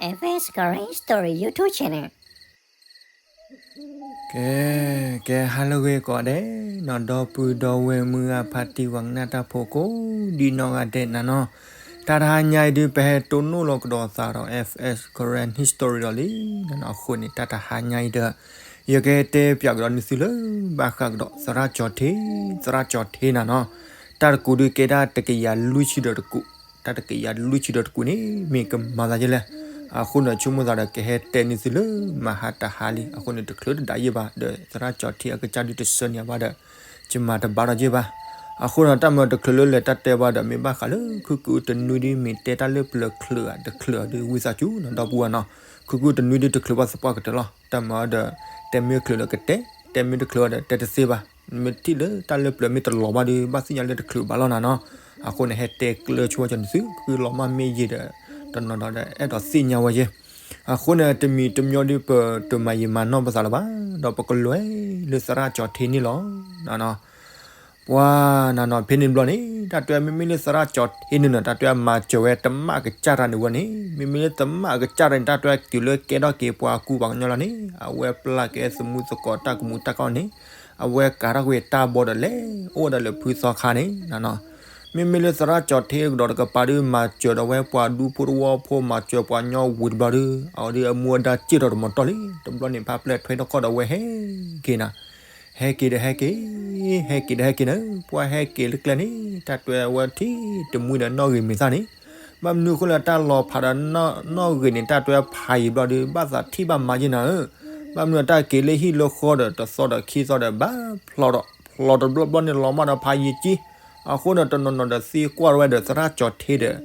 F S Karen Story YouTube channel. ကဲ ကဲ ဟါလၢအဂ့ၤကိးဂၤဒဲးနီၤ, ဒီပုၢ်ဒီဝဲၢ်မုၢ်ဂၤဖါတံၢ်ဝဲကနၣ်တၢ်ဖိကိးဒံနီၢ်ဂၤဒဲးနၤနီၤ, တၢ်တဟါညါအံၤဒုး ပဟဲတိၢ်နီၣ်လီၤကဒီးသးဒီး F S Karen History ဒီးလံနီၤ, အဃိန့ၣ် တၢ်တဟါညါအံၤဒီး ယကတဲပၠးကဒီးနသုလၢ ဘၣ်ဃးကဒီးသရၣ်ကၠီၤထ့, သရၣ်ကၠီၤထ့နၤနီၤ, တၢ်တကူးဒုးကဲဒၣ်တကယၤလွံၢ်ဆံဒီးတကူး, တၢ်တကယၤလွံၢ်ဆံဒီးတကူးန့ၣ် မ့ၢ်ကမၤသးဒ်လဲၣ်. အဃိန့ၣ် ဆိကမိၣ်သးဒီးကဟဲတဲနသုလၢမဟါတဟါလံ, အဃိန့ၣ် တချုးတဒၣ်ယဲၢ်ဘၣ်ဒီး သရၣ်ကၠီၤထ့အကစၢ်ဒုးတဆၢန့ၢ်ဘၣ်ဒီး ယမၤတဘၣ်ဒီးယဲၢ်ဘၣ်. အဃိန့ၣ် တၢ်မၤတချုးလၢလဲၤတၢ်တဲဘၣ်ဒီး မ့ၢ်ဘၣ်ဃးလၢ ခုကုတနွံဒုး မ့ၢ်တဲတၢ်လၢပျၢၤချုးဧါတချုးဧါဒုး ဝံသးစူၤနီၤ ဒီပုၢ်ဝဲၢ်နီၤ, ခုကုတနွံဒုးတချုးဘၣ်သပှၢ်ကတၢၢ်လီၤ. တၢ်မၤဒီးတဲမ့ၢ်ချုးဒီးကတဲ, တဲမ့ၢ်တချုးဘၣ်ဒီးတဲတသ့ဘၣ်. မ့ၢ်ထံၣ်လၢတၢ်လၢပျၢၤမ့ၢ်တလီၤဘၣ်ဒီး ဘၣ်သ့ၣ်ညါလၢတချုးဘၣ်လီၤနၤနီၤ. အဃိန့ၣ် ဟဲတဲကျၢၤဆိဝဲကၠီၤနသု ခုလီၤမၢ်မ့ၢ်ယံာ်ဒီး တနီၤဒီး အဲၣ်ဒိးသ့ၣ်ညါဝဲယဲၢ်. အဃိန့ၣ် တမံၤတမံၤဒုး ပတမၤယံာ်မၤနီၢ်ပသးလၢၤဘၣ်, ဒီးပကလဲၤလၢသရၣ်ကၠီၤထ့န့ၣ်လီၤ. ပှၤနၤနီၤ ဖဲန့ၣ်ဘျီန့ၣ် တၢ်တဲမ့မ့ၢ်လၢသရၣ်ကၠီၤထ့န့ၣ်နီၤ တၢ်တဲမၤစၢၤဝဲတမၣ်ကစၢ်တၢ်န့ၣ်ဝဲန့ၣ်, မ့မ့ၢ်လၢတမၣ်ကစၢ်တၢ်န့ၣ် တၢ်တဲက့ၤလၢကဲထီၣ်က့ၤပှၤကူပှၤကညီလီၤန့ၣ် အဝဲပျၢ်က့ၤသမူသကိးတၢ်ကမူၤတၢ်ကီန့ၣ်, အဝဲကၤထီၣ်ကွံာ်တၢ်ဘီဒီးလဲၤအိၣ်ဝဲဒၣ်လၢဖုသီခါန့ၣ်နီၤ. မ့မ့ၢ်လၢသရၣ်ကၠီၤထ့ကဒီးတကပၤဒုး မၤစၢၤဒီးဝဲပှၤဒူဖိတဝီဖိ မၤစၢၤပှၤကညီဝံၤတဘျီဒုး အဝဲဒုးအမူအဒါစ့ၢ်ထီၣ်တမီၤတီၢ်လံ. တဘျီန့ၣ် ဖါပျဲၢ်ထွဲထီၣ်ခီၣ်ဒီးဝဲဟဲက့ၤနၤ, ဟဲက့ၤဒီးဟဲက့ၤ, ဟဲက့ၤဒီးဟဲက့ၤန့ၣ် ပှၤဟဲက့ၤလၢကျဲန့ၣ် တၢ်တဲဝဲထံၣ်တမှံဒီးနီၣ်ဂံၢ်မ့ၢ်သၣ်န့ၣ်, ဘၣ်မနုၤအဃိလၢတၢ်လီၤဖးဒီးနီၣ်ဂံၢ်န့ၣ် တၢ်တဲဖးယံာ်ဘျီဒုး ဘၣ်သးထံၣ်ဘၣ်မၤယဲၢ်နၤဧၢ. ဘၣ်မနုၤတၢ်က့ၤလၢဟံၣ်လၢဃီဒီး တသီဒီးခံသီဒီး ဘၣ်ဖျိးဒီး ဖျိးတဘျီဘျီန့ၣ် လီၤမၢ်ဒီးဖးယံာ်ကံ, အဃိန့ၣ် တနီၤနီၤဒီးသံကွၢ်ဝဲဒီးသရၣ်ကၠီၤထ့ဒီး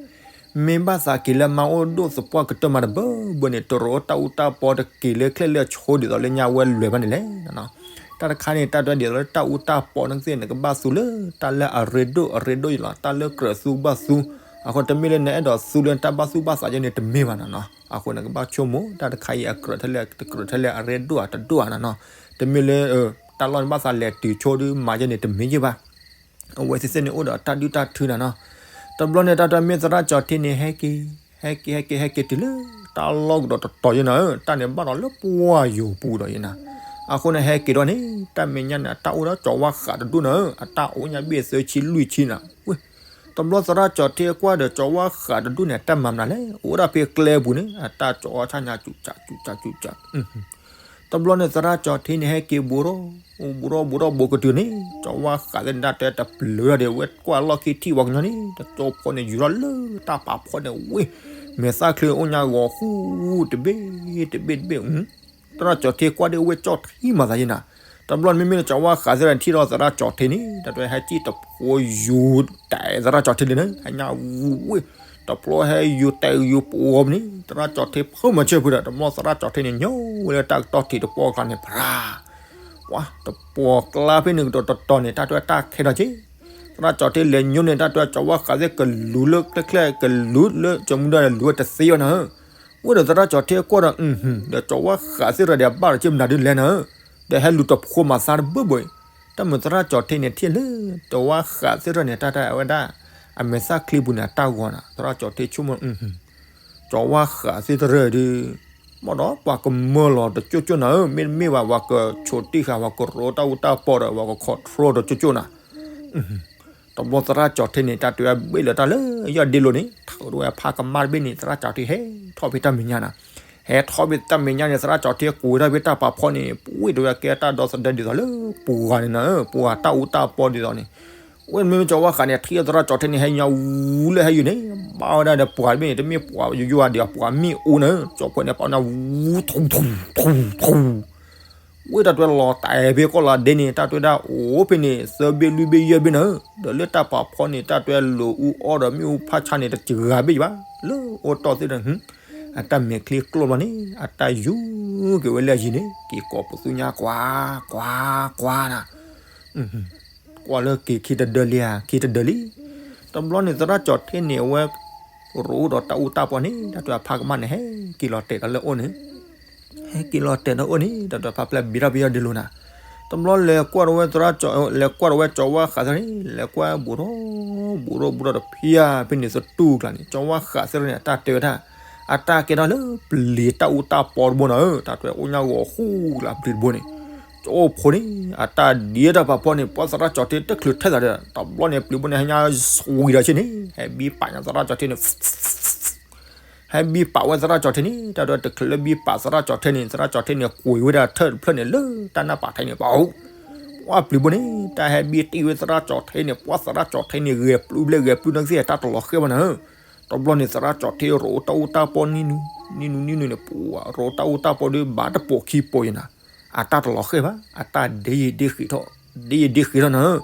မ့ၢ်ဘၣ်သးက့ၤလၢမါအိၣ်ဒိၣ်သပှၢ်ကတၢၢ်မးတဘၢဘၢန့ၣ် တရိးတၢ်အူတၢ်ပီတက့ၤလၢချဲၣ်လၢအဆိဒ်သိးလၢညါဝဲလဲၤဘၣ်န့ၣ်လဲၣ်. တၢ်တခါန့ၣ် တၢ်တဲဒ်သိးလၢတၢ်အူတၢ်ပီန့ၣ်သ့ၣ်န့ၣ် ကဘၣ်သူလၢတၢ်လၢအရ့ဒိၣ်အရ့ဒိၣ်ယလီၤ, တၢ်လၢကြၢးသူကဘၣ်သူ, အဃိတမ့ၢ်လၢနအဲၣ်ဒိးသူလၢတၢ်ဘၣ်သူၣ်ဘၣ်သးယဲန့ၣ်တမ့ၢ်ဘၣ်နၤနီၤ. အဃိန့ၣ် ကဘၣ်ဆိကမိၣ် တၢ်တခါအံၤအကြၢးထဲလဲၣ်တကြၢးထဲလဲၣ် အရ့ဒိၣ်ဧါတဒိၣ်ဧါနၤနီၤ. တမ့ၢ်လၢ တၢ်လီၢ်န့ၣ်ဘၣ်သးလဲၤတုၤဆိဒုးမၤယဲန့ၣ်တမ့ၢ်ယဲၢ်ဘၣ်. အဝဲသ့ၣ်သ့ၣ်န့ၣ်အိၣ်ဒီးတၢ်ဒုၣ်တၢ်ထုနၤနီၤ. တဘျီန့ၣ် တၢ်တဲမ့ၢ်သရၣ်ကၠီၤထ့န့ၣ် ဟဲက့ၤ ဟဲက့ၤ ဟဲက့ၤ ဟဲက့ၤတုၤလၢ တၢ်လီၢ်ကဒီးတတီၤယဲၢ်နၤဧၢ, တၢ်န့ၣ်ဘၣ်ဒီးလၢပှၢ်ယိၤပူၤဒီးယဲၢ်နၤ. အဃိန့ၣ် ဟဲက့ၤဒီးန့ၣ် တၢ်မဲာ်ညါန့ၣ် အတၢ်အိၣ်ဒီးကၠီၤဝါဃးတဒူၣ်နၤဧၢ, အတၢ်အိၣ်ညါဘ့ၣ်သၢဆံလွံၢ်ဆံနၤ. ဝဲ တဘျီသရၣ်ကၠီၤထ့ကွၢ်ဒီးကၠီၤဝါဃးတဒူၣ်န့ၣ် အတၢ်မၤမနုၤလဲၣ်, အိၣ်ဒၣ်ဖဲကျဲပူၤန့ၣ် အတၢ်ကၠီၤဝါဆၣ်ညါစူၤစူၤစူၤစူၤ တဘျီန့ၣ် သရၣ်ကၠီၤထ့န့ၣ်ဟဲက့ၤဘူးထီၣ် ဘူးထီၣ်ဘူးထီၣ်ဘူးကတုၤန့ၣ် ကၠီၤဝါဃးသ့ၣ်န့ၣ် တၢ်တဲတပျုၤဒီး ဝဲကွၢ်လီၢ်ခံထံၣ်ဝဲကညီန့ၣ် တကၠိဖိန့ၣ် ယူၤထီၣ်လၢတၢ်ပာ်ဖီန့ၣ်ဝ့ၢ် မဲာ်သၣ်ချ့အိၣ်ညါဂီၤဃူတဘ့ၣ်တဘ့ၣ်တဘ့ၣ် သရၣ်ကၠီၤထ့ကွၢ်ဒ်ဝဲကၠီၣ်ထံမၤသးယဲၢ်နၤ. တဘျီန့ၣ်မ့မ့ၢ်လၢကၠီၤဝါဃးသ့ၣ်န့ၣ် ထံၣ်ဒီးသရၣ်ကၠီၤထ့န့ၣ် တၢ်တဲဟဲကံၣ်တဖိယူၤတဲာ်သရၣ်ကၠီၤထ့န့ၣ် ဟဲညါဝူဝ့ၢ် တဘျီဟဲယူၤတဲာ်ယူၤပှီၤပူၤန့ၣ် သရၣ်ကၠီၤထ့ဖုမၤဆၢဖုဒီး တဘျီသရၣ်ကၠီၤထ့န့ၣ် ညိဝဲလၢတၢ်ကတီၢ်ထံးတပီၢ်အကျါန့ၣ် ဖရၣ် ပှၤတပီၢ်ကျါဖဲန့ၣ်ကဒီးတတီၤန့ၣ် တၢ်တဲတၢ်ခဲဒီးက့ၤ သရၣ်ကၠီၤထ့လဲၤညိန့ၣ် တၢ်တဲကၠီၤဝါဃးသ့ၣ်ကလူၤလၢကျဲကျဲ ကလူၤလၢကၠီၤမူဒါန့ၣ် လူၤဝဲတသ့ဘၣ်နၤဧၢ. ဝဲဒီးသရၣ်ကၠီၤထ့ကွၢ်ဒီး ဒီးကၠီၤဝါဃးသ့ၣ်ရၢဒီး အဘၣ်ဒီးက့ၤမနုၤဒုးလဲၣ်နၤဧၢ, ဒီးဟဲလူၤတဖိမၤသးတဘၢဘၢအံၤ, တၢ်မုာ်သရၣ်ကၠီၤထ့န့ၣ်ထံၣ်လၢ ကၠီၤဝါဃးသ့ၣ်ရၢန့ၣ် တၢ်တဲအဝဲဒၣ် အမဲာ်သၣ်ချ့ပူၤန့ၣ် အတၢ်ဂီၤနၤ သရၣ်ကၠီၤထ့ဆိကမိၣ် ကၠီၤဝါဃးသ့ၣ်တရၢဒီး ဘၣ်ဒီးပှၤကမၢလီၤတကၠိၣ်ကၠိၣ်နၤဧၢ, မ့တမ့ၢ်ဘၣ် ပှၤကဆိးတံၢ်ဃာ် ပှၤကရိတၢ်အူတၢ်ပီဒီး ပှၤက control တကၠိၣ်ကၠိၣ်နၤ တဘျီသရၣ်ကၠီၤထ့န့ၣ် တၢ်တဲဝဲဘ့ၣ်လၢတၢ်လၢယီၢ်ဒ့လိၤန့ၣ် ထုးထီၣ်ဝဲဖးကမၣ်တဘ့ၣ်န့ၣ် သရၣ်ကၠီၤထ့ဟဲထီၣ်ဖဲတၢ်မဲာ်ညါနၤ, ဟဲထီၣ်ဖဲတၢ်မဲာ်ညါန့ၣ် သရၣ်ကၠီၤထ့ကွံာ်ထီၣ်ဖဲတၢ်ပာ်ဖီန့ၣ် ပှ့ၤတဲဝဲကဲတၢ်ဒီသဒၢဒ်သိးလၢပှၤန့ၣ်နၤဧၢ, ပှၤတၢ်အူတၢ်ပီဒ်သိးန့ၣ်, ဝဲမ့မ့ၢ်ကၠီၤဝါဃးန့ၣ် ထံၣ်သရၣ်ကၠီၤထ့န့ၣ် ဟဲညါဝူလၢဟဲယုာ်န့ၣ် ဘၣ်ဝဲဒၣ်ဒီးပှၤတဘ့ၣ်န့ၣ် တမ့ၢ်ပှၤယိယိဒံး ပှၤမ့ၣ်အူနၤဧၢ, ကၠီၤဖီန့ၣ် ပာ်နၤဝူထူထူထူထူ ဝဲတၢ်တဲလီၤတဲာ်ဖဲကီၢ်လီၤဒ့န့ၣ် တၢ်တဲဒၣ်အိၣ်ဖဲန့ၣ် သၢဘ့ၣ်လွံၢ်ဘ့ၣ်ယဲၢ်ဘ့ၣ်နၤဧၢ, ဒီးလၢတၢ်ပာ်ဖီန့ၣ် တၢ်တဲလိာ်အူအီၣ်ဒီးမ့ၣ်အူဖးဆါန့ၣ် တစှၤဘ့ၣ်ယဘၣ်, လၢအိၣ်တီၢ်သ့ၣ်ဒီး အတၢ်မဲာ်ချံကျိၣ်ဘျီန့ၣ် အတၢ်ယူၤက့ၤဝဲလၢအယံၤန့ၣ် က့ၤကိးပသူညါကွၢ် ကွၢ် ကွၢ်နၤ ကွၢ်လၢက့ၤခံတဒၢလံဧါ ခံတဒၢလံ. တဘျီန့ၣ် သရၣ်ကၠီၤထ့န့ၣ် အဝဲရိးအိၣ်ဒီးတၢ်အူတၢ်ပီန့ၣ် တၢ်တဲဖးကမၣ်န့ၣ် ဟဲက့ၤလီၤတဲာ်ဒီးလၢအအိၣ်န့ၣ် ဟဲက့ၤလီၤတဲာ်ဒီးအိၣ်န့ၣ် တၢ်တဲဖးပျဲၢ်ဘံထီၣ်ဖဲယီၢ်ဒ့လိၤနၤ. တဘျီလဲၤကွၢ်ဒီးဝဲသရၣ်ကၠီၤ လဲၤကွၢ်ဒီးဝဲကၠီၤဝါဃးသ့ၣ်န့ၣ် လဲၤကွၢ်ဘူးထီၣ် ဘူးထီၣ်ဘူးထီၣ်တဖျၢၣ်ဖဲန့ၣ်သတူၢ်ကျါန့ၣ် ကၠီၤဝါဃးသ့ၣ်န့ၣ် အတၢ်တဲဝဲဒၣ် အတၢ်ကဲထီၣ်လၢပျံၤတၢ်အူတၢ်ပီတဘိနီၤဧၢ, တၢ်တဲအိၣ်ညါဂီၤဃူလၢပျံၤတဘိန့ၣ်, ကၠိဖိန့ၣ် အတၢ်ဒံးတၢ်ပာ်ဖှိၣ်န့ၣ် ပှၤသရၣ်ကၠီၤထ့တချုးထဲသးဒီး တဘျီန့ၣ်ပျံၤတဘိန့ၣ် ဟဲညါဝံၤဒီးဆ့န့ၣ် ဟဲဘံပာ်ညါသရၣ်ကၠီၤထ့န့ၣ် ဟဲဘံပာ်ဝဲသရၣ်ကၠီၤထ့န့ၣ် တၢ်တဲတချုးလၢဘံပာ်သရၣ်ကၠီၤထ့န့ၣ် သရၣ်ကၠီၤထ့န့ၣ် ကွံာ်ဝဲဒၣ်ထၢၣ်တဖျၢၣ်န့ၣ်လၢတၢ်နၢ်ပာ်ထဲန့ၣ် ပှၤ ပှၤပျံၤတဘိန့ၣ် တၢ်ဟဲဘံတံၢ်ဝဲသရၣ်ကၠီၤထ့န့ၣ် ပှၤသရၣ်ကၠီၤထ့န့ၣ် ဂဲၤပျုၢ်ဘျဲၣ်ဂဲၤပျုၢ်နီၢ်ကစ့ၢ် တၢ်တလီၤဃဲၢ်ဘၣ်နီၤဧၢ, တဘျီန့ၣ် သရၣ်ကၠီၤထ့ရိးတၢ်အူတၢ်ပီနံၤနုၤနံၤနုၤနံၤနုၤန့ၣ် ပှၤရိးတၢ်အူတၢ်ပီဒီးဘၣ်တပိာ်ခံပိာ်ယဲနၤ, အတၢ်တလီၤဃဲၢ်ဘၣ် အတၢ်ဒ့ယံာ်ဒ့ဃ့ထီၣ် ဒ့ယံာ်ဒ့ဃ့ထီၣ်နီၤဧၢ,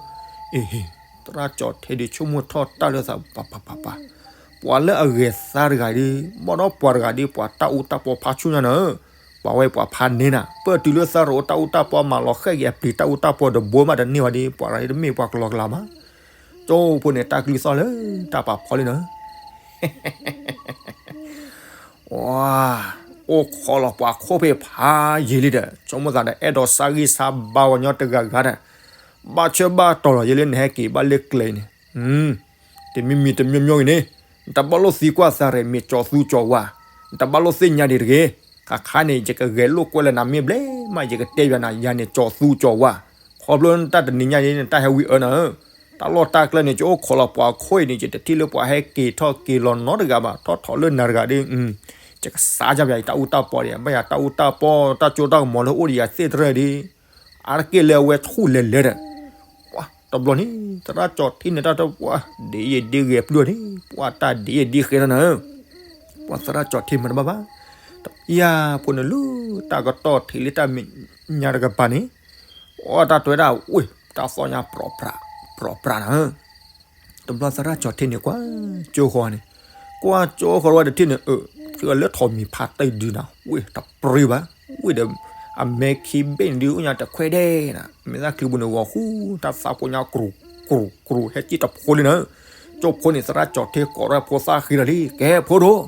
အ့ဟ့ၣ် သရၣ်ကၠီၤထ့ဒီးဆိကမိၣ်ထီၣ်တၢ်လၢသးပၤပၤပၤပၤ, ပှၤလၢအဂဲၤသါတဂၤဒီး ဘၣ်ဒီးပှၤတဂၤဒီး ပှၤတၢ်အူတၢ်ပီဖးဆူညါနီၤဧၢ, ပှၤဝဲပှၤဖးန့ၢ်နၤ ပၢၢ်တုၤလၢသရၣ်ရိးတၢ်အူတၢ်ပီမၤလီၤဃဲၢ်က့ၤအပျံၤတၢ်အူတၢ်ပီတဘိမးတန့ၢ်ဝဲဒီး ပှၤတဂၤဒီးတမ့ၢ်ပှၤကလီကလီဘၣ်, ကၠိဖိန့ၣ် တၢ်ကလုၢ်သီၣ်လၢတၢ်ပာ်ဖှိၣ်လံနီၤဧၢ အိၣ်ခိးလီၤပှၤခိၣ်ဖ့ၣ်ဖးယံာ်လံဒီး ဆိကမိၣ်သးဒီး အဲၣ်ဒိးဆါဂံၢ်ဆါဘါဝဲညီတဂၤဂၤဒီး ဘၣ်ဆၢဘၣ်တီၤလီၤယဲလၢနဟဲက့ၤဘၣ်လၢကျဲအံၤန့ၣ်, တမံၤမံၤတမံၤမံၤဂ့ၤန့ၣ်, နတဘၣ်လိၣ်သံကွၢ်သးရဲၣ်မ့ၢ်ကၠီၤသူကၠီၤဝါ, နတဘၣ်လိၣ်သ့ၣ်ညါဒံးတဂ့ၤ, ခါခါန့ၣ် ယကဂဲၤလိာ်ကွဲလၢနၤမ့ၢ်ဘျဲၣ်မး ယကတဲဘၣ်နၤ ယၤန့ၣ်ကၠီၤသူကၠီၤဝါ, ခီဖျိနတၢ်တနံၤညါန့ၣ် နတၢ်ဟဲဝံအၢနၤဧၢ တၢ်လီၢ်တၢ်ကျဲန့ၣ် ယအိၣ်ခိးလီၤပှၤခိၣ်အံၤန့ၣ် ယတထံၣ်လၢပှၤဟဲက့ၤထီၣ်က့ၤလီၤနီတဂၤဘၣ် ထီၣ်ထီၣ်လၢနၤတဂၤဒီး, ယကစါယၤယတၢ်အူတၢ်ပီဒီး ဘၣ်ယတၢ်အူတၢ်ပီ တၢ်ကၠိတၢ်ကမီၤလၢအိၣ်ဒီးယၤသ့ၣ်တရၢဒီး, အါတက့ၢ်လၢအဝဲဆူၣ်လဲၤလဲၤဒီး, ပှၤတဘျီန့ၣ် သရၣ်ကၠီၤထ့န့ၣ် တၢ်တဲပှၤ ဒ့ယံာ်ဒ့ဂဲၤပျုၢ်န့ၣ် ပှၤတၢ်ဒ့ယံာ်ဒ့ဃဲထီၣ်နၤဧၢ ပှၤသရၣ်ကၠီၤထ့မၤတဘၣ်ဘၣ်, တပျၢ်ဖိန့ၣ်လၢ တၢ်ကတီၢ်ထံးလၢတၢ်မဲာ်ညါတကပၤန့ၣ်, အတၢ်တဲဝဲဒၣ် ဝ့ၢ် တၢ်သီၣ်ညါ ပြိးပြးနၤဧၢ, တဘျီသရၣ်ကၠီၤထ့န့ၣ် ကွၢ်ကၠိဃီန့ၣ်, ကွၢ်ကၠိဃီဝဲတထံၣ်န့ၣ် အၢ ထံၣ်ဝဲလၢထိးမံၤဖါတံၢ်ဒုနၤ ဝ့ၢ်တပြံဘၣ်, ဝ့ၢ်ဒီး အမဲခံဘ့ၣ်န့ၣ်ဒုးအိၣ်ညါတခွဲဒဲးနၤ မဲာ်သၣ်ချံပူၤန့ၣ် ဂီၤဃူ တၢ်သးဖိညါ ကြူး ကြူး ကြူး ဟဲက့ၢ်တဖိလံနၤဧၢ, ကၠိဖိန့ၣ် သရၣ်ကၠီၤထ့ကိးထီၣ်ဖိသၣ်ဃံလီၤလံ ကဲဖိဒိၣ်,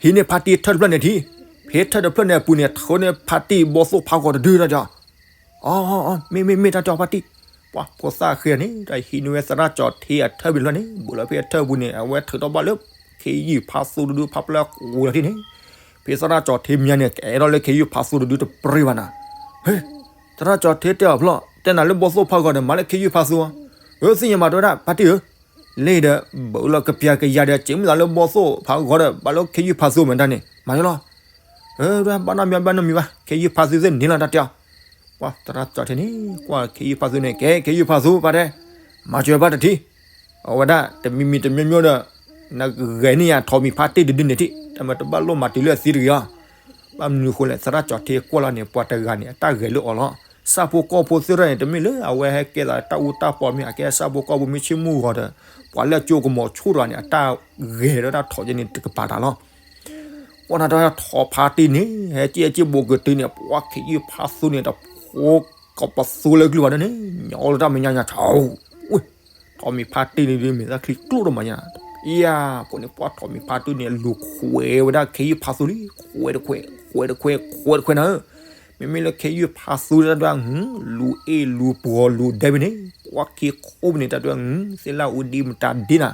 ဟံးန့ၢ်ဖါတံၢ်ထၢၣ်တဖျၢၣ်န့ၣ်ထံး, ဖဲထၢၣ်တဖျၢၣ်န့ၣ်အပူၤန့ၣ် ထုးန့ၢ်ဖါတံၢ်ဘီၣ်သိၣ်ဖးဂီၤတဒုတၢ်ဒီး အ မ့ၢ်မ့ၢ်မ့ၢ်တၢ်တဲအီၤဖါတံၢ်, ပှၤဖိသၣ်ဃံန့ၣ် တၢ်ဟံးန့ၢ်ဝဲသရၣ်ကၠီၤထ့အထၢၣ်ဘ့ၣ်တဖျၢၣ်န့ၣ် ဘူးလီၤဖဲအထၢၣ်ပူၤန့ၣ် အဝဲထုးထီၣ်ဘၣ်လၢ ခ့ယုၢ်ဖးသိတဒုဖးပျၢၤကွံာ်လီၤထံၣ်န့ၣ်, ဖဲသရၣ်ကၠီၤထ့မံညါန့ၣ် ကဲထီၣ်လၢခ့ယုၢ်ဖးသိတဒုတပြံဘၣ်နၤ, ဟ့ၣ် သရၣ်ကၠီၤထ့တဲအီၤဖျီၣ် တဲနၤလၢဘီၣ်သိၣ်ဖးဂီၤဒီး မၤလၢခ့ယုၢ်ဖးသိဧါ, အၢ သ့ၣ်ညါမးတဲဝဲဒၣ် ဖါတံၢ်ဧၢ, လၢဒီး ဘူးလီၤကပျၢ်ကယၤဒီး စ့မုၢ်သးလၢဘီၣ်သိၣ်ဖးဂီၤဒီး ဘၣ်လၢခ့ယုၢ်ဖးသိမးတၢ်န့ၣ် မၤယလီၤ အၢ ဘၣ်နီတမံၤဘၣ်နီတမံၤဘၣ် ခ့ယုၢ်ဖးသိသ့ၣ်န့ၣ်လီၤတၢ်တဲအီၤ, ပှၤသရၣ်ကၠီၤထ့န့ၣ် ကွၢ်ခ့ယုၢ်ဖးသိန့ၣ် ကဲခ့ယုၢ်ဖးသိဖါတဲ, မၤစၢၤဘၣ်တထံၣ်, အဝဲဒၣ် တမံၤမံၤတမံၤမံၤဒီး နဂဲၤန့ၢ်ယၤထိးမံၤဖါတံၢ်တဒုန့ၣ်ထံၣ် တၢ်မၤတဘၣ်လိၣ်မၤတုၤလၢအသံတဂ့ၤအီၤ, ဘၣ်မနုၤဃိလဲၣ် သရၣ်ကၠီၤထ့ကွၢ်လီၤန့ၣ် ပှၤတဂၤန့ၣ် အတၢ်ဂဲၤလၢအီၤလီၤ, ဆၣ်ဖိကီၢ်ဖိသ့ၣ်တဖၣ်န့ၣ် တမ့ၢ်လၢအဝဲဟဲကဲသးတၢ်အူတၢ်ပီမ့ၢ် အကဲဆၣ်ဖိကီၢ်ဖိမ့ၢ်ဆ့မုၢ်ဂီၤဒီး ပှၤလၢအကၠိကမီၤဆူၣ်တဂၤန့ၣ် အတၢ်ဂဲၤဒီးတၢ်ထိးကဲန့ၣ်တကပၤတၢ်လီၤ ကွၢ်နၤတၢ်ထိးဖါတံၢ်န့ၣ် ဟဲက့ၢ်အက့ၢ်ဘိးကတုၤန့ၣ် ပှၤခ့ယုၢ်ဖးသိန့ၣ် တဖိကပသိလၢကလုၢ်ဘၣ်ဒီးန့ၣ် ညီလၢတၢ်မဲာ်ညါညါ ထီး ထိးမံၤဖါတံၢ်န့ၣ်ဒုး မဲာ်သၣ်ချံကျိၣ်တမၤညါ, ယၤ ဖိန့ၣ် ပှၤထိးမံၤဖါတံၢ်န့ၣ် လူၤခွဲးဝဲဒၣ်ခ့ယုၢ်ဖးသိလံ, ခွဲးတခွဲး ခွဲးတခွဲး ခွဲးတခွဲးနၤဧၢ, မ့မ့ၢ်လၢခ့ယုၢ်ဖးသိတၢ်ဒွဲၣ် လူၤအ့ၣ်လူၤပှီၤလူၤဒဲဖဲန့ၣ် ပှၤခ့ခိၣ်ဖဲန့ၣ် တၢ်ဒွဲၣ် သ့ၣ်လၣ်အူဒံမတၤဒ့နၤ,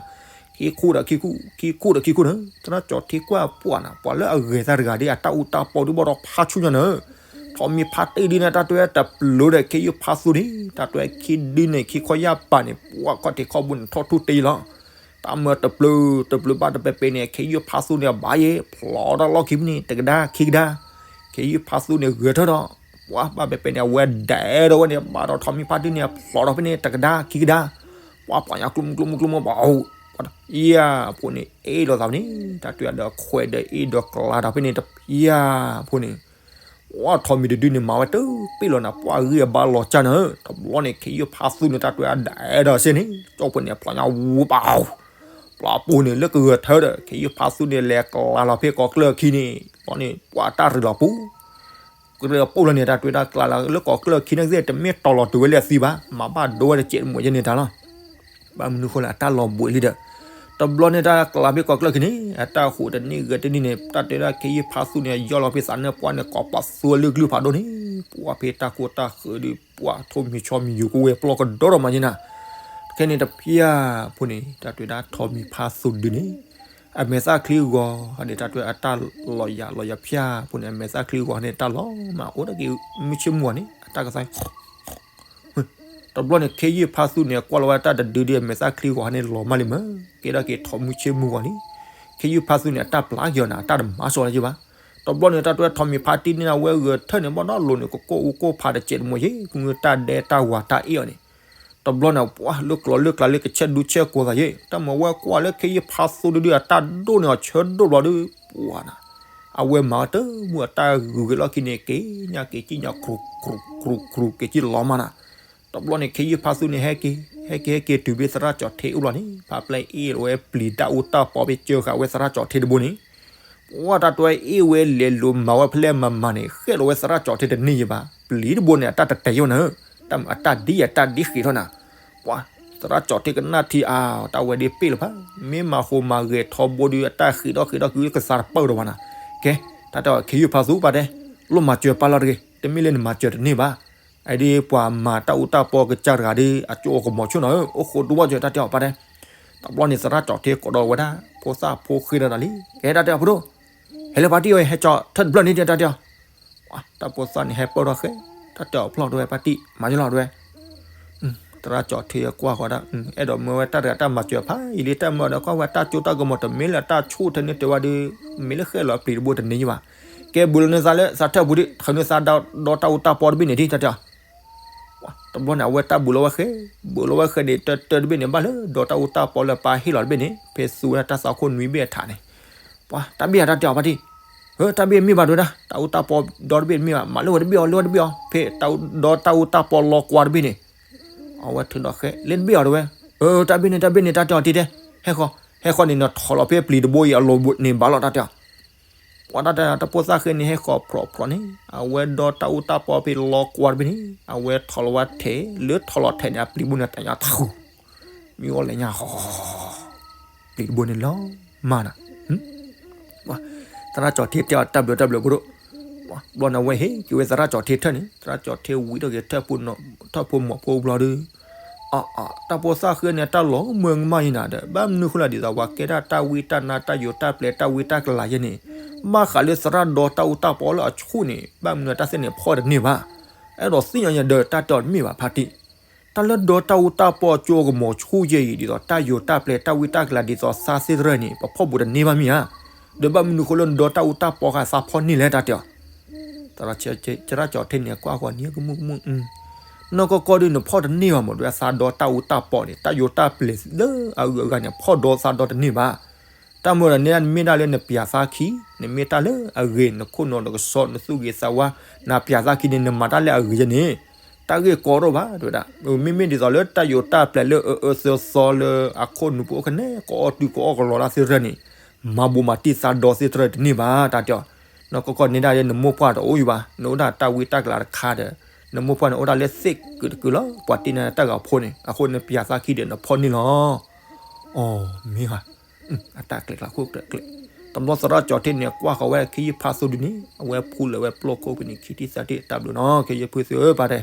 ခ့ခိၣ်ဒီးခ့ခိၣ် ခ့ခိၣ်ဒီးခ့ခိၣ်နၤ, သရၣ်ကၠီၤထ့ကွၢ်ပှၤနၤ ပှၤလၢအဂဲၤတၢ်တဂၤဒ်အတၢ်အူတၢ်ပီဒုးဘၣ်ဒီးဖးဆူညါနၤဧၢ, ထိးမံၤဖါတံၢ်ဒုးန့ၣ် တၢ်ဒွဲၣ်တပျိဒီးခ့ယုၢ်ဖးသိန့ၣ် တၢ်ဒွဲၣ်ခံဒုန့ၣ် ခံခီယၢ်ပာ်န့ၣ် ပှၤခီၣ်ထံးခီၣ်ဘိန့ၣ် ထီၣ်ထူၣ်တ့လီၤ, တၢ်မၢတပျုၤ တပျုၤဘၣ်တပဲာ်ပဲာ်န့ၣ် ခ့ယုၢ်ဖးသိန့ၣ် ဘၣ်ယဲ ဖျိးဒီးလီၢ်ခံဖဲန့ၣ် တကဒါခံကဒါ, ခ့ယုၢ်ဖးသိန့ၣ် ဂဲၤထၢၣ်ဒီး ပှၤဘၣ်ပဲာ်ပဲာ်န့ၣ် အဝဲဒဲးဒီးဝဲန့ၣ် ဘၣ်ဒီးထိးမံၤဖါတံၢ်န့ၣ် ဖျိးဒီးဖဲန့ၣ် တကဒါခံကဒါ, ပှၤပှၤညါကျိမုကျိမုကျိမုဘၣ်, ယၤဖိန့ၣ် အ့ၣ်လိာ်သးဖဲန့ၣ် တၢ်ဒွဲၣ်ဒီးခွဲးဒီးအ့ၣ်ဒီးကျါဒီးဖဲန့ၣ် တယၤဖိန့ၣ် ပှၤထိးမံၤတဒုန့ၣ် မၤဝဲတပ့ၢ်လီၤနၤ ပှၤဂံၢ်အဘါလီၤကၢ်နၤဧၢ, တဘျီန့ၣ် ခ့ယုၢ်ဖးသိန့ၣ် တၢ်ဒွဲၣ်အဒဲးဒီးစ့ၢ်န့ၣ် ကၠီဖိန့ၣ် ဖျိးညါဝူပာ် ပျီပူၤန့ၣ် လၢကဂဲၤထၢၣ်ဒီး ခ့ယုၢ်ဖးသိန့ၣ် လဲၤကျါလီၤဖဲကိးကျၢၢ်ခံန့ၣ် ဘျီန့ၣ် ပှၤတၢ်ရ့လီၤပူၤ ကရ့လီၤပူၤလီၤန့ၣ် တၢ်ဒွဲၣ်တၢ်ကျါလီၤ လၢကိးကျၢၢ်ခံန့ၣ်သ့ၣ် တမ့ၢ်တီၤလီၤတုၤဝဲလၢအသံဘၣ် မၤဘၣ်ဒိဝဲတစဲးတမှဲာ်ယဲန့ၣ်တၢ်လီၤ. ဘၣ်မနုၤဃိလဲၣ် အတၢ်လီၤဘှံးလံဒီး တဘျီန့ၣ် တၢ်ကျါဖဲကိးကျၢၢ်ခံန့ၣ် အတၢ်ဟူးတနံၣ်ဂဲၤတနံၣ်န့ၣ် တၢ်တဲဒၣ်ခ့ယုၢ်ဖးသိန့ၣ် ယီၢ်လီၤဖဲသးနၢၣ်ပှၢ်န့ၣ် ကိးပသူဝဲလၢကလုၢ်ဖးဒိၣ်န့ၣ် ပှၤဖဲတၢ်ကိၢ်တၢ်ဃၢၤဒီး ပှၤထိးမံၤဆီမံၤယူၤကဝဲၤပျီကဒီးဒီးမၤယဲနၤ ခဲန့ၣ်တဖျၢၣ်ဖိန့ၣ် တၢ်တဲဒၣ်ထိးမံၤဖးသိဒုန့ၣ် အမဲာ်သၣ်ချံဂီၤန့ၣ် တၢ်တဲအတၢ်လီၤယၤလီၤယၤဖၠၣ်ဖိန့ၣ် အမဲာ်သၣ်ချံဂီၤန့ၣ် တၢ်လီၤမၢ် အိၣ်ဒၣ်က့ၤမုၢ်ဆ့ၣ်မုၢ်ဂီၤန့ၣ် အတၢ်ကသါ တဘျီန့ၣ် ခ့ယုၢ်ဖါသူန့ၣ် ကွၢ်လီၤဝဲတၢ်တဒုဒု အမဲာ်သၣ်ချံဂီၤန့ၣ် လီၤမၢ်လံမၢ် ကဲဒၣ်က့ၤထီၣ်မုၢ်ဆ့ၣ်မုၢ်ဂီၤလံ. ခ့ယုၢ်ဖါသူန့ၣ် အတၢ်ပျၢ်က့ၤအီၤနၤ အတၢ်တမၤစီၣ်လၢၤဘၣ်. တဘျီန့ၣ် တၢ်တဲထီၣ်မ့ၢ်ဖါတံၢ်န့ၣ် အဝဲဂဲၤထၢၣ်န့ၣ် ဘၣ်နီၣ်လိၤန့ၣ် ကကိၢ်အူကိၢ်ဖးတစဲးတမီၤယ့ၣ် ကငုတၢ်ဒဲတၢ်ဝၤတၢ်အ့ၣ်အီၤန့ၣ် တဘျီန့ၣ် ပှၤလၢကျိၤလၢကျါလၢကဆဲးဒူဆဲးကိးသးယ့ၣ် တၢ်မၤဝဲကွၢ်လၢခ့ယုၢ်ဖါသူဒုဒု အတၢ်ဒိၣ်န့ၣ်အီၤဆၢဒိၣ်ဘျီဒု ပှၤနၤ အဝဲမၤဝဲတမုၢ်အတၢ်ဂုာ်က့ၤလီၢ်ခံန့ၣ် က့ၤညၣ်က့ၤကံၣ်ညၣ် ကြူးကြူးကြူး က့ၤကံၣ်လီၤမၢ်နၤ. တဘျီန့ၣ် ခ့ယုၢ်ဖါသူန့ၣ် ဟဲက့ၤ ဟဲက့ၤဟဲက့ၤတုၤဖဲသရၣ်ကၠီၣ်ထ့အအိၣ်လီၤန့ၣ် ဖးပျဲအ့ၣ်လီၤဝဲပျံၤတၢ်အူတၢ်ပီဖဲကၢဃာ်ဝဲသရၣ်ကၠီၣ်ထ့တဘိန့ၣ် ပှၤတၢ်တဲအ့ၣ်ဝဲလဲၤလိၤ မၤဝဲဖဲလဲၣ်မၤမၤန့ၣ် ဃဲၣ်လီၤဝဲသရၣ်ကၠီၣ်ထ့တန့ၢ်ယံၤဘၣ်. ပျံၤတဘိန့ၣ် အတၢ်တတဲာ်ယိၣ်နၤဧၢ, တၢ်မ့ၢ်အတၢ်ဒ်အတၢ်ဒ်ဃ့ၢ်ထီၣ်နၤ, ပှၤ သရၣ်ကၠီၣ်ထ့ကနၣ်ထံအါ တၢ်ဝဲဒၣ်ပ့ၣ်လၢၤဘၣ်, မ့ၢ်မၤဃိမၤဂဲၤထီဘိဒီး အတၢ်ဃ့ၢ်ထီၣ်ဃ့ၢ်ထီၣ်ကကသါတပၢၢ်ဒီးဘၣ်နၤ. ကဲ တၢ်တဲခ့ယုၢ်ဖါသူပာ်တဲ, လိၣ်မၤစၢၤပာ်လီၤတဂ့ၤ, တမ့ၢ်လၢနမၤစၢၤတန့ၢ်ဘၣ်. အဒ်ပှၤမၤတၢ်အူတၢ်ပီကစၢ်တဂၤဒီး အကၠိအကမီၤဆိၣ်နၤဧၢ, အိၣ်ဃိတဝီစၢၤတၢ်တဲအီၤပာ်တဲ. တဘျီန့ၣ်သရၣ်ကၠီၣ်ထ့ကိးဒီးဝဲဒၣ် ဖိသၣ်ဖိဃ့ဒီးတၢ်လံ, ကဲတၢ်တဲအီၤဖိဒိၣ်, ဟဲလၢပှၤတံၢ်အီၤ ဟဲကၠီၣ်ထၢၣ်တဘျီန့ၣ်တၢ်တဲအီၤ. တၢ်ဖိသၣ်န့ၣ်ဟဲပၢၢ်ထီၣ်ဃဲ, တၢ်တဲအီၤဖျီၣ်ဒဝဲပှၤတံၢ် မၤယလီၤဒဝဲ. သရၣ်ကၠီၣ်ထ့ကွၢ်ဃီဒၣ်, အဲၣ်ဒိးမၢဝဲတၢ်တဂၤတၢ်မၤစၢၤဖးယံာ်လံ, တၢ်မၢဒီးကွၢ်ဝဲတၢ်ကၠိတၢ်ကမီၤ တမ့ၢ်လၢတၢ်ဆိၣ်ထဲန့ၣ်တဲဝဲဒီး မ့ၢ်လၢဃဲလီၤပျံၤတဘိတန့ၢ်ယံၤဘၣ်. ကဲဘူးလီၤန့ၢ်သးလၢသးထၢၣ်ပူၤဒံး, ဃုန့ၢ်သးဒီးတၢ်အူတၢ်ပီတဘ့ၣ်န့ၣ်ဒံး တၢ်တဲအီၤ. တဘျီန့ၣ် အဝဲတၢ်ဘူးလီၤဝဲဃဲ, ဘူးလီၤဝဲဃဲန့ၣ် တၢတၢတဘ့ၣ်န့ၣ် ဘၣ်လၢဒီးတၢ်အူတၢ်ပီလၢပၢ်ဟ့ၣ်လီၤတဘ့ၣ်န့ၣ် ဖဲသူဝဲဒၣ်တၢ်သးခိၣ်နွံဘ့ၣ်အထးန့ၣ်, ပှၤတၢ်ဘ့ၣ်ဧါ တၢ်တဲအီၤပှၤတံၢ်, တၢ်ဘ့ၣ်မ့ၢ်ဘၣ်ဒဝဲဒၣ် တၢ်အူတၢ်ပီဒီတဘ့ၣ်မ့ၢ်ဘၣ်, မၤလၢဝဲတဘ့ၣ်အီၤ လၢဝဲတဘ့ၣ်အီၤ ဖဲဒီးတၢ်အူတၢ်ပီလီၤကွၢ်တဘ့ၣ်န့ၣ်. အဝဲထုးဒီးဃဲ လၢတဘ့ၣ်အီၤတဝဲ, တၢ်ဘ့ၣ်န့ၣ် တၢ်ဘ့ၣ်န့ၣ် တၢ်တဲအီၤတံၢ်တဲ, ဟဲဃီ, ဟဲဃီန့ၣ် နထီၣ်လီၤဖဲပျံၤတဘိအံၤအလိၤန့ၣ်ဘၣ်လီၤ တၢ်တဲအီၤ. ပှၤတၢ်တဲ တၢ်ဖိသၣ်ဃ့န့ၣ် ဟဲဃီဖျိးဖျိးန့ၣ် အဝဲဒီးတၢ်အူတၢ်ပီဖဲလီၤကွၢ်တဘ့ၣ်န့ၣ် အဝဲထီၣ်လီၤဝဲထဲး, လၢထီၣ်လီၤထဲးန့ၣ် အပျံၤတဘိန့ၣ် တၢ်ညါထူ, မ့ၢ်အီၤလဲၣ်ညါဃီ, ပျံၤတဘိန့ၣ်လီၤမၢ်နၤ. သရၣ်ကၠီၣ်ထ့တဲအီၤတၢ်ဘျုးတၢ်ဘျုးဖိဒိၣ်, ဘျီန့ၣ်ဝဲဟ့ၣ်က့ၤဝဲသရၣ်ကၠီၣ်ထ့ထၢၣ်န့ၣ် သရၣ်ကၠီၣ်ထ့ဝံၤထီၣ်က့ၤထၢၣ်ဖိမီၤဖိဘျီဒီး တၢ်ဖိသၣ်ဃ့န့ၣ် တၢ်လီၤမၢ်ကမၣ်ယံၤနၤဒီး ဘၣ်မနုၤဃိလၢဒ်သိးပှၤကဲဒၣ်တၢ်ဝံတၢ်နါတၢ်ယိၤတၢ်ပျဲတၢ်ဝံတၢ်ကလၤယဲန့ၣ်, ဘၣ်ဃးလၢသရၣ်ဒီးတၢ်အူတၢ်ပီလၢအဆူၣ်န့ၣ် ဘၣ်မနုၤတၢ်သ့ၣ်န့ၣ်ဖီၣ်တန့ၢ်ဘၣ်. အဲၣ်ဒိးသ့ၣ်ညါယၤဒီးတၢ်တဲအီၤတမ့ၢ်ဘၣ်ဖါတံၢ်, တၢ်လၢဒီးတၢ်အူတၢ်ပီကၠိကမီၤဆူၣ်ယဲအံၤ ဒ်သိးတၢ်ယိၤတၢ်ပျဲတၢ်ဝံတၢ်ကလၤဒ်သိးသးသ့ၣ်တဖၣ်န့ၣ် ပဖီၣ်ဘူးတန့ၢ်ဘၣ်မ့ၢ်ဧါ. ဒီးဘၣ်မနုၤဃိလၢနဒီးတၢ်အူတၢ်ပီဃာ်သးဖီၣ်န့ၢ်လဲၣ်တၢ်တဲအီၤ သရၣ်ကၠီၣ်ထ့န့ၣ်ကွၢ်ဃီၤန့ၣ်ကမူၣ်ကမူၣ်, နီၢ်ကီၢ်ကီၢ်ဒုးနဖီၣ်တန့ၢ်ဘၣ်မး ဒ်သးဒီးတၢ်အူတၢ်ပီန့ၣ် တၢ်ယိၤတၢ်ပျဲလၢအဂုၤအဂၤန့ၣ် ဖီၣ်ဒီးသးဒီးတန့ၢ်ဘၣ်. တၢ်မၢဒီးန့ၣ် နမ့ၢ်ဒၣ်လၢနပျဲသးခံ, နမ့ၢ်တၢ်လၢအဂ့ၤ နခိၣ်နူာ်နကစီၣ်နသူၣ်ဂ့ၤသးဝါ, နပျဲသးခံန့ၣ် နမၤတၢ်လၢအဂ့ၤယဲန့ၣ်, တၢ်ဂ့ၢ်ကီဒိၣ်ဘၣ် တဲဝဲဒၣ်. မ့မ့ၢ်ဒ်သိးလၢတၢ်ယိၤတၢ်ပျဲလၢအအၢသၢသီလၢအခိၣ်နူာ်ဖိအိၣ်ခဲန့ၣ် ကအီၣ်တုၤကအီၣ်ကလီတၢ်သ့ၣ်တဖၣ်န့ၣ် မၤဘူးမၤတံၢ်သးဒီးသ့ၣ်တဖၣ်တန့ၢ်ဘၣ် တၢ်တဲအီၤ. နီၢ်ကီၢ်ကီၢ်န့ၣ်ဒၣ်ယဲ နမိၢ်ပှၢ်တအိၣ်ယံၤဘၣ်, နအိၣ်ဒၣ်တၢ်ဝံတၢ်ကလၤတခါဒီး နမိၢ်ပှၢ်န့ၣ်အိၣ်ဒၣ်လၢသ့ၣ်ကုာ်တကုာ်လီၤ. ပှၤတ့န့ၢ်တၢ်ဂၤဖိန့ၣ် အဃိနပျဲသးခံဒီးနဖီၣ်န့ၢ်လီၤ. အိ မ့ၢ်ဧါ. အတၢ်ကျဲၤကျါခိၣ်ကျဲၤကျဲၤ, တဘျီသရၣ်ကၠီၣ်ထ့န့ၣ်ကွၢ်ဃီၤဝဲခ့ယုၢ်ဖါသူဒုန့ၣ် အဝဲဖူလၢာ်ဝဲပျိခိၣ်ဖဲန့ၣ် ခံထံၣ်သးထံၣ် တၢ်ဘျုးနီၤ ခ့ယုၢ်ဖါသူဧၢ ပာ်တဲ.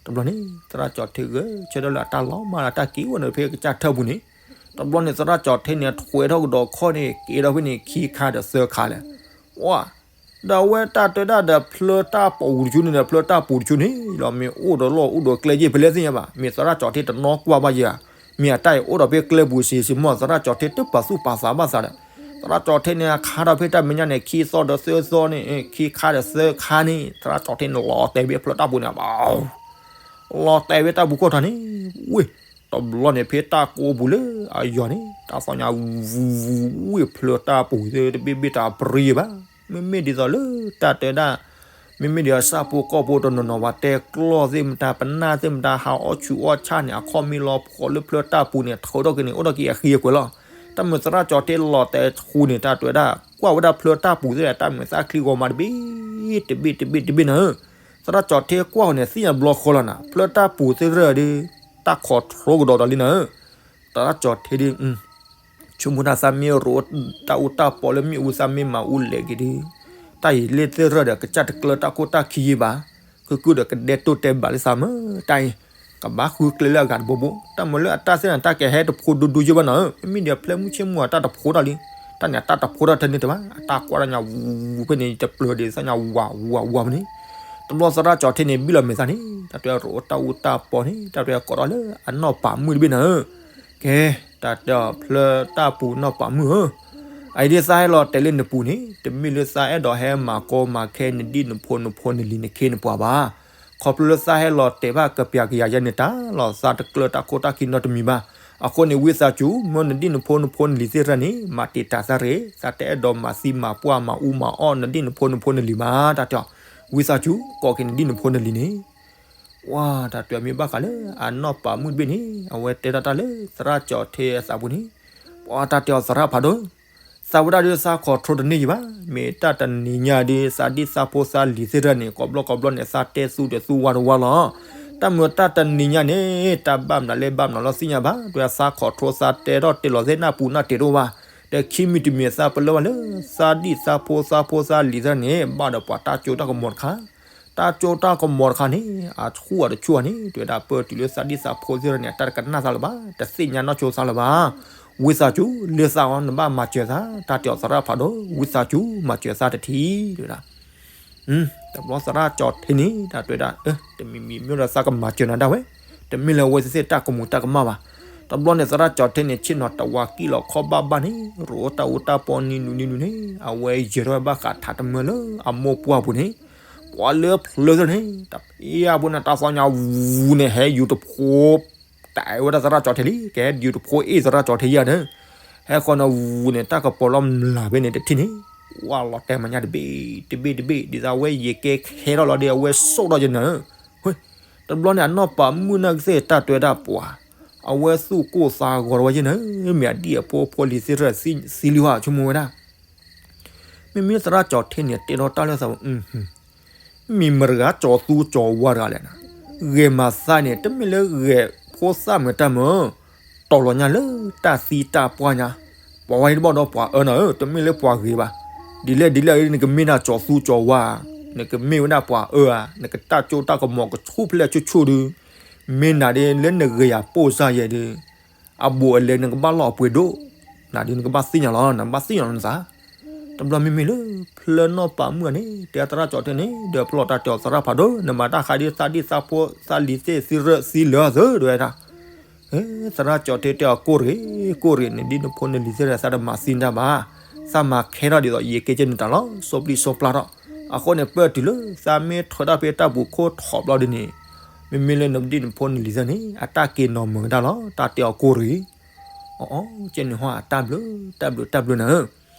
တဘျီန့ၣ် သရၣ်ကၠီၣ်ထ့ဂဲၤဆၢထၢၣ်လၢအတၢ်လီၤမၢ်လၢတၢ်က့ၤဝဲန့ၣ်ဖဲကစၢ်ထၢၣ်ပူၤန့ၣ်, တဘျီန့ၣ်သရၣ်ကၠီၣ်ထ့န့ၣ် ထွဲထီၣ်ကဒီးခီၣ်န့ၣ် က့ၤဒီးဖဲန့ၣ် ခံခါဒီးသၢခါလဲၣ်. ဝါ ဒီးအဝဲတၢ်တဲဒၣ်ဒီးဖျၢတၢ်ပူၤတဆူန့ၣ်ဒီး ဖျၢတၢ်ပူၤတဆူန့ၣ်လီၤ မ့ၢ်အိၣ်ဒီးလီၢ်အိၣ်ဒီးကျဲယဲၢ်ဖဲလဲၣ်သ့ၣ်ညါဘၣ်, မ့ၢ်သရၣ်ကၠီၣ်ထ့တနီၤကွၢ်ဘၣ်ယဲၢ်ဧါ, မ့ၢ်အတၢ်အံၤအိၣ်ဒီးဖဲကျဲပူၤစ့ၢ်စ့ၢ်မီၢ် သရၣ်ကၠီၣ်ထ့တပာ်သူၣ်ပာ်သးဘၣ်သးဒီး သရၣ်ကၠီၣ်ထ့န့ၣ် အခါဒီးဖဲတၢ်မဲာ်ညါန့ၣ် ခံသီဒီးသၢသီန့ၣ် ခံခါဒီးသၢခါန့ၣ် သရၣ်ကၠီၣ်ထ့န့ၣ် လီၤတဲာ်ဝဲဖျၢတၢ်ပူၤန့ၣ် လီၤတဲာ်ဝဲတၢ်ပူၤခိၣ်ထီၣ်န့ၣ် ဝ့ၢ် တဘျီန့ၣ်ဖဲတၢ်ကိးပူၤလၢအယီၤန့ၣ် တၢ်သီၣ်ညါဝူၤဝူၤဝ့ၢ်ဖျၢတၢ်ပူၤသ့ၣ်တဘ့ၣ်ဘ့ၣ်တၢ်ပြံဘၣ်. မ့မ့ၢ်ဒ်သိးလၢတၢ်တဲဒၣ် မ့မ့ၢ်ဒ်အဆၣ်ဖိကီၢ်ဖိတနီၤနီၤ ပှၤတဲကျီၢ်သ့ၣ်မတၤ ပနၢ်သ့ၣ်မတၤ ဟးအီၣ်ဆူးအီၣ်ဆၣ်န့ၣ် အခီၣ်မ့ၢ်လီၤဖှီးလၢဖျၢတၢ်ပူၤန့ၣ် ထီထီၣ်က့ၤန့ၣ် အိၣ်ထီၣ်က့ၤအဃံအကွဲးလီၤ. တၢ်မုာ်သရၣ်ကၠီၣ်ထ့လီၤတဲာ်ဆူန့ၣ် တၢ်တဲဒၣ် ကွၢ်ဝဲဒၣ်ဖျၢတၢ်ပူၤသ့ၣ်တဖၣ် တၢ်မုာ်သၣ်ချံဂီၤမးတဘ့ၣ် တဘ့ၣ်တဘ့ၣ်တဘ့ၣ်နၤဧၢ သရၣ်ကၠီၣ်ထ့ကွၢ်ဃီၤန့ၣ် သ့ၣ်ညါဘျီဃီလီၤနၤ ဖျၢတၢ်ပူၤသ့ၣ်တဖၣ်ဒီး တၢ်ခီၣ်ထီကဒီးဒီးလံနၤဧၢ သရၣ်ကၠီၣ်ထ့ဒီး ဆိကမိၣ်တၢ်သးမ့ၢ်ရိတၢ်အူတၢ်ပီလၢမ့ၣ်အူသးမ့ၢ်မၤအူလဲၣ်က့ၤဒီး တၢ်အံၤလၢသ့ၣ်တဖၣ်ဒီး ကစၢ်တကျၢတၢ်ခိၣ်တၢ်ခံယံၤဘၣ်. ကုၢ်ကုၢ်ဒီးကဒဲတိၢ်တဲဘၣ်လၢသးမၢ် တၢ်အံၤ ကဘၣ်ဃုကျဲလၢအဂၤတဘိဘိ တၢ်မၤလၢအတၢ်သ့ၣ်န့ၣ် တၢ်ကဟဲတဖိဒိဒိယဲၢ်ဘၣ်နၤဧၢ မ့မ့ၢ်ဒ်အဖျဲၣ်မုၢ်ဆ့ၣ်မုၢ်အတၢ်တဖိတၢ်လံ တၢ်န့ၣ်အတၢ်တဖိတၢ်ထဲန့ၣ်တဘၣ် အတၢ်ကွၢ်တၢ်ညါဝူဖဲန့ၣ် တပျၢၤဒ်သ့ၣ်ညါဝးဝးဝးဖဲန့ၣ်, တဘျီသရၣ်ကၠီၤထ့န့ၣ် ဘံၣ်လီၤမဲာ်သးန့ၣ် တၢ်တဲရိအိၣ်တၢ်အူတၢ်ပီန့ၣ် တၢ်တဲကိးထီၣ်လၢအနီၢ်ပာ်မုၣ်တဘ့ၣ်နၤဧၢ, ကဲ တၢ်တဲအီၤဖျၢတၢ်ပူၤနီၢ်ပာ်မုၣ်ဧၢ, အအံၤဒ်သးဟဲလီၤတဲာ်လၢနပူၤန့ၣ် တမ့ၢ်လၢသးအဲၣ်ဒိးဟဲမၤကီမၤခဲနဒံၣ်နဖိနဖိနလံၤနခ့နပှၤဘၣ်, ခီဖျိလၢသးဟဲလီၤတဲာ်ဘၣ်ကပျၤကယၤယဲန့ၣ်တၢ်လီၤ သးတကျၢတၢ်ခိၣ်တၢ်ခံနီတမံၤဘၣ်, အဃိန့ၣ် ဝံသးစူၤ မ့ၢ်နဒံၣ်နဖိနဖိနလံၤသ့ၣ်တဖၣ်န့ၣ် မၤတံာ်တာ်သးရ့ၣ် သးတအဲၣ်ဒိးမၤသံမၤပှၢ်မၤအူမၤအီၣ်နဒံၣ်နဖိနဖိနလံၤဘၣ် တၢ်တဲအီၤ, ဝံသးစူၤ ကိးက့ၤနဒံၣ်နဖိနလံၤန့ၣ် ဝဲတၢ်တဲအီၤမ့ၢ်ဘၣ်ဃးလၢအနီၢ်ပာ်မုၣ်တဘ့ၣ်န့ၣ် အဝဲတဲတၢ်တၢ်လၢသရၣ်ကၠီၤထ့အသးပူၤန့ၣ်, ပှၤတၢ်တဲအီၤသရၣ်ဖးဒိၣ်, သးဝဲဒၣ်ဒ်သး control တန့ၢ်ယံၤဘၣ်, မ့ၢ်တၢ်တနံၤညါဒ် သးဒံၣ်သးဖိသးလံၤသ့ၣ်တဖၣ်န့ၣ် ကိးဘျီကိးဘျီန့ၣ် သးတဲသူၣ်တသူၣ်ဝါတဝါလီၤ, တၢ်မ့ၢ်တၢ်တနံၤညါန့ၣ် တၢ်ဘၣ်မနုၤလဲၣ်ဘၣ်မနုၤလီၤသ့ၣ်ညါဘၣ်, တဲသး control သးတဲထီၣ်တဲလီၤသ့ၣ်နၢ်ပူၤနၢ်တ့ၢ်တအိၣ်ဘၣ်, ဒီးခံမံၤတမံၤသးပလၢၢ်ဘၣ်လၢ သးဒံၣ်သးဖိသးဖိသးလံၤသ့ၣ်တဖၣ်န့ၣ် ဘၣ်ဒီးပှၤတၢ်ကၠိတၢ်ကမီၤတခါ တၢ်ကၠိတၢ်ကမီၤတခါန့ၣ် အဆူၣ်အတဆူၣ်န့ၣ် တဲဝဲဒၣ်ပၢၢ်တုၤလၢသးဒံၣ်သးဖိသ့ၣ်တဖၣ်န့ၣ် အတၢ်တကနၣ်သးလၢၤဘၣ်, တသ့ၣ်ညါနီၢ်ကၠိသးလၢၤဘၣ်, ဝံသးစူၤ လၢသးအီၤနဘၣ်မၤစၢၤသး, တၢ်တဲအီၤသရၣ်ဖးဒိၣ် ဝံသးစူၤ မၤစၢၤသးတထံၣ် တဲဝဲဒၣ် တဘျီသရၣ်ကၠီၤထ့န့ၣ် တၢ်တဲဝဲဒၣ် တမံၤမံၤမ့ၢ်ဒီးသးကမၤစၢၤနၤဒၣ်ဝဲ, တမ့ၢ်လၢအဝဲသ့ၣ်တၢ်ကမူးတၢ်ကမၣ်ဘၣ်, တဘျီန့ၣ်သရၣ်ကၠီၤထ့န့ၣ် ဆ့ၣ်နီၤတဝးကံၣ်လီၤခီၣ်ဘၣ်ဘၣ်န့ၣ် ရိအိၣ်တၢ်အူတၢ်ပီနံၤနုၤနံၤနုၤန့ၣ် အဝဲယဲၤထီၣ်ဝဲဘၣ်ဃးထးတမၢလၢအမိၢ်ပှၢ်ပူၤန့ၣ်, ပှၤလၢဖျၢၣ်သ့ၣ်န့ၣ် တဖၣ်အံၤဖိန့ၣ် တၢ်သီညါဝူန့ၣ် ဟဲယူၤတဖိ တၢ်အဲၣ်ဝဲဒၣ်သရၣ်ကၠီၤထ့လံ, ကဟဲယူၤတဖိအ့ၣ်သရၣ်ကၠီၤထ့ယဲၢ်ဒီး, ဟဲဃီန့ၣ်ဝူန့ၣ် တၢ်ကပီၤလီၤမျးဖဲန့ၣ်တထံၣ်န့ၣ်, ဝါလီၤတဲာ်မးညါတဘ့ၣ်တဘ့ၣ်တဘ့ၣ် ဒ်သိးအဝဲယဲၤကဲခဲထီၣ်လီၤဒီး အဝဲစိာ်ထီၣ်ယဲၢ်နၤ, တဘျီန့ၣ် အနီၢ်ပာ်မုၣ်နာ်က့သ့ၣ်တၢ်တဲဝဲဒၣ်ပှၤ, အဝဲသူၣ်ကိၢ်သးဂီၤတဝဲယဲၢ်နၤ, မ့ၢ်အဒံၣ်အဖိဖိလံၤသ့ၣ်တဖၣ်သံလံဟီ ဆိကမိၣ်ဝဲဒၣ် မ့မ့ၢ်သရၣ်ကၠီၤထ့န့ၣ် တဲထီၣ်တၢ်လၢသးဝဲ, မ့ၢ်မတၤတဂၤကၠီၤသူကၠီၤဝါတဂၤလဲၣ်, ဂဲၤမၤသးန့ၣ် တမ့ၢ်လၢဂဲၤဖိသၣ်မုာ်တၢ်မုာ်, တီၤလီၤညါလၢတၢ်သံတၢ်ပှၢ်ညါ, ပှၤဝဲတဘၣ်ဒီးပှၤအၢနၤဧၢ တမ့ၢ်လၢပှၤဂ့ၤဘၣ်, ဒ်လဲၣ်ဒ်လဲၣ် နကမ့ၢ်ဒၣ်ကၠီၤသူကၠီၤဝါ, နကမ့ၢ်ဝဲဒၣ်ပှၤအၢဧါ, နကတၢ်ကၠိတၢ်ကမီၤကဆူၣ်ဖျဲၣ်ဆူၣ်ဆူၣ်ဒီး, မ့ၢ်နၤဒ်လၢနဂ့ၤယၤပိၢ်စၢ်ယဲၢ်ဒီး အဘူးအလဲနကဘၣ်လီၢ်အပှ့ၤဒိၣ်, နၤဒ်နကဘၣ်သ့ၣ်ညါလီၤ နဘၣ်သ့ၣ်ညါလီၤနသး, တဘျီမ့မ့ၢ်လၢ ဖျၢၣ်နီၢ်ပာ်မုၣ်န့ၣ် တဲသရၣ်ကၠီၤထ့န့ၣ် ဒီးဖျီၣ်တၢ်တဲအီၤသရၣ်ဖးဒိၣ် နမၤတၢ်ဃးဒ်သးဒံၣ်သးဖိသးလံၤသ့ၣ်သံရၢၣ်သံလၢာ်သၢ တဲဝဲဒၣ် သရၣ်ကၠီၤထ့တဲအီၤ ကိၢ်ရ့ၣ် ကိၢ်ရ့ၣ် နဒ်နဖိနလံၤသ့ၣ်ဒီး သးတမၤသံတၢ်ဘၣ်, သးမၤခဲထီၣ်ဒ်သိးယကဲကဲန့ၣ်တၢ်လီၤ စိပျံၤစိပျါထီၣ်, အဃိန့ၣ် ပၢၢ်တုၤလၢ သးမ့ၢ်ထၢတၢ်ဖဲတၢ်ပူၤခိၣ်ထီၣ်ဘျီဒ်န့ၣ်, မ့မ့ၢ်လၢနဒ်နဖိနလံၤသ့ၣ်န့ၣ် အတၢ်က့ၤနီၤမုာ်ကဒါလီၤ တၢ်တဲအီၤကိၢ်ရ့ၣ်, အအီ ကဲန့ၣ်ဟီ အတၢ်ဘျုး တၢ်ဘျုးတၢ်ဘျုးနၤဧၢ,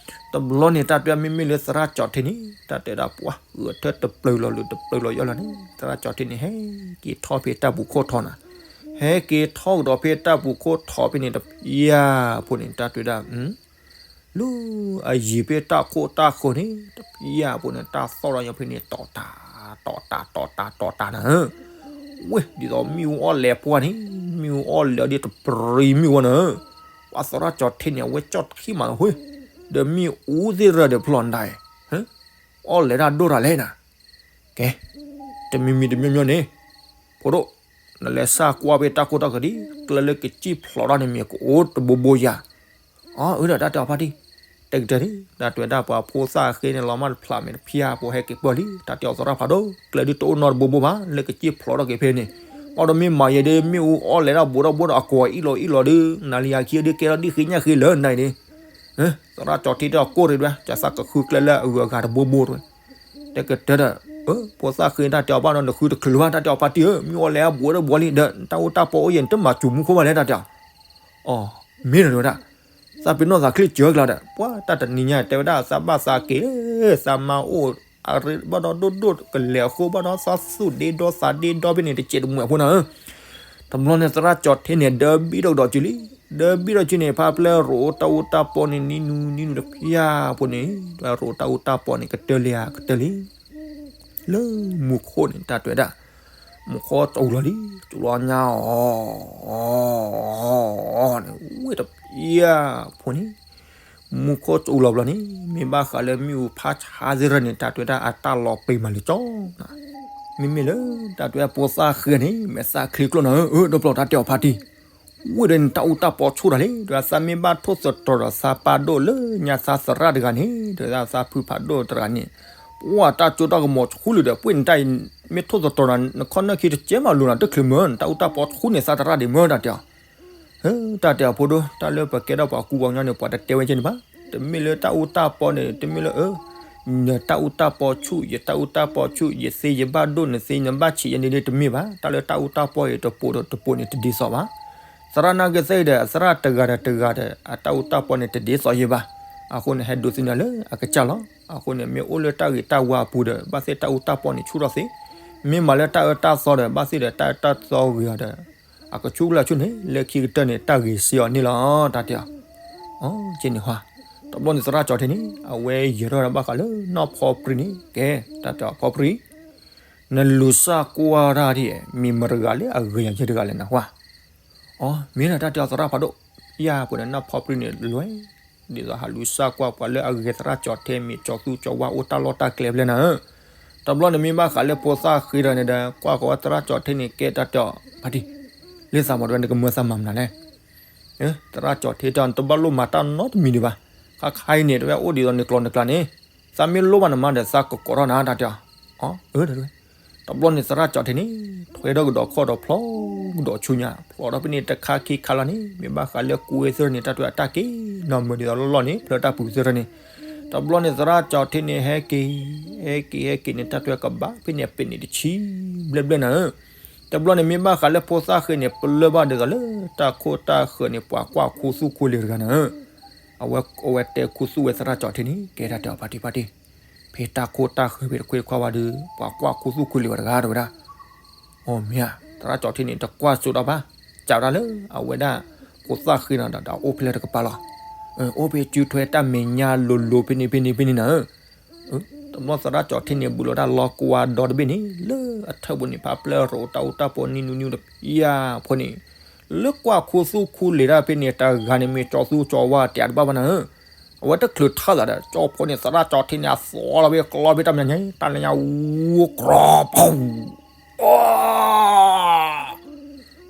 တဘျီန့ၣ် တၢ်တဲမ့မ့ၢ်လၢသရၣ်ကၠီၤထ့န့ၣ် တၢ်တဲဒၣ်ပှၤ ဂဲၤထၢၣ်တပျုာ်လီၤလၢတပျုာ်လီၤယီၢ်လီၤန့ၣ် သရၣ်ကၠီၤထ့န့ၣ် ဟဲက့ၤထီၣ်ဖဲတၢ်ပူၤခိၣ်ထီၣ်နၤ, ဟဲက့ၤထီၣ်ကဒီးဖဲတၢ်ပူၤခိၣ်ထီၣ်ဖဲန့ၣ် တပျၢ်ဖိန့ၣ် တၢ်တဲဒၣ် လၢအယံၤဖဲတၢ်ခိၣ်တၢ်ဃၢၤန့ၣ် တပျၢ်ဖိန့ၣ် တၢ်သီၣ်ဒီးညီဖဲန့ၣ် တီၤတၢ် တီၤတၢ် တီၤတၢ် တီၤတၢ်နၤဧၢ, ဝဲ ဒ်သိးမ့ၣ်အူအီၣ်လဲၤပှၢ်န့ၣ် မ့ၣ်အူအီၣ်လဲၤဒ်တပြံမ့ၣ်အူနၤဧၢ, ပှၤသရၣ်ကၠီၤထ့န့ၣ် အဝဲကၠီၣ်ထံမးလီၤဝဲ, ဒီးမ့ၣ်အူသ့ၣ်ရၢၢ်ဒီးဖျီၣ်နၤ, အီၣ်လဲၤတၢ်ဒိၣ်တၢ်လဲၣ်နၤ, ကဲ တမံၤမံၤတမံၤမံၤန့ၣ်, ဖိဒိၣ်, နလဲၤစၢ်ကွၢ်ဖဲတၢ်ခိၣ်တၢ်ဃၢၤဒ် ကျဲလၢကစံၣ်ဖျိးတၢ်န့ၣ်မ့ၢ်ကအိၣ်တဘိဘိယၤ, အၢ ဒီးတၢ်တဲအီၤဖါတံၢ်, တကတၢၢ်ဒ် တၢ်တဲဝဲဒၣ်ပှၤဖိသၣ်ဃ့န့ၣ် လီၤမၢ်တဖျးမဲာ်တဖျါဖိဟဲက့ၤပၢၢ်လံ တၢ်တဲအီၤသရၣ်ဖးဒိၣ် ကျဲဒ်တအိၣ်နီတဘိဘိဘၣ် လၢကစံၣ်ဖျိးထီၣ်က့ၤဖဲန့ၣ်, ဘၣ်ဒီးမ့ၢ်မၤယဲဒ်မ့ၣ်အူအီၣ်လဲၤတၢ်ဘူးထီၣ်ဘူးဒီးအကိးအံၣ်လီၤအံၣ်လီၤဒီး နၤလံယၤခံဒ်ကဲထီၣ်ဒ်ဃ့ညၣ်ဃ့လၢနၤအံၤဒ် သရၣ်ကၠီၤထ့တဲအီၤကိၢ်ရ့ၣ်ဒ် ကစၢ်ကဃုကျဲလၢအဂုၤအဂၤတဘိဘိတဝဲ, တကတၢၢ်ဒီး, ပှၤသၣ်ဃ့တၢ်တဲအီၤဘၣ်ဒီးနဃုတချုးဘၣ် တၢ်တဲအီၤဖါတံၢ်ဧၢ မ့ၣ်အူအီၣ်လဲၤအဘူးဒီးဘူးလံ ဒီးတၢ်အိၣ်တၢ်ပီအိၣ်ယဲၢ် နတမၤစူၤမူခိၣ်ဘၣ်လဲၣ် တၢ်တဲအီၤ, အီၤ, မ့ၢ်ဒီးတဲဝဲဒၣ်, သးပ့ၤနီၣ်သးချ့စၢၤကျါဒီး ပှၤတၢ်တနံၤညါတဲဝဲဒၣ်သးဘၣ်သးက့ၤလၢ သးမါအိၣ် အရ့ဘၣ်ဒီးဒိၣ်ဒိၣ်ကလဲာ်အဃိဘၣ်ဒီးသးသူၣ်ဒ့ဒီသးဒ့ဒီဖဲန့ၣ် တစဲးတမှဲးဖိနၤဧၢ, တဘျီန့ၣ်သရၣ်ကၠီၤထ့န့ၣ် ဒၢဘံၣ်ထီၣ်ကဒီးစုလံ, ဒၢဘံၣ်ထီၣ်စုန့ၣ် ဖါပျဲရိအိၣ်တၢ်အိၣ်တၢ်ပီန့ၣ် နံၤနုၤနံၤနုၤတဖျါဖိန့ၣ်, ရိအိၣ်တၢ်အိၣ်တၢ်ပီန့ၣ် ကတၢၢ်လံဧါ ကတၢၢ်လံ လၢမူခိၣ်န့ၣ် တၢ်တဲဝဲဒၣ်, မူခိၣ်စူၤလီၤလံ, စူၤလီၤညါအီၤ, န့ၣ် ဝဲတပျၢ်ဖိန့ၣ်, မူခိၣ်စူၤလီၤဘျီန့ၣ် မ့ၢ်ဘၣ်ဃးလၢမ့ၣ်အူဖးဆါသ့ၣ်ရၢၢ်န့ၣ် တၢ်တဲဝဲဒၣ်အတၢ်လီၤပ့ၤမးလံကၠီနၤ, မ့မ့ၢ်လၢတၢ်တဲဝဲဒၣ်ဖိသၣ်ဃ့န့ၣ် မဲာ်သၣ်ချ့ကျိၣ်နၤဧၢ, အၢ ဒီးပျီတၢ်တဲအီၤဖါတံၢ်, ဝ့ၢ်ဒီးန့ၣ် တၢ်အူတၢ်ပီဆူၣ်တၢ်လံ, ဒီးသးမ့ၢ်ဘၣ်ထိၣ်သတြီၤဒီးသးပၢ်ဒိၣ်လၢညါသးသရၣ်တဂၤန့ၣ်, ဒီးသးဖုဖးဒိၣ်တဂၤန့ၣ်, ပှၢ်တၢ်ကၠိတၢ်ကမီၤဆူၣ်လံဒီး ပှ့ၢ်နတၢ်အံၤ မ့ၢ်ထိၣ်သတြီၤနၤ နခီၣ်နၢၣ်ခံတကဲမးလိၤနၤ တချုးမၢ် နတၢ်အူတၢ်ပီဆူၣ်န့ၣ် သးသရၣ်ဒံးမၢ်တၢ်တဲအီၤ. တၢ်တဲအီၤဖိဒိၣ် တၢ်လၢပကဲထီၣ်ပှၤကူပှၤကညီန့ၣ် ပှၤတတဲဝဲကဲန့ၣ်ဘၣ်, တမ့ၢ်လၢတၢ်အူတၢ်ပီန့ၣ် တမ့ၢ်လၢ နတၢ်အူတၢ်ပီဆူၣ် ယတၢ်အူတၢ်ပီဆူၣ် ယသ့ယဘၣ်ဒိၣ် နသ့နဘၣ်ဆံးယဲန့ၣ်တမ့ၢ်ဘၣ်, တၢ်လၢတၢ်အူတၢ်ပီအံၤ တပိာ်ဒီးတပိာ်န့ၣ် တဒ်သိးဘၣ်. သရၣ်နာ်က့သ့ၣ်ဒီး အသရၣ်တဂၤဒီးတဂၤဒီး အတၢ်အူတၢ်ပီန့ၣ် တဒ်သိးယဲဘၣ်. အဃိန့ၣ် ဟဲဒိးသ့ၣ်ညါလၢအကစၢ်လီၤ. အဃိန့ၣ် မ့ၢ်အိၣ်လၢတၢ်ဂ့ၤတၢ်ဝါအပူၤဒီး ဘၣ်သ့ၣ်တၢ်အူတၢ်ပီန့ၣ်ဆူၣ်ထီၣ်သ့, မ့ၢ်မၤလၢတၢ်အၢတၢ်သီဒီး ဘၣ်သ့ၣ်ဒီးတၢ်အၢတၢ်သီဂ့ၤအီၤဒီး အကဆူၣ်ကလၢာ်ဆူၣ်န့ၣ် လၢခံကတၢၢ်န့ၣ် တၢ်ဂ့ၤစ့အီၤန့ၣ်လီၤ တၢ်တဲအီၤ. အကဲန့ၣ်ဟါ, တဘျီန့ၣ်သရၣ်ကၠီၤထံန့ၣ် အဝဲယဲၤထီၣ်ဒီးဘၣ်ဃးလၢနီၢ်ဖီပြံန့ၣ် ကဲ တၢ်တဲအီၤဖီပြံ နလူၤစၢ်ကွၢ်တၢ်ဒ် မံၤမတဂၤလၢအဂ့ၤယၤယဲၢ်တဂၤလဲၣ်နဟါ. အ မ့ၢ်ဒၣ်တၢ်တဲအီၤသရၣ်ဖးဒိၣ်, ယၤပှဲၤန့ၣ်နီၢ်ဖီပြံန့ၣ်လွဲ, ဒ်သိးဟးလူၤစၢ်ကွၢ်ပှၤလၢအဂ့ၤသရၣ်ကၠီၤထံမံၤကၠီၤသူကၠီၤဝါအိၣ်တၢ်လီၢ်တၢ်ကျဲဖဲလဲၣ်နၤဧၢ. တဘျီန့ၣ်မ့ၢ်ဘၣ်ဃးလၢဖိသၣ်ဃ့ဒီးန့ၣ်ဒီး ကွၢ်ဃီၤဝဲသရၣ်ကၠီၤထံန့ၣ်ကဲတၢ်တဲအီၤ ဖါတံၢ်, လၢသးမၤတဝဲနကမၢသးမၤမနုၤလဲၣ် သရၣ်ကၠီၤထံတဲအီၤ နတဘၣ်လိၣ်မၤတၢ်နီတမံၤဒံးဘၣ်. ခါခါအံၤန့ၣ် တဝဲအိၣ်ဒ်သိးနကျိၤနကျါန့ၣ်, သးမ့ၢ်လိၣ်ဘၣ်နမါဒီးသးကကိးထီၣ်နၤတၢ်တဲအီၤ. အ တဘျီန့ၣ်သရၣ်ကၠီၤထံန့ၣ် ထွဲထီၣ်ကဒီးခီၣ်ဒီးဖျီကဒီးဆူညါ ဖျီထီၣ်ဖဲန့ၣ်တခါခံခါလီၤန့ၣ် မ့ၢ်ဘၣ်ဃးလၢကွ့သ့ၣ်န့ၣ် တၢ်တဲအီၤအတၢ်က့ၤနီၢ်မုာ်ဒ်သိးလီၢ်လီၢ်န့ၣ် ဖျၢၣ်တၢ်ပူၤသ့ၣ်န့ၣ်. တဘျီန့ၣ်သရၣ်ကၠီၤထံန့ၣ် ဟဲက့ၤ ဟဲက့ၤဟဲက့ၤန့ၣ် တၢ်တဲအီၤကဘၣ်ဖဲန့ၣ် ပ့ၤန့ၣ်တဆံဘျဲၣ်ဘျဲၣ်နၤဧၢ. တဘျီန့ၣ်မ့ၢ်ဘၣ်ဃးလၢဖိသၣ်ဃ့န့ၣ် ပလၢၢ်ဘၣ်ဒ်သိးလၢတၢ်ခိၣ်တၢ်ဃၢၤန့ၣ် ပှၤကွၢ်ခူသူၣ်ခူလံၤတဂၤနၤဧၢ. အဝဲ အဝဲတဲခူသူၣ်ဝဲသရၣ်ကၠီၤထံန့ၣ် ကဲတၢ်တဲအီၤဖါတံၢ်ဖါတံၢ်, ဖဲတၢ်ခိၣ်တၢ်ဃၢၤဖဲတခွ့တခွါဝဲဒီး ပှၤကွၢ်ခူသူၣ်ခူလံၤဝဲတဂၤတဝဲဒၣ်. အ မ့ၢ်ဧါ, သရၣ်ကၠီၤထံန့ၣ် တကွၢ်စိတၢ်ဘၣ်, ကးဝဲဒၣ်လၢအဝဲဒၣ် ဖိသၣ်ဃ့နၤဒီး ဒီးအိၣ်ဖဲလဲၣ်တကပၤလီၤ. အိၣ်ဖဲစုထွဲတၢ်မဲာ်ညါလိၤလိၤဖဲန့ၣ်ဖဲန့ၣ်ဖဲန့ၣ်နၤဧၢ. တဘျီသရၣ်ကၠီၤထံန့ၣ် ဘူးလီၤတၢ်လီၤကွၢ်ဒီတဘ့ၣ်န့ၣ် လၢအထၢၣ်ပူၤန့ၣ် ဖးပျဲၢ်ရိးတၢ်အူတၢ်ပီနံၤနူနံၤတဖၣ်ဖိန့ၣ်, လၢကွၢ်ခူသူၣ်ခူလံၤတၢ်ဖဲန့ၣ် တဂၤန့ၣ်မ့ၢ်ကၠီၤသူကၠီၤဝါတၢ်တဘၣ်ဘၣ်နၤဧၢ. အဝဲတချုးထီၣ်သးဒီး ကၠီဖီန့ၣ် သရၣ်ကၠီၤထံန့ၣ် အသီလီၤဖဲကျီဖဲတၢ်မဲာ်ညါ တၢ်မဲာ်ညါဝူကရီပူၤ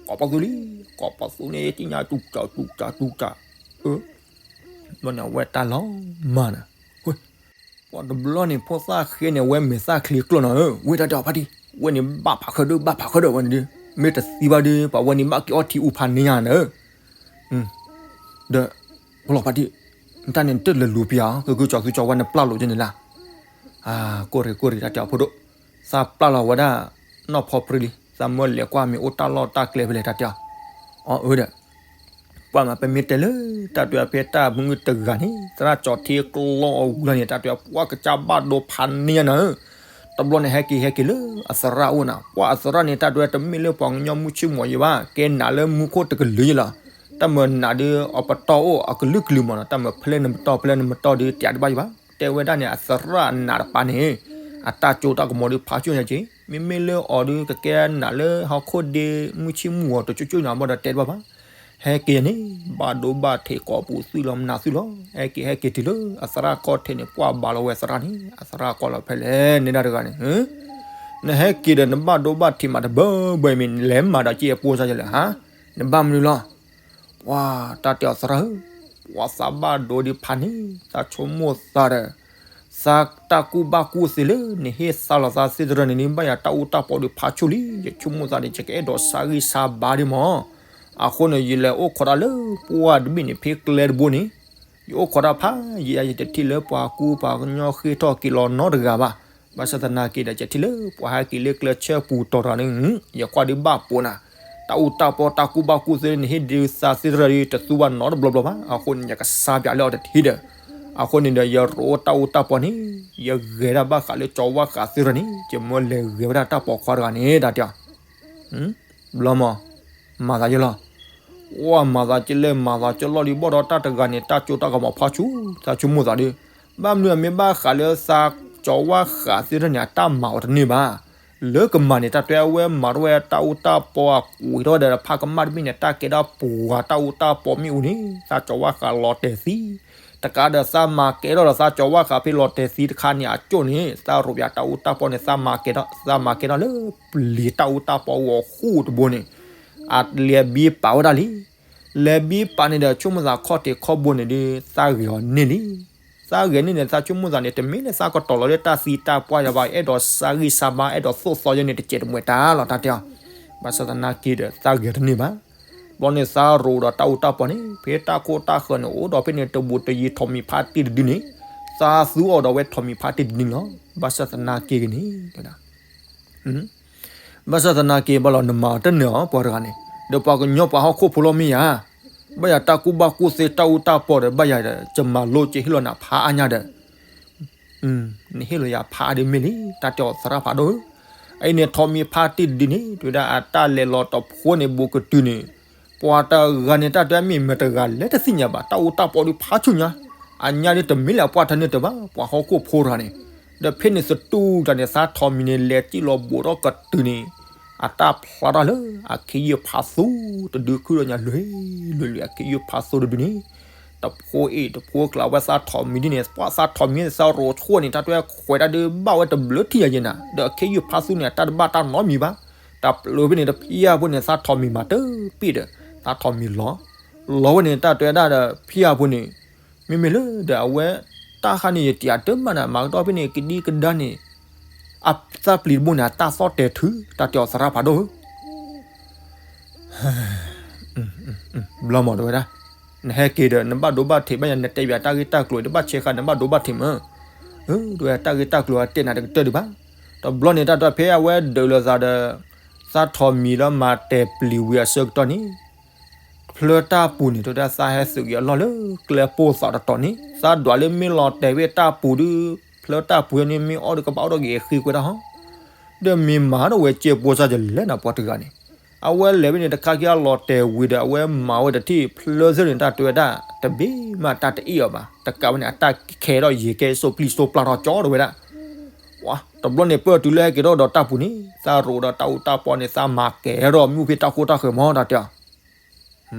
ကိးပသူလံ, ကိးပသူန့ၣ် သ့ၣ်ညါတူၢ်ကၢ်တူၢ်ကၢ်တူၢ်ကၢ်, ဘျီန့ၣ် အဝဲတၢ်လီၤမၢ်နၤ, ပှၤတဘျီန့ၣ် ဖိသၣ်ဃ့န့ၣ် အဝဲမဲာ်သၣ်ချံကျိၣ်နီၤဧၢ, ဝဲတၢ်တဲအီၤဖါတံၢ်, ဝဲန့ၣ်ဘၣ်ဖးဃၢဒၢ ဘၣ်ဖးဃၢဒၢဝဲန့ၣ်ဒီး, မ့ၢ်တသံဘၣ်ဒီး ပှၤဝဲန့ၣ်ဘၣ်က့ၤအီထံအူဖးန့ၢ်ညါနၤဧၢ, ဒီး ပလီၤဖါတံၢ်, နတၢ်န့ၣ်တလၢာ်လူၤပယီၤ ကကၢကၠီၤသူကၠီၤဝါနပျၢ်လိာ်က့ၤန့ၣ်လၢ် ကိၢ်ရ့ၣ်ကိၢ်ရ့ၣ် တၢ်တဲအီၤဖိဒိၣ်, သးပျၢ်လီၤဝဲဒၣ် နီၢ်ဖီပြံလံ, သးမၢလဲၤကွၢ်မ့ၢ်အိၣ်တၢ်လီၢ်တၢ်ကျဲဖဲလဲၣ် တၢ်တဲအီၤ, အအၢဒီး ပှၤမၤပမ့ၢ်တဲလၢ တၢ်တဲအီၤဖဲတၢ်မုၢ်တဂၤန့ၣ် သရၣ်ကၠီၤထံကျီအဝံၤလီၤန့ၣ် တၢ်တဲအီၤ ပှၤကစၢ်ဘၣ်ဒိဖးန့ၢ်ညါနၤဧၢ, တဘျီန့ၣ်ဟဲက့ၤဟဲက့ၤလၢအသရၣ်အိၣ်နၤ, ပှၤအသရၣ်န့ၣ် တၢ်တဲအီၤတမ့ၢ်လၢပှၤကညီမုၢ်ဆ့ၣ်မီၤယဲဘၣ်, ကဲနးလၢမူခိၣ်တကလုာ်ယဲလီၤ, တၢ်မၤနးဒီးအပတီၢ်အိၣ်အကလုာ်ကလုာ်မးနီၤ, တၢ်မၤဖဲလဲၣ်နပတီၢ်ဖဲလဲၣ်နပတီၢ်ဒီး တဲတဘၣ်ယဲဘၣ်, တဲဝဲဒၣ်န့ၣ် အသရၣ်အနးတပၤန့ၣ် အတၢ်ကၠိတၢ်ကမီၤဒီးဖးဆူၣ်ညါက့ၤ, မ့မ့ၢ်လၢအီၤဒီး ကကဲနးလၢဟီၣ်ခိၣ်ဒ့မုၢ်ဆ့ၣ်မူၤအီၤတကၠိကၠိညါဘၣ်ဒီး တဲတဘၣ်ဘၣ်, ဟဲက့ၤန့ၣ် ဘၣ်ဒိဘၣ်ထံးကိးပူၤသွံၣ်လီၤမနုၤသွံၣ်လီၤ, ဟဲက့ၤဟဲက့ၤတုၤလၢအသရၣ်ခီၣ်ထံးန့ၣ် ပှၢ်ဘါလီၤဝဲသရၣ်န့ၣ် အသရၣ်ကွၢ်လီၤဖဲလဲၣ်န့ၣ်တၢ်တဂၤန့ၣ်, နဟဲက့ၤဒီးနဘၣ်ဒိဘၣ်ထံးမးတဘၢဘၢအံၤမ့ၢ် နလဲၤမၤဒီးက့ၤအပိစါယဲလဲၣ်ဟါ, နဘၣ်မနုၤလီၤ ပှၤတၢ်တဲအီၤသရၣ်ဧၢ, ပှၤသးဘၣ်ဒိဒံးဖးန့ၣ် သးဆိကမိၣ်သးဒီး, သးတၢ်ကူၣ်ဘၣ်ကူၣ်သ့လၢ နဟ့ၣ်သးလီၤသးသ့ၣ်တဖၣ်န့ၣ် နဘၣ်ယၤတၢ်အူတၢ်ပီဒီးဖးဆူၣ်လံ, ယဆိကမိၣ်သးန့ၣ် ယကအဲၣ်ဒိးဆါဂံၢ်ဆါဘါဒံးမး, အဃိန့ၣ် ယလဲၤအိၣ်ခိးတၢ်လၢပှၢ်တဘ့ၣ်န့ၣ် ဖဲကျဲတဘိန့ၣ်, ယအိၣ်ခိးတၢ်ဖးယံာ်ယံာ် ယတထံၣ်လၢပှၤကူပှၤကညီဃ့ၢ်ထီၣ်က့ၤလီၤနီတဂၤဘၣ်, ဘၣ်ဆၣ်သနာ်က့ဒီး ယထံၣ်လၢပှၤဟဲက့ၤလၢကျဲဆၢပူၤတီၤတဂၤန့ၣ်, ယကွၢ်ဒုးဘၣ်ပိာ်နၤ, တၢ်အူတၢ်ပီတၢ်ကူၣ်ဘၣ်ကူၣ်သ့လၢနဟ့ၣ်ဒုးသးသ့ၣ်တဖၣ်ဒီး တသူဘၣ်နီတဘျီဘျီဘၣ်, အဃိန့ၣ် ယကစါပၠးလၢအီၤတထံၣ်ဒီး, အဃိန့ၣ်ဒီး ယရိၣ်အိၣ်တၢ်အူတၢ်ပီန့ၣ်, ယဂဲၤဒၣ်ဘၣ်ဃးလၢကၠီၤဝါဃးသ့ၣ်တဖၣ်န့ၣ် ယမၢလဲၤဂဲၤဝဲဒၣ်တၢ်ပိာ်ခွါတဂၤန့ၣ် တၢ်တဲအီၤ ဘျီမး, မၤသးယဲလီၤ, အိၣ်မၤသးကလဲၣ် မၤသးကလီၢ်လံ ဘၣ်ဒီးတၢ်တဂၤန့ၣ် တၢ်ကၠိတၢ်ကမီၤဖးဆူၣ် သးဆိကမိၣ်သးဒီး, ဘၣ်မနုၤအမ့ၢ်ဘၣ်ဃးလၢသးကၠီၤဝါဃးသ့ၣ်တဖၣ်န့ၣ် အတၢ်မၤအီၤတန့ၢ်ဘၣ်, လၢကမၤန့ၣ် တၢ်တဲအဝဲမၤထီၣ်ဝဲတၢ်အူတၢ်ပီအကွံာ်ထီၣ်ဒီးဖးကမၣ်တဘ့ၣ်န့ၣ် တၢ်ကဲထီၣ်ပှၤတၢ်အူတၢ်ပီမ့ၣ်အူန့ၣ် သးကၠီၤဝါဃးလီၤတဲာ်သံ, တကးဒီးသးမၤကဲထီၣ်ဒီးသးကၠီၤဝါဃးဖဲလီၤတဲာ်သံတခါန့ၣ် အကၠိၣ်န့ၣ် သးရိးပၠးတၢ်အူတၢ်ပီန့ၣ် သးမၤကဲထီၣ် သးမၤကဲထီၣ်လၢပျံၤတၢ်အူတၢ်ပီဂီၤဃူတဘိန့ၣ်, အလဲၤဘံပာ်ဝဲဒၣ်လံ, လဲၤဘံပာ်န့ၣ်ဒီး ဆိကမိၣ်သးခီၣ်ထံးခီၣ်ဘိန့ၣ်ဒီး သးဂဲၤအီၤန့ၢ်လံ. သးဂဲၤန့ၢ်န့ၣ် သးဆိကမိၣ်သးန့ၣ် တမ့ၢ်လၢသးကတီၤလီၤလၢတၢ်သံတၢ်ပှၢ်ယၤဘၣ်, အဲၣ်ဒိးစါဂံၢ်စါဘါ အဲၣ်ဒိးသိၣ်သီယဲန့ၣ် တစဲးတမှဲးတၢ်လီၤ တၢ်တဲအီၤ. ဘၣ်ဆၣ်သနာ်က့ဒီး သးဂဲၤတန့ၢ်ဘၣ်. ဘျီန့ၣ်သးရိၤဒီးတၢ်အူတၢ်ပီန့ၣ် ဖဲတၢ်ခိၣ်တၢ်ဃၢၤန့ၣ် အိၣ်ဒီးဖဲန့ၣ် တဘူးတယံၤ ထိးမံၤဖါတံၢ်တဒုန့ၣ် သးသူအီၤဒီးဝဲထိးမံၤဖါတံၢ်တဒုန့ၣ်လီၤ. ဘၣ်ဆၣ်သနာ်က့ဂ့ၤန့ၣ် ဘၣ်ဆၣ်သနာ်က့ဘၣ်လီၤ နမၤအီၤတန့ၢ်အီၤ ပှၤတဂၤန့ၣ်, ဒီးပှၤကညီပှၤဟီၣ်ခိၣ်ဖိလီၤမ့ၢ်ယၤ, ဘၣ်ယၤတၢ်ကူၣ်ဘၣ်ကူၣ်သ့တၢ်အူတၢ်ပီဒီး ဘၣ်ယၤဒီး ယမၤလိက့ၤဟ့ၣ်လီၤနၤဖးအါညါဒီး နဟ့ၣ်လီၤယၤဖးအါဒ်မ့ၢ်လံ တၢ်တဲအီၤသရၣ်ဖးဒိၣ်ဧၢ. အအံၤန့ၣ် ထိးမံၤဖါတံၢ်တဒုန့ၣ် တဲဝဲဒၣ်အတၢ်လဲၤလီၤတဖိန့ၣ် ဘူးကတုၤန့ၣ် ပှၤတဂၤန့ၣ် တၢ်တဲမ့ၢ်မတဂၤလဲၣ်တသ့ၣ်ညါဘၣ်, တၢ်အူတၢ်ပီဒုးဖးဆူညါ, အညါဒ်တမ့ၢ်လၢအပှၢ်ထၢန့ၢ်တဘၣ် ပှၤဟီၣ်ခိၣ်ဖိတဂၤန့ၣ်, ဒီးဖဲန့ၣ်သတူၢ်တၢ်န့ၣ် သးထိးမံၤန့ၣ် လဲၤစံၣ်လီၤဘူးထီၣ်ကတုၤန့ၣ် အတၢ်ဖျါထီၣ်လၢ အခ့ယုၢ်ဖးသူတဒုခုဒီးညါလွံၢ်လွံၢ် အခ့ယုၢ်ဖးသူတဒုန့ၣ် တဖိအ့ၣ်တဖိအကျါဝဲသးထိးမံၤဒ်န့ၣ် ပှၤသးထိးမံၤသးရိၤဆိၣ်န့ၣ် တၢ်တဲခွဲးတၢ်ဒုးဘၣ်ဝဲတဘျုးထံၣ်ယၤယဲနၤ ဒီးအခ့ယုၢ်ဖးသူန့ၣ် အတၢ်တဘၣ်တၢ်နီတမံၤဘၣ်. တၢ်ပျုၤဖဲန့ၣ် တဖံးအါဖိန့ၣ် သးထိးမံၤမၤတပ့ၢ်ဒီး သးထိးမံၤလီၤ, လီၤဝဲန့ၣ် တၢ်တဲဝဲဒၣ်ဒီး ဖံးအါဖိန့ၣ် မ့မ့ၢ်လၢဒီးအဝဲ တၢ်ဃါန့ၣ် ယတံၤအတမၣ်န့ၣ် မၤကတီၢ်ဖဲန့ၣ် ကဒံကဒါန့ၣ် အသၣ်ပျံၤတဘိန့ၣ် အတၢ်သီၣ်တဲာ်ထု တၢ်တဲအီၤသရၣ်ဖးဒိၣ်ဧၢ. ဘျီမးတဲဝဲဒၣ်, နဟဲက့ၤဒီး နဘၣ်ဒိဘၣ်ထံးဘၣ်ယၤ နတဲဘၣ်တၢ်ဂ့ၢ်တၢ်ကျိၤ တဘၣ်ဆဲးဃာ် နဘၣ်ဒိဘၣ်ထံးမး, တဲဝဲတၢ်ဂ့ၢ်တၢ်ကျိၤအတဲနၤတကတၢၢ်ဒံးဘၣ်. တဘျီန့ၣ် တၢ်တဲဖဲအဝဲဒုးလိာ်သးဒီး သးထိးမံၤလၢမၤတဲာ်ပျံၤဝံၤအဆၢကတီၢ်န့ၣ် ဖျၢတၢ်ပူၤန့ၣ် တဲဝဲဒၣ်သးဟဲသုးက့ၤအလီၢ်လၢကျဲပိၢ်သးတတီၤန့ၣ် သးဒွးလၢမ့ၢ်လီၤတဲာ်ဝဲတၢ်ပူၤဒီး ဖျၢတၢ်ပူၤန့ၣ် မ့ၢ်အီၣ်ဒီးကဘၣ်အီၣ်ဒီးက့ၤဃ့ကွဲတၢ်ဟီ, ဒီးမ့ၢ်မၤဒီးဝဲကဲပိၢ်စၢ်ယလဲၣ်နၤပှၤတဂၤန့ၣ်, အဝဲလဲၤဖဲန့ၣ်တခါက့ၤအလီၤတဲာ်ဝံၤဒီး အဝဲမၤဝဲတထံၣ်ဖျၢသ့ၣ်န့ၣ် တၢ်တဲဝဲဒၣ် တဘ့ၣ်မးတၢ်တအ့ၣ်အီၤဘၣ်, တကးဝဲန့ၣ် အတၢ်ခဲထီၣ်ယံၤကဲစိးပျံၤစိးပျၢ်ထီၣ်ကၠီတဲဝဲဒၣ် တဘျီန့ၣ် ပၢၢ်တုၤလၢဟဲက့ၤထီၣ်ဒီးတၢ်ပူၤန့ၣ် သးရိၤဒီးတၢ်အူတၢ်ပီန့ၣ် သးမၤကဲၤထီၣ်မ့ၣ်အူဖဲတၢ်ခိၣ်တၢ်ဃၢၤမး တၢ်တဲအီၤ,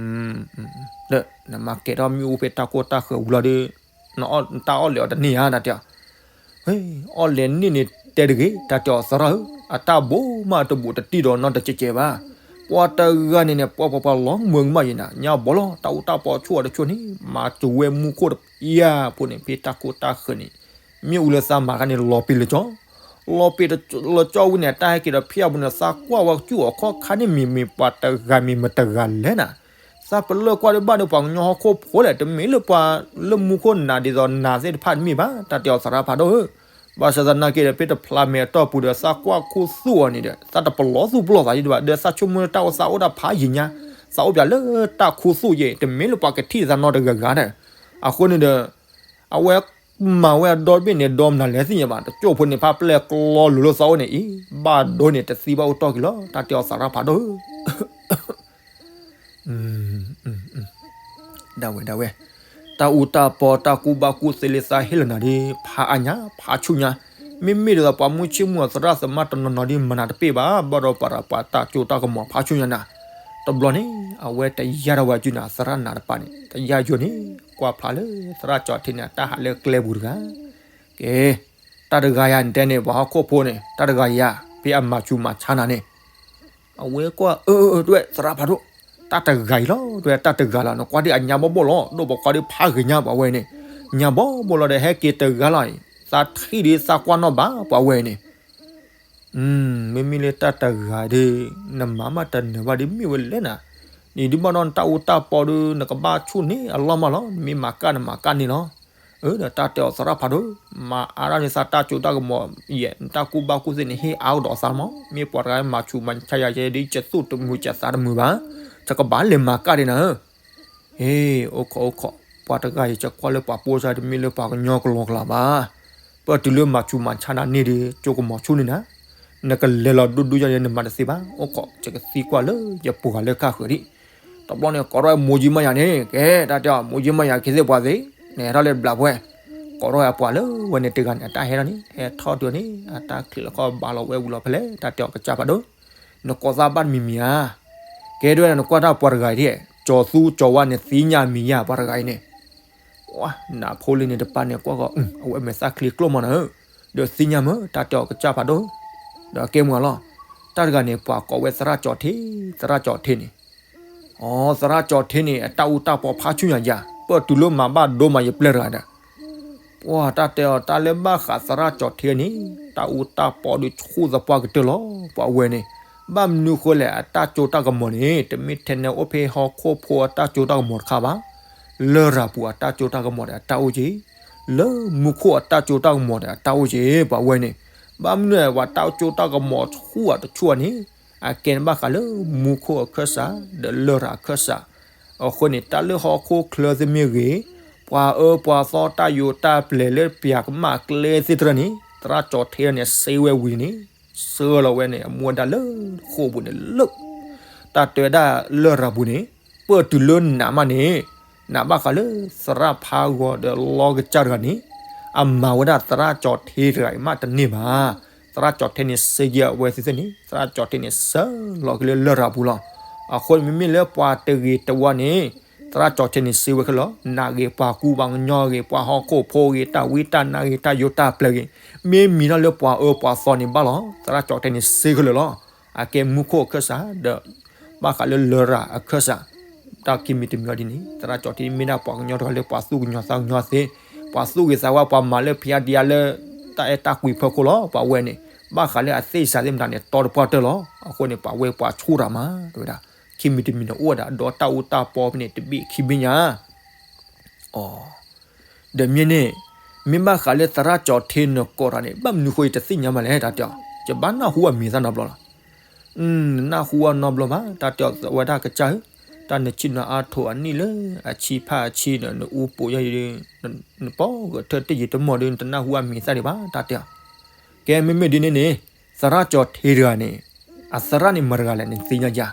ဒီးနမၤကဲၤထီၣ်မ့ၣ်အူဖဲတၢ်ခိၣ်တၢ်ဃၢၤဝံၤလီၤဒီး နတၢ်အီၣ်လဲၣ်အီၤတန့ၢ်ဧါ တၢ်တဲအီၤ, အီၣ်လဲၣ်န့ၢ်န့ၣ်တဲတဂ့ၤ တၢ်တဲအီၤသရၣ်ဧၢ, အတၢ်ဘိးမးတဘူးတတံၢ်ဒီးနီတစဲးကဲးဘၣ်, ပှၤတဂၤန့ၣ်န့ၣ် ပှၤပှၤပှၤလီၤမုာ်ကမၣ်ယဲနၤ ညါဘီလီၤ တၢ်အူတၢ်ပီဆိၣ်အီၤတဆိၣ်န့ၣ် မၤစၢၤဝဲမူခိၣ်တဖၣ်ဖိန့ၣ် ဖဲတၢ်ခိၣ်တၢ်ဃၢၤန့ၣ် မ့ၣ်အူလၢသးမၤခါန့ၣ် လီၤပ့ၤလၢကၠီ, လီၤပ့ၤလၢကၠီဝံၤန့ၣ် တၢ်ဟဲက့ၤဒီးဖံးအါပူၤန့ၣ် သးကွၢ်ဝဲကၠူၣ်အခီၣ်ခါန့ၣ် မ့ၢ်မ့ၢ်ပှၤတဂၤမ့ၢ်မတဂၤလဲၣ်နၤ, သးပလၢၢ်ကွၢ်ဒံးဘၣ်ဒီးပှၤကညီဟီၣ်ခိၣ်ဖိလဲၣ် တမ့ၢ်လၢပှၤလၢမူခိၣ်နးဒ်သိးနၤသ့ၣ်တဖၣ်တမ့ၢ်ဘၣ် တၢ်တဲအီၤသရၣ်ဖးဒိၣ်ဧၢ, ဘၣ်ဆၣ်သနာ်က့ဒီး ဖဲတဖျါမဲာ်အတီၢ်ပူၤဒီး သးကွၢ်ခူသူၣ်အီၤန့ၣ်ဒီး သးတပလီၢ်သူၣ်ပလီၢ်သးဒံးဘၣ် ဒီးသးဆိကမိၣ်တၢ်အိၣ်သးအိၣ်ဒၣ်ဖးယံၤညါ, သးအိၣ်ပၠးလၢတၢ်ခူသူၣ်ယဲ တမ့ၢ်လၢပှၤကထံၣ်သးနီတဂၤဂၤဒီး, အဃိန့ၣ်ဒီး အဝဲမၤဝဲအဒီတဘ့ၣ်န့ၣ် ဒီမနုၤလဲၣ်သ့ၣ်ညါဘၣ် တကၠိၢ်ဖိန့ၣ် ဖးပျဲၢ်ကျီလိၤလၢသးအိၣ်န့ၣ်အံၤ ဘၣ်ဒိန့ၣ် တသံဘၣ်အိၣ်တီၢ်က့ၤလီၤ တၢ်တဲအီၤသရၣ်ဖးဒိၣ်ဧၢ ဒၣ်ဝဲဒၣ်ဝဲ, တၢ်အူတၢ်ပီတၢ်ကူၣ်ဘၣ်ကူၣ်သ့လၢသးဟ့ၣ်လီၤနၤဒ် ဖးအါညါဖးဆူၣ်ညါ, မ့မ့ၢ်ဒ်သိးပှၤမုၢ်ဆ့ၣ်မုၢ်အသရၣ်သမါတနီၤနီၤဒ်မၤနၤတပ့ၢ်ဘၣ် ဘၣ်ဒီးပှၤရၤပှၤတၢ်စိတၢ်ကမီၤဖးဆူၣ်ညါနၤ, တဘျီန့ၣ် အဝဲတယၢ်ထီၣ်ဝဲအစုနၤ သရၣ်နၤတပၤန့ၣ် တယၢ်ယိာ်န့ၣ် ကွၢ်ဖျါလၢသရၣ်ကၠီထ့န့ၣ် အတၢ်ဟးလၢကျဲပူၤတဂၤ ကဲ, တၢ်တဂၤယၤနတဲန့ၣ် ပှၤဟီၣ်ခိၣ်ဖိန့ၣ် တၢ်တဂၤယၤ ဖဲအမၤဆူးမၤဆါနၤန့ၣ်, အဝဲကွၢ် အၢ တဲဝဲသရၣ်ဖးဒိၣ်, တၢ်တဂၤအံၤလီၤ တဲဝဲတၢ်တဂၤလီၤ နကွၢ်ဒ်အညါဘီဘီလီၤ ဒိၣ်ပှၤကွၢ်ဒ်ဖးဂ့ၤညါပှၤဝဲန့ၣ်, ညါဘီဘီလီၤဒီးဟဲက့ၤတဂၤလီၤအံၤ သးထံၣ်ဒ်သးကွၢ်နီၣ်ဘၣ်ပှၤဝဲန့ၣ် မ့မ့ၢ်လၢတၢ်တဂၤဒီး နမၤမးတနၢၤဘၣ်ဒ်မ့ၢ်ဝဲလဲၣ်နၤ, နဒ်ဘၣ်ဒီးနတၢ်အူတၢ်ပီဒီး နကဘၣ်ဆူၣ်န့ၢ်အလီၢ်မးလီၤ နမ့ၢ်မၤကၣ်နမၤကၣ်န့ၣ်လီၤ. အၢ ဒီးတၢ်တဲအီၤသရၣ်ဖးဒိၣ်, မၤအါဒၣ်န့ၣ်သးတၢ်စိတၢ်ကမီၤယဲ နတၢ်ကူၣ်ဘၣ်ကူၣ်သ့န့ၣ် ဟ့ၣ်အါကဒီးသးမး မ့ၢ်ပှၤတဂၤမၤဆူးမၤဆါယၤယဲဒ်ယသူၣ်တမုာ်ယသးတမုာ်ဘၣ်, ယကဘၣ်လဲၤမၤကၣ်ဒ်နၤဧၢ ဟ့ၣ် အိၣ်ခိးအိၣ်ခိး, ပှၤတဂၤအံၤ ယကွၢ်လၢပှၤပိာ်စၢၤတမ့ၢ်လၢပှၤကညီကလီကလီဘၣ်. ပၢၢ်တုၤလၢမၤဆူးမၤဆါနၤန့ၣ်ဒီး ကၠိကမီၤဆူၣ်န့ၢ်နၤ, နကလဲၤလီၤဒူဒူယၤန့ၣ် နမၤတသ့ဘၣ်. အိၣ်ခိး ယကသံကွၢ်လၢယပှၤလၢဃၣ်ဃၢၤဒံး. တဘျီန့ၣ် ကိးထီၣ်ဝဲမိၢ်ကၠံမါယၤန့ၣ် ကဲ တၢ်တဲအီၤ မိၢ်ကၠံမါယၤ ကသ့ၣ်ပှၤသ့, နဟဲထီၣ်လၢဘျးပှဲၤ, ကိးထီၣ်ဝဲအပှၤလၢဝဲန့ၣ်တဂၤန့ၣ် အတၢ်ဟဲထီၣ်န့ၣ် ဟဲထီၣ်တုၤန့ၣ် အတၢ်ချံးလီၤခီၣ်ဘါလီၤဝဲဝံၤလီၤဖဲလဲၣ် တၢ်တဲအီၤကစၢ်ဖးဒိၣ် နကိးသးဘၣ်တမံၤမံၤဧါ. ကဲဒ်ဝဲဒၣ် နကွၢ်တၢ်ပှၤတဂၤအံၤဒ် ကၠီၤသူကၠီၤဝါန့ၣ် သ့ၣ်ညါမံၤယၤပှၤတဂၤအံၤန့ၣ်, နဖိလံန့ၣ်တပၤန့ၣ် ကွၢ်ဃီ အဝဲမဲာ်သၣ်ချံကျိၣ်မးနၤဧၢ, ဒီးသ့ၣ်ညါမ့ၢ် တၢ်တဲအီၤကစၢ်ဖးဒိၣ်, ဒီးကဲမုာ်အလီၢ်, တၢ်တဂၤန့ၣ် ပှၤကိးဝဲသရၣ်ကၠီၤထ့, သရၣ်ကၠီၤထ့န့ၣ် အသရၣ်ကၠီၤထ့န့ၣ် အတၢ်အူတၢ်ပီဖးဆူၣ်ညါယၤ, ပၢၢ်တုၤလၢမၤဘၣ်ဒိမးယပျဲၢ်တဂၤဒီး, ပှၤတၢ်တဲအီၤ တၢ်လၢဘၣ်ဃးသရၣ်ကၠီၤထ့န့ၣ် တၢ်အူတၢ်ပီဒီးဆူၣ်သပှၢ်ကတၢၢ်လီၤ. ပှၤဝဲန့ၣ် ဘၣ်မနုၤဃိလဲၣ် အတၢ်ကၠိတၢ်ကမီၤန့ၣ် တမ့ၢ်ထဲန့ၣ်အိၣ်ဖဲဟီၣ်ခိၣ်ဖိအတၢ်ကၠိတၢ်ကမီၤတခါဘၣ်. လရာ်ပူၤအတၢ်ကၠိတၢ်ကမီၤဒီးအတၢ်အိၣ်က့ၤ, လၢမူခိၣ်အတၢ်ကၠိတၢ်ကမီၤဒီးအတၢ်အိၣ်က့ၤ ပှၤဝဲန့ၣ်, ဘၣ်မနုၤဝဲတၢ်ကၠိတၢ်ကမီၤဆူၣ်အတဆူၣ်န့ၣ် အကဲန့ၣ်ဘၣ်ဃးလၢမူခိၣ်အခၢၣ်စး ဒီးလရာ်အခၢၣ်စး. အဃိန့ၣ် တၢ်လၢဟီၣ်ခိၣ်ချၢသ့ၣ်မ့ၢ်ဂ့ၤ, ပှၤအၢပှၤသီတၢ်ယိးတၢ်ပျဲၤလၢပျၢၤကမၣ်ကျဲသ့ၣ်တဖၣ်န့ၣ် သရၣ်ကၠီၤထ့န့ၣ် စ့ဝဲဝံၤန့ၣ် ဆှၢလီၤဝဲန့ၣ် အမူအဒါလၢဃိာ်ပူၤန့ၣ်လၢ တၢ်တဲဝဲဒၣ်လရာ်ပူၤန့ၣ်, ပၢၢ်တုၤလၢနးမးန့ၣ်, နးဘၣ်ဃးလၢသရၣ်ဖးဂီၤဒီးလီကစၢ်တဂၤန့ၣ်, အမၤဝဲဒၣ်သရၣ်ကၠီၤထ့တဂၤအံၤမးတန့ၢ်ဘၣ်. သရၣ်ကၠီၤထ့န့ၣ် စ့က့ၤအဝဲသ့ၣ်န့ၣ် သရၣ်ကၠီၤထ့န့ၣ် ဆှၢလီၤက့ၤလၢလရာ်ပူၤလီၤ. အဃိန့ၣ်မ့မ့ၢ်လၢပှၤတဂ့ၤတဝါန့ၣ်, သရၣ်ကၠီၤထ့န့ၣ် စ့ဝဲခဲလၢာ်လီၤ. နးဂ့ၤ ပှၤကူပှၤကညီဂ့ၤ ပှၤဟီၣ်ခိၣ်ဖိဂ့ၤ တၢ်ဝံတၢ်နါဂ့ၤ တၢ်ယိးတၢ်ပျဲၤဂ့ၤ, မ့ၢ်မံၤတၢ်လၢပှၤအၢပှၤသီန့ၣ်ဘၣ်လီၤ. သရၣ်ကၠီၤထ့န့ၣ် စ့ခဲလၢာ်လီၤ. အကဲမူခိၣ်အခၢၣ်စး ဒီး ဘၣ်ဃးလၢလရာ်အခၢၣ်စး, တၢ်ခံမံၤတမံၤအံၤဒ်န့ၣ် သရၣ်ကၠီၤထ့န့ၣ် မ့ၢ်ဒၣ်ပှၤကညီတဂၤလၢပှၤသူၣ်ကညီၤသးကညီၤသ့, ပှၤသူၣ်ဂ့ၤသးဝါ ပှၤမၤလၢဖံးအါဒံးအါလၢ တၢ်အဲၣ်တၢ်ကွံဖီခိၣ်လီၤ. ပှၤဝဲန့ၣ် ဘၣ်ဃးလၢအသ့ၣ်စးသ့ၣ်မတၤန့ၣ် တီတပှၢ်တၢၢ်လီၤ. အဃိန့ၣ် ပှၤဝဲပှၤဆူၣ်တၢ်မး တဲဝဲဒၣ်, ခံမံၤတမံၤန့ၣ် အိၣ်ဝဲဒၣ်ဒီးတၢ်အူတၢ်ပီဖဲန့ၣ် တဘ့ၣ်ခံဘ့ၣ်ညါ အ ဒီးမ့ၢ်န့ၣ်, မ့ၢ်ဘၣ်ဃးလၢသရၣ်ကၠီၤထ့နကိးတၢ်န့ၣ် ဘၣ်မနုၤဃိယတသ့ၣ်ညါမးလဲၣ် တၢ်တဲအီၤ, ယဘၣ်နၢ်ဟူအမံၤသၣ်နီတဘျီလီၤ. နနၢ်ဟူအနီတဘျီဘၣ် တၢ်တဲအီၤ ဝဲဒၣ်ကစၢ်ဧၢ, တၢ်နဆံၣ်နအါထိးအနံၣ်လၢအဆံဖးအဆံဒီး နအူပိာ်ယီၤအံၤဒီး နပီၢ်ဂဲၤထၢၣ်တ့ၢ်ယံၤတမီၢ်ဒီး နတနၢ်ဟူအမံၤသၣ်ဒံးဘၣ် တၢ်တဲအီၤ. ကဲ မ့မ့ၢ်ဒ်န့ၣ်န့ၣ်, သရၣ်ကၠီၤထ့တဂၤန့ၣ်, အသရၣ်န့ၣ်မတၤတဂၤလဲၣ် နသ့ၣ်ညါယၤ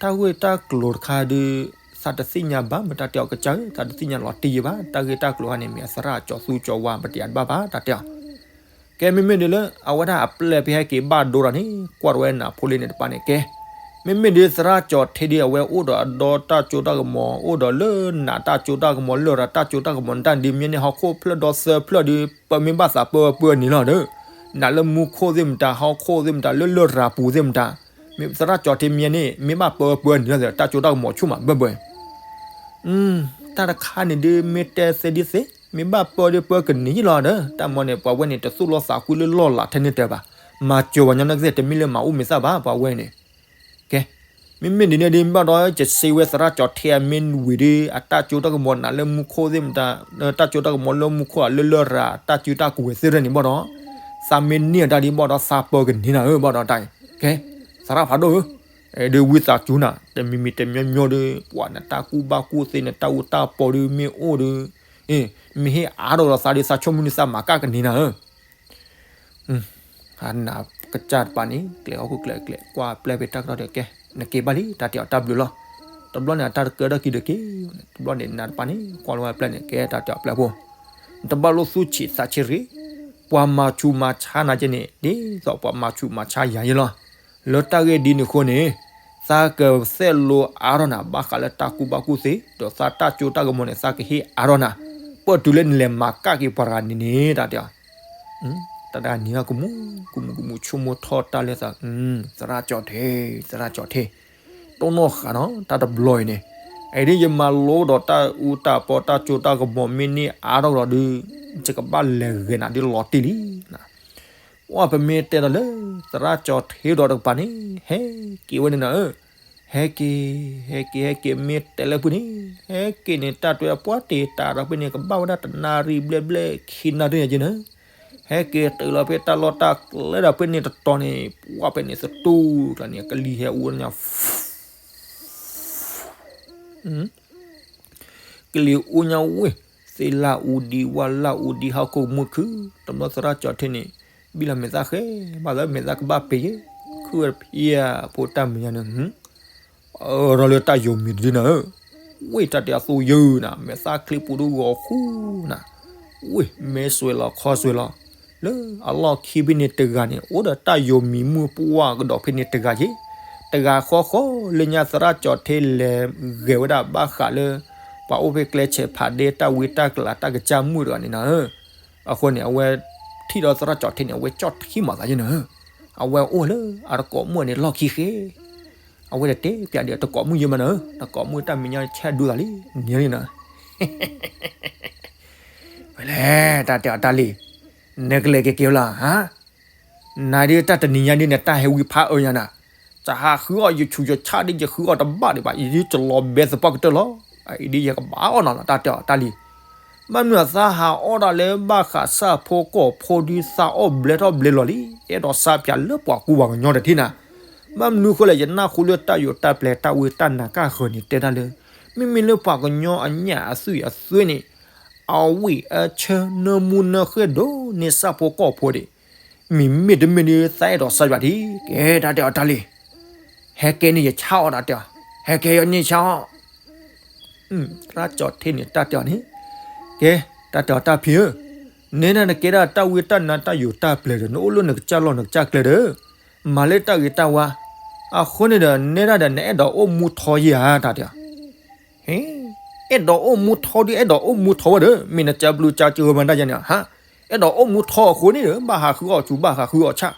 တၢ်ဂ့ၢ်တၢ်ကျိၤတခါဒီး သးတသ့ၣ်ညါဘၣ် မ့ၢ်တၢ်တဲအီၤကစၢ်ဧၢ, သးတသ့ၣ်ညါလီၤတံၢ်ယံၤဘၣ်, တၢ်ဂ့ၢ်တၢ်ကျိၤတခါန့ၣ် မ့ၢ်အသရၣ်ကၠီၤသူကၠီၤဝါ ပတယၤတဘၣ်ဘၣ် တၢ်တဲအီၤ. ကဲ မ့မ့ၢ်ဒ်လၢ အဝဲဒၣ်အပျဲၢ်ဖဲဟဲက့ၤဘၣ်ဒိတၢ်န့ၣ် ကွၢ်တဝဲနးဖိလ့န့ၣ်တပၤန့ၣ် ကဲ မ့မ့ၢ်ဒ်သရၣ်ကၠီၤထ့ဒ်အဝဲအိၣ်ဒီးအဒီတၢ်ကၠိတၢ်ကမီၤ အိၣ်ဒီးလၢနးတၢ်ကၠိတၢ်ကမီၤ လရာ်တၢ်ကၠိတၢ်ကမီၤ နတၢ်ဒ်မ့ၢ်န့ၣ် ဟီၣ်ခိၣ်ဖျၢၣ်ဒီသၢဖျၢၣ်ဒီး ပမ့ၢ်ဘၣ်သးပၢဝဲပၢနံၤလီၤဒီး နးလၢမူခိၣ်သ့ၣ်မတၤ ဟီၣ်ခိၣ်သ့ၣ်မတၤ လၢလရာ်ပူၤသ့ၣ်မတၤ မ့ၢ်သရၣ်ကၠီၤထ့မ့ၢ်န့ၣ် မ့ၢ်ဘၣ်ပၢဝဲပၢနံၤလီၤဒီး တၢ်ကၠိတၢ်ကမီၤဆူၣ်မးဘၢဘၢ တၢ်တခါန့ၣ်ဒ်မ့ၢ်တဲသ့ဒ်သ့ မ့ၢ်ဘၣ်ပၢဒ်ပၢကနံၤယံလီၤဒီး တၢ်မၤန့ၣ် ပှၤဝဲန့ၣ်တသူၣ်လီသးကွံလၢလီၢ်လၤထဲန့ၣ်တဲဘၣ်, မၤစၢၤပှၤညီနုၢ်ကသ့ၣ် တမ့ၢ်လၢမၤအူမ့ၤသၣ်ဘၣ် ပှၤဝဲန့ၣ်. ကဲ မ့မ့ၢ်ဒ်န့ၣ်ဒ်ဘၣ်ဒီး ယစံးဝဲသရၣ်ကၠီၤထ့အမ့ၢ်ဝံၤဒီး အတၢ်ကၠိတၢ်ကမီၤနးလၢမူခိၣ်သ့ၣ်မတၤ တၢ်ကၠိတၢ်ကမီၤလၢမူခိၣ်အလၢလရာ် တၢ်စုတၢ်ကဝဲၤသ့ၣ်တဖၣ်န့ၣ်ဘၣ်ဒီး သးမ့ၢ်န့ၢ်အတၢ်ဒ်ဘၣ်ဒီး သးပၢကန့ၢ်နၤဧၢ ဘၣ်ဒီးတၢ်အံၤ ကဲ သရၣ်ဖးဒိၣ်ဧၢ, ဒ်ဝံသးစူၤနၤ တမံၤမံၤတမံၤမံၤဒီး ပှၤနတၢ်ကူၣ်ဘၣ်ကူၣ်သ့ နတၢ်အူတၢ်ပီဒီးမ့ၢ်အိၣ်ဒီး မ့ၢ်ဟ့ၣ်အါထီၣ်ဒီးသးဒီး သးဆိကမိၣ်န့ၣ် သးမၤကၣ်ကန့ၢ်နၤဧၢ. နးကစၢ်တပၤန့ၣ် ကျဲးဟီၣ်ခိၣ်ကျဲးကျဲး ကွၢ်ပျဲၢ်ဖဲတၢ်ကတီၢ်ဒီး ကဲ နက့ၤဘၣ်လံ တၢ်တဲအီၤတၢ်ဘျုးလီၤ. တဘျီန့ၣ် အတၢ်တကၢထီၣ်က့ၤဒီးက့ၤ, တဘျီန့ၣ် နးတပၤန့ၣ် ကွၢ်လီၤဝဲပျဲၢ်န့ၣ် ကဲ တၢ်တဲအီၤပျဲၢ်ဖိ, နတဘၣ်လိၣ်သူၣ်ဆံးသးဆံးရ့ၣ်, ပှၤမၤဆူးမၤဆါနၤက့န့ၣ် ဒ်သိးပှၤမၤဆူးမၤဆါယၤယဲလီၤ. လၢတၢ်ဂ့ၢ်ဒ်န့ၣ်အဃိန့ၣ် သးကသဲးလိၤအါထီၣ်နၤ ဘၣ်ဃးလၢတၢ်ကူၣ်ဘၣ်ကူၣ်သ့ ဒီးသးတၢ်ကၠိတၢ်ကမီၤန့ၣ် သးကဟ့ၣ်အါထီၣ်နၤ, ပၢၢ်တုၤလၢနလဲၤမၤကၣ်က့ၤပှၤတဂၤန့ၣ်န့ၣ် တၢ်တဲအီၤ တၢ်တဂၤန့ၣ်ကမူၣ်ကမူၣ်ကမူၣ် ဆိကမိၣ်ထီၣ်တၢ်လၢသး, သရၣ်ကၠီၤထ့ သရၣ်ကၠီၤထ့, တိၢ်နီၣ်ဃာ်နီၤ တၢ်တဘျီအံၤန့ၣ်, အအံၤဒ်ယမၤလိဒီးတၢ်အူတၢ်ပီတၢ်ကၠိတၢ်ကမီၤမ့ၢ်န့ၢ်အါထီၣ်ကဒီးဒုး ယကဘၣ်လဲၤဂဲၤနၤဒ်လီၤတံၢ်လံ ပှၢ်ပမ့ၢ်တဲဒီးလၢ သရၣ်ကၠီၤထ့ဒီးတကပၤန့ၣ် ဟဲက့ၤဝဲန့ၣ်နၤဧၢ, ဟဲက့ၤ, ဟဲက့ၤ ဟဲက့ၤ မ့ၢ်တဲလၢဖုန့ၣ်, ဟဲက့ၤန့ၣ် တၢ်တွဲအပှၢ်တ့ၢ်တၢ်ဒီးဖဲန့ၣ် ကဘၣ်ဝဲဒၣ်တနၣ်ရံၣ်ဘျဲၣ်ဘျဲၣ်ခံနၣ်ရံၣ်ယဲန့ၣ်, ဟဲက့ၤတုၤလီၤဖဲတၢ်လီၢ်တၢ်ကျဲဒီးဖဲန့ၣ်တတီၤန့ၣ် ပှၢ်ဖဲန့ၣ်သတူၢ်တၢ်န့ၣ် ကလံၤဟဲအူညါ ကလံၤအူညါဝ့ၢ်, သ့ၣ်လၢအူဒံး ဝၣ်လၢအူဒံး ဟီၣ်ခိၣ်မုၢ်ခုၣ်, တဘျီသရၣ်ကၠီၤထ့န့ၣ် ဘံၣ်လီၤမဲာ်သၣ်ဃဲ, ဘၣ်သးမဲာ်သၣ်ကဘၣ်ပ့ၤယဲ, ခုၣ်ဝဲတဖျၢၣ်ဖိတၢ်မဲာ်ညါန့ၣ်, အၢၣ်ဒီးလၢတၢ်ယိၤမံၤတဒုနၤဧၢ, ဝ့ၢ်တၢ်တဲအသိယုၢ်နၤ မဲာ်သၣ်ချံပူၤဒုဂီၤဃူနၤ, ဝ့ၢ်မဲစွဲးလီၤခီစွဲးလီၤ, လၢအလီၢ်ခံဖဲန့ၣ်တဂၤန့ၣ် အိၣ်ဒီးတၢ်ယိၤမံၤမုၢ်ပှၢ်ကဒီးဖဲန့ၣ်တဂၤယဲ, တဂၤဃီဃီလၢညါသရၣ်ကၠီၤထ့လဲၤဂဲၤဝဲဒၣ်ဘၣ်ဃးလၢ ပှၤအိၣ်ဖဲကျဲဆဲးဖးဒဲတၢ်ဝံတၢ်ကလၤတၢ်ကစၢ်မုၣ်တဂၤန့ၣ်နၤဧၢ, အဃိန့ၣ် အဝဲထံၣ်ဒီးသရၣ်ကၠီၤထ့န့ၣ် အဝဲကၠီၣ်ထံမၤသးယဲနၤဧၢ, အဝဲအိၣ်လၢအတကိးမုၣ်န့ၣ်လီၢ်ခံဃဲ အဝဲတတဲပျးဒံးတကိးမုၣ်ယဲမးနီၤ, တကိးမုၣ်တၢ်မဲာ်ညါဆဲးဒိသးလံ, န့ၣ်လံနီၤ. ဝဲလဲၣ် တၢ်တဲအီၤတၢ်လံ, နကလဲၤက့ၤက့ၤလီၤဧါ, နၤဒ်တၢ်တနံၤညါဒ်နတၢ်ဟဲဝံဖးအၢညါနၤ, ယဟးဃုအီၣ်ယဆူးယဆၣ်ဒ်ယဃုအီၣ်တဘၣ်ဒံးဘၣ်, ယဒ်ယလီၤဘဲသပှၢ်ကတၢၢ်လီၤ, အံၤဒ်ယကဘၣ်အီၣ်နီၤလီၤ တၢ်တဲအီၤတၢ်လံ. ဘၣ်မနုၤအသးဟးအီၣ်ဒၣ်လၢဘၣ်ဃးဆၣ်ဖိကီၢ်ဖိဒ်သးအီၣ်ဘျဲထီၣ်ဘျဲလီၤလံ, အဲၣ်ဒိးစးပၠးလၢပှၤကူပှၤကညီတထံၣ်နၤ, ဘၣ်မနုၤဃိလဲၣ် ယနၢ်ဟူလၢတၢ်ယိာ်တၢ်ပျဲၤတၢ်ဝံတၢ်နါကၢ်ဃၢၤန့ၣ် တဲဒၣ်လၢ မ့မ့ၢ်လၢပှၤကညီအညၣ်အသွံၣ်အသွဲၣ်န့ၣ် အဝံၣ်အဆၢနၢမူနၢဃဲၣ်ဒိၣ်န့ၢ်ဆၣ်ဖိကီၢ်ဖိဒံး, မ့မ့ၢ်တမ့ၢ်ဒ်သးအဲၣ်ဒိးစးပၠးဒံး, ကဲတၢ်တဲအီၤတၢ်လံ, ဟဲကဲန့ၣ်ယဆါအီၣ်တၢ်တဲအီၤ, ဟဲကဲယန့ၢ်ဆါအီၣ် သရၣ်ကၠီၤထ့န့ၣ် တၢ်တဲအီၤန့ၣ်, ကဲ, တၢ်တဲအီၤတၢ်ဖံဧၢ, နဲဒၣ်နကဲဒၣ်တၢ်ဝံတၢ်နါတၢ်ယိာ်တၢ်ပျဲၤဒီး နအိၣ်လၢနကစၢ်လီၢ်နကစၢ်ကျဲဒီး, မၤလၢတၢ်ဂ့ၤတၢ်ဝါ, အဃိန့ၣ်ဒီး နဲဒၣ်ဒီးနအဲၣ်ဒိးအိၣ်မူထီယဲဧါ တၢ်တဲအီၤ ဟ့, အဲၣ်ဒိးအိၣ်မူထီဒီး အဲၣ်ဒိးအိၣ်မူထီဝဲဒီး မ့ၢ်နကၢဘျုးကၢစၢၤဝဲမၤတၢ်ယဲန့ၣ်, ဟါ, အဲၣ်ဒိးအိၣ်မူထီအဃိန့ၣ်ဒီး ဘၣ်ဟးဃုအီၣ်ဆူး ဘၣ်ဟးဃုအီၣ်ဆၣ်,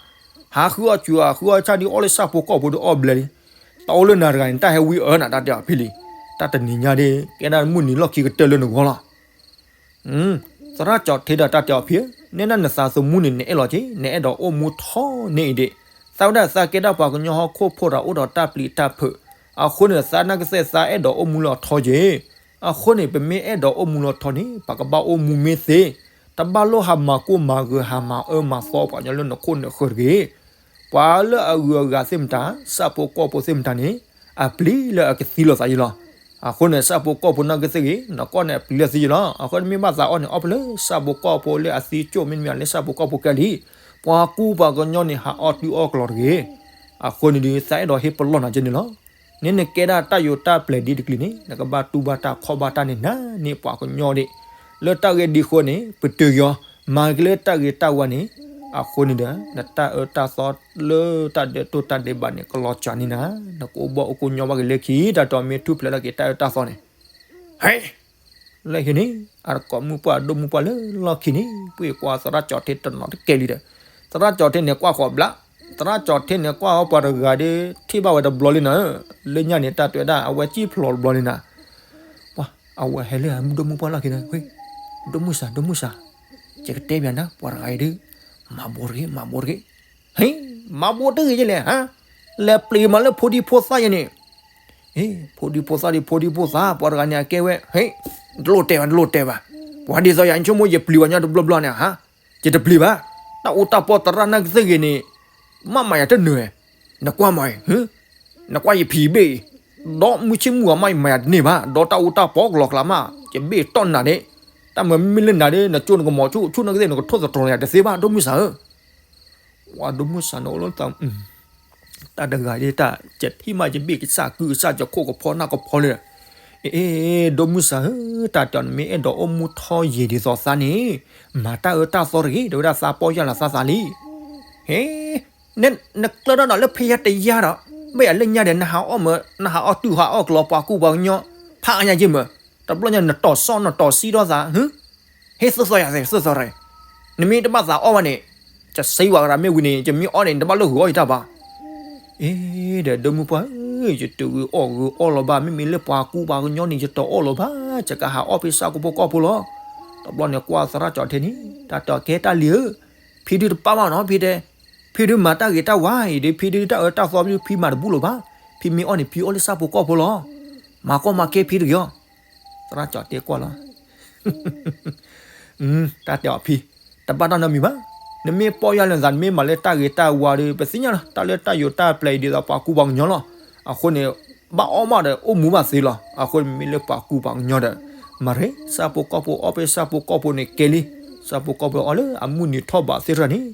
ဟးဃုအီၣ်ဆူး ဟးဃုအီၣ်ဆၣ်ဒ်အီၣ်လၢဆၣ်ဖိကီၢ်ဖိဒီးအီၣ်ဘျဲလံ, တၢ်အိၣ်လၢနၤတဂၤန့ၣ် တၢ်ဟဲဝံအၢနၤ တၢ်တဲအီၤဖံလံ, တၢ်တနံၤညါဒ် ကဲဒၣ်မုၢ်နံၤလီၢ်ခံကတၢၢ်လၢနဂီၢ်လီၤ. သရၣ်ကၠီၤထ့ဒီးတၢ်တဲအီၤဖံဧၢ, နဲဒၣ်နသးသမူန့ၣ် နအဲၣ်လီၤက့ၤ, နအဲၣ်ဒိးအိၣ်မူထီန့ၣ်အံၤဒံး, သးဝဲဒၣ်သးကဲဒၣ်ပှၤကညီဟီၣ်ခိၣ်ဖိတၢ်အိၣ်ဒီးတၢ်ပျံၤတၢ်ဖုး, အဃိန့ၣ် သးနာ်က့သ့ၣ်သးအဲၣ်ဒိးအိၣ်မူလၢအထီက့ၤ, အဃိန့ၣ် ပမ့ၢ်အဲၣ်ဒိးအိၣ်မူလၢအထီန့ၣ် ပကဘၣ်အိၣ်မူမ့ၢ်သ့, တဘၣ်လိၣ်ဟးမၤကိၢ်မၤဂီၤ ဟးမၤအၢမၤသီပှၤကညီလၢနခိၣ်နဃၢၤတဂ့ၤ ပှၤလၢအဂုၤအဂၤသ့ၣ်မတၤ, ဆၣ်ဖိကီၢ်ဖိသ့ၣ်မတၤန့ၣ် အပျံၤလၢအကသံလိာ်သးယံလီၤ. အဃိန့ၣ် ဆၣ်ဖိကီၢ်ဖိနာ်က့သ့ၣ်ဂ့ၤ, နကီၢ်န့ၣ်အပျံၤလၢသံယံလီၤ. အဃိန့ၣ်မ့ၢ်ဘၣ်သးအီၣ်န့ၣ် အီၣ်ဖဲလၢဆၣ်ဖိကီၢ်ဖိလၢအသံကၠိၣ် မ့တမ့ၢ်လၢဆၣ်ဖိကီၢ်ဖိကဲလံ. ပှၤကူပှၤကညီန့ၣ် ဟးအီၣ်တုၤအီၣ်ကလီတဂ့ၤ. အဃိန့ၣ်ဒီး သးအဲၣ်ဒိးဟ့ၣ်ပလီၢ်နၤကဲန့ၣ်လီၤ. န့ၣ်နကဲဒၣ်တၢ်ယိာ်တၢ်ပျဲၤဒ်တကလုာ်န့ၣ် နကဘၣ်တူၢ်ဘၣ်တၢ်ခီၣ်ဘၣ်တၢ်န့ၣ် နၤန့ၢ်ပှၤကညီဒံး လၢတၢ်ဂ့ၢ်ဒ်အဃိန့ၣ် ပတုာ်က့ၤအီၤ, မၤက့ၤလၢတၢ်ဂ့ၤတၢ်ဝါန့ၣ်, အဃိန့ၣ်ဒီး နတၢ်အၢတၢ်သီလၢတၢ်ဒဲးတိၢ်တၢ်ဒဲးဘးန့ၣ် ကလီၤစှၤန့ၢ်နၤ, နကအိၣ်ဘၣ်အိၣ်ကိၣ်ညီဘၣ်က့ၤလၢခံ, တၢ်တီမ့ၢ်ထူၣ်ဖျဲးလီၤက့ၤတၢ်အၢတၢ်သီန့ၣ်, ဟဲ, လၢဟံးန့ၣ် အတကိးမုၣ်ပှၢ်ဒိၣ်မုၣ်ပှၢ်လၢလီၢ်ခံန့ၣ် ပှ့ၤကွၢ်သရၣ်ကၠီၤထ့တနီၤတကဲလံဒီး, သရၣ်ကၠီၤထ့န့ၣ်ကွၢ်ဃီၤဘျး, သရၣ်ကၠီၤထ့န့ၣ်ကွၢ်အီၤပှၤတဂၤဒီး ထံၣ်ဘၣ်ဝဲတဘျီလံနၤ, လၢညါန့ၣ် တၢ်တဲဝဲဒၣ် အဝဲစံၣ်ဖျိးတဘျီလံနၤ ပှၤအဝဲဟဲလၢဒိၣ်မုၣ်ပှၢ်လီၢ်ခံဒီး, ဒိၣ်မုၣ်စၢ် ဒိၣ်မုၣ်စၢ်, ယကတဲပျးနၤ ပှၤတဂၤအံၤဒုး မၤဘိတဂ့ၤ မၤဘိတဂ့ၤ, ဟ့, မၤဘိတဂ့ၤယလဲၣ်, လဲၤပျံၤမးလၢဖိဒံဖိသၣ်ယဲန့ၣ်, ဖိဒံဖိသၣ်ဒ်ဖိဒံဖိသၣ် ပှၤတဂၤန့ၣ်အကဲဝဲ, ဟ့, တလိၣ်တဲဘၣ် တလိၣ်တဲဘၣ်, ပှၤဒ်သိးယၤ ဆိကမိၣ်ယပျံၤပှၤညီတဘျီဘျီန့ၣ်ဧါ, ယတပျံၤဘၣ်, တၢ်အိၣ်တၢ်ပီသရၣ်နာ်က့သ့ၣ်ဂ့ၤန့ၣ်, မ့ၢ်မၤယၤတနၢၤ, နကွၢ်မးအံၤ နကွၢ်ယဖံးဘ့ၣ်အံၤ, ဒီးမုၢ်ဆ့ၣ်မုၢ်ဂီၤမးအံၤမၤယၤတန့ၢ်ဘၣ်, ဒီးတၢ်အိၣ်တၢ်ပီကလီၤကျါမး, ယဘ့ၣ်တီၢ်နၤန့ၣ်, တၢ်မၤမ့ၢ်လၢနၤဒီး နကၠိနကမီၤဆူၣ်ဆူၣ်နာ်က့သ့ၣ် နကထိၣ်သတြီၤယၤတသ့ဘၣ် ဒိၣ်မုၣ်စၢ်ဧၢ, ဝဲဒိၣ်မုၣ်စၢ်န့ၣ်အိၣ်လၢသး တၢ်တဂၤဒ်တၢ် ယထံၣ်မးယဘ့ၣ်ကစၢ်ကုကစၢ် ယခိၣ်ကဖီနၢ်ကဖီလၢ, အ့ ဒိၣ်မုၢ်စၢ်ဧၢ, တၢ်တဲအီၤ နမ့ၢ်အဲၣ်ဒိးအိၣ်မူထီယံာ်ဒ်သိးသးန့ၣ်, မၤတၢ်အၢတၢ်သီတဂ့ၤ, တဲဝဲဒၣ်သးပီၢ်ယၢ်လီၤသးသးလံ. ဟ့, နကျၢၢ်ထီၣ်ဒီးလၢဖဲယါတယါဒီး, ဘၣ်ယၤလၢညါဒီး နဟးအီၣ်မၢ, နဟးအီၣ်တုၤဟးအီၣ်ကလီပှၤကူပှၤကညီ, ဖးအါညါယ့ၢ်မၢ, တဘျီညါနတီၢ်စီၣ်နတီၢ်စံၣ်ထီၣ်သး, ဟ့ၣ်သၢသီယၤသ့ သၢသီရဲ, နမ့ၢ်တဘၣ်သးအီၣ်ဘၣ်န့ၣ်, ယစံးဝဲကရၢမ့ၢ်ဝံၤန့ၣ် ယမ့ၢ်အီၣ်န့ၣ် နတဘၣ်လၢဂုာ်အီၣ်ယတၢ်ဘၣ်. အ့ ဒီးဒိၣ်မုၢ်ပှၢ်ဧၢ, ယတဂုာ်အီၣ်ဂုာ်အီၣ်လီၤဘၣ်, မ့မ့ၢ်လၢပှၤကူပှၤကညီန့ၣ် ယတအီၣ်လီၤဘၣ်, ယကဟးအီၣ်ဖဲဆၣ်ဖိကီၢ်ဖိလီၤ. တဘျီန့ၣ်ကွၢ်သရၣ်ကၠီၤထ့န့ၣ်, တၢ်တဲအီၤ ကဲတၢ်လံၤဧၢ, ဖံဒုတပၢ်ဘၣ်နီၤ ဖံတဲ, ဖံဒုမၤတၢ်ဂ့ၤတၢ်ဝါအံၤဒီး ဖံဒုတၢ်အၢတၢ်သီဖံမၤတဘူၣ်လၢၤဘၣ်, ဖံမ့ၢ်အီၣ်န့ၣ် ဖံအီၣ်လၢဆၣ်ဖိကီၢ်ဖိလီၤ. မၤကီမၤခဲဖံတဂ့ၤအီၤ. သရၣ်ကၠီၤထ့ကွၢ်လီၤ တၢ်တဲအီၤဖံ, တဘၣ်တၢ်နီတမံၤဘၣ်, နမ့ၢ်ပီၢ်ယၢ်လီၤသး နမ့ၢ်မၤလၢတၢ်ဂ့ၤတၢ်ဝါဒီး ပသ့ၣ်ညါလီၤ တၢ်လၢတၢ်ယိာ်တၢ်ပျဲၤအံၤဒ်သိးပှၤကူပှၤကညီလီၤ. အဃိန့ၣ် ဘၣ်အီၣ်မးဒီးအိၣ်မူဘၣ်သ့လီၤ. အဃိန့ၣ်မ့ၢ်လၢပှၤကူပှၤကညီဒီး မၤရ့ ဆၣ်ဖိကီၢ်ဖိအီၣ်ဖဲဆၣ်ဖိကီၢ်ဖိန့ၣ်ကဲလံ, ဆၣ်ဖိကီၢ်ဖိအီၣ်လၢအမုၢ်နံၤထီၣ်ဘးသ့ၣ်တဖၣ်န့ၣ်,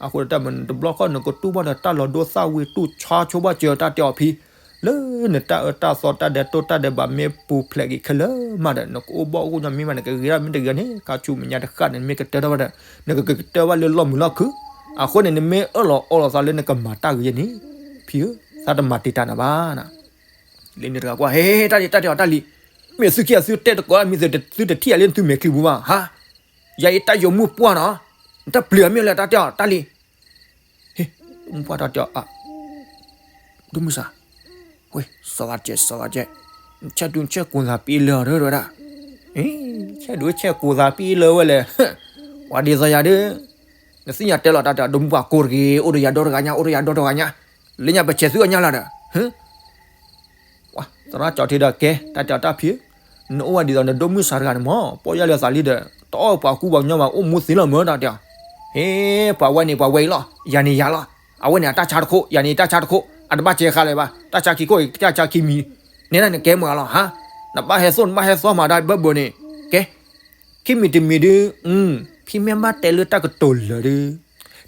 အဃိန့ၣ်တၢ်မၤနတဘျီဃီ နကတူၢ်ဘၣ်ဒီးတၢ်လီၤဒိသၣ်ဝံၤ တူၢ်ဆါဆိဘၣ်စၢၤ တၢ်တဲအီၤဖံ လၢနတၢ်အၢတၢ်သီတၢ်ဒဲးတိၢ်တၢ်ဒဲးဘးမ့ၢ်ပူၤဖျဲးက့ၤခဲလၢာ်မးဒီး နကအိၣ်ဘၣ်အိၣ်ကညီမ့ၢ်မး နကဂ့ၤထီၣ်မ့ၢ်တဂ့ၤန့ၣ် ခါဆူမဲာ်ညါတဃၣ်န့ၣ် နမ့ၢ်ကတၢၢ်ထီၣ်ဘၣ်ဒီး နကကတၢၢ်ဘၣ်လၢလီၢ်မုာ်လီၢ်ခုၣ်. အဃိန့ၣ် နမ့ၢ်အၢၣ်လီၤအီလီၤသးလၢနကမၤတၢ်ဂ့ၤန့ၣ် ဖံဧၢ, သးတမၤတံာ်တာ်နၤဘၣ်နၤ. လၢန့ၣ်တဂၤကွၢ် ဟဲ တၢ်ဒဲးတၢ်ဒဲးအီၤတၢ်လံ, မ့ၢ်သုခံဂၤသုတဲတကိး မ့ၢ်သုတထံၣ်ယၤလၢသုမဲာ်ချံပူၤဘၣ် ဟါ, ယၤအံၤတၢ်ယိာ်မုၢ်ပှၢ်နီၤ, နတၢ်ပျံၤအီၤမ့ၢ်လၢတၢ်တဲအီၤတၢ်လံ. ဟ့, မုၢ်ပှၢ်တၢ်တဲအီၤ, ဒိၣ်မုၢ်စၢ်, ဝ့ၢ် စီၤသးကဲး စီၤသးကဲး, နဆဲးဒူနဆဲးကိးသးပ့လၢအီၤတဝဲဒၣ်, ဆဲးဒူဆဲးကိးသးပ့လၢဝဲလဲၣ်, ပှၤဒ်သိးယၤဒုး, နသ့ၣ်ညါတဲလီၤတၢ်တဲအီၤ ဒိၣ်မုၢ်ပှၢ်ကိးတဂ့ၤ အိၣ်ဒီးယၤဒီတဂၤညါ အိၣ်ဒီးယၤဒီတဂၤညါ, လၢညါပဆဲးသုအီၤညါလၢၤဒီး, သရၣ်ကၠီထံဒီးကဲ တၢ်တဲအီၤတၢ်ဖံး, နအိၣ်ဝဲဒ်သိးနဒိၣ်မုၢ်ဆါတဂၤန့ၣ်မၢ် ပီၢ်ယၢ်လၢသးလံဒီး တအီၣ်ပှၤကူပှၤကညီဘၣ် အိၣ်မူသ့လီၤမၢ် တၢ်တဲအီၤ, ဟ့ ပှၤဝဲန့ၣ်ပှၤဝဲအံၤလီၤ ယၤန့ၣ်ယၤလီၤ, အဝဲန့ၣ်အတၢ်ဆါတခိၣ် ယၤန့ၣ်တၢ်ဆါတခိၣ် အတဘၣ်စဲးဃါလၢၤဘၣ် တၢ်ဆါခံခိၣ်အံၤ တၢ်ဆါခံမံၤ, နဲဒၣ်နကဲမုာ်လီၤဟါ, နဘၣ်ဟဲသိၣ်နဘၣ်ဟဲသီမးဒၣ်ဘၢဘၢန့ၣ်, ကဲ ခံမံၤတမံၤဒုး, ဖံမ့ၢ်ဘၣ်တဲလၢတၢ်ကတိၤလၢာ်ဒုး,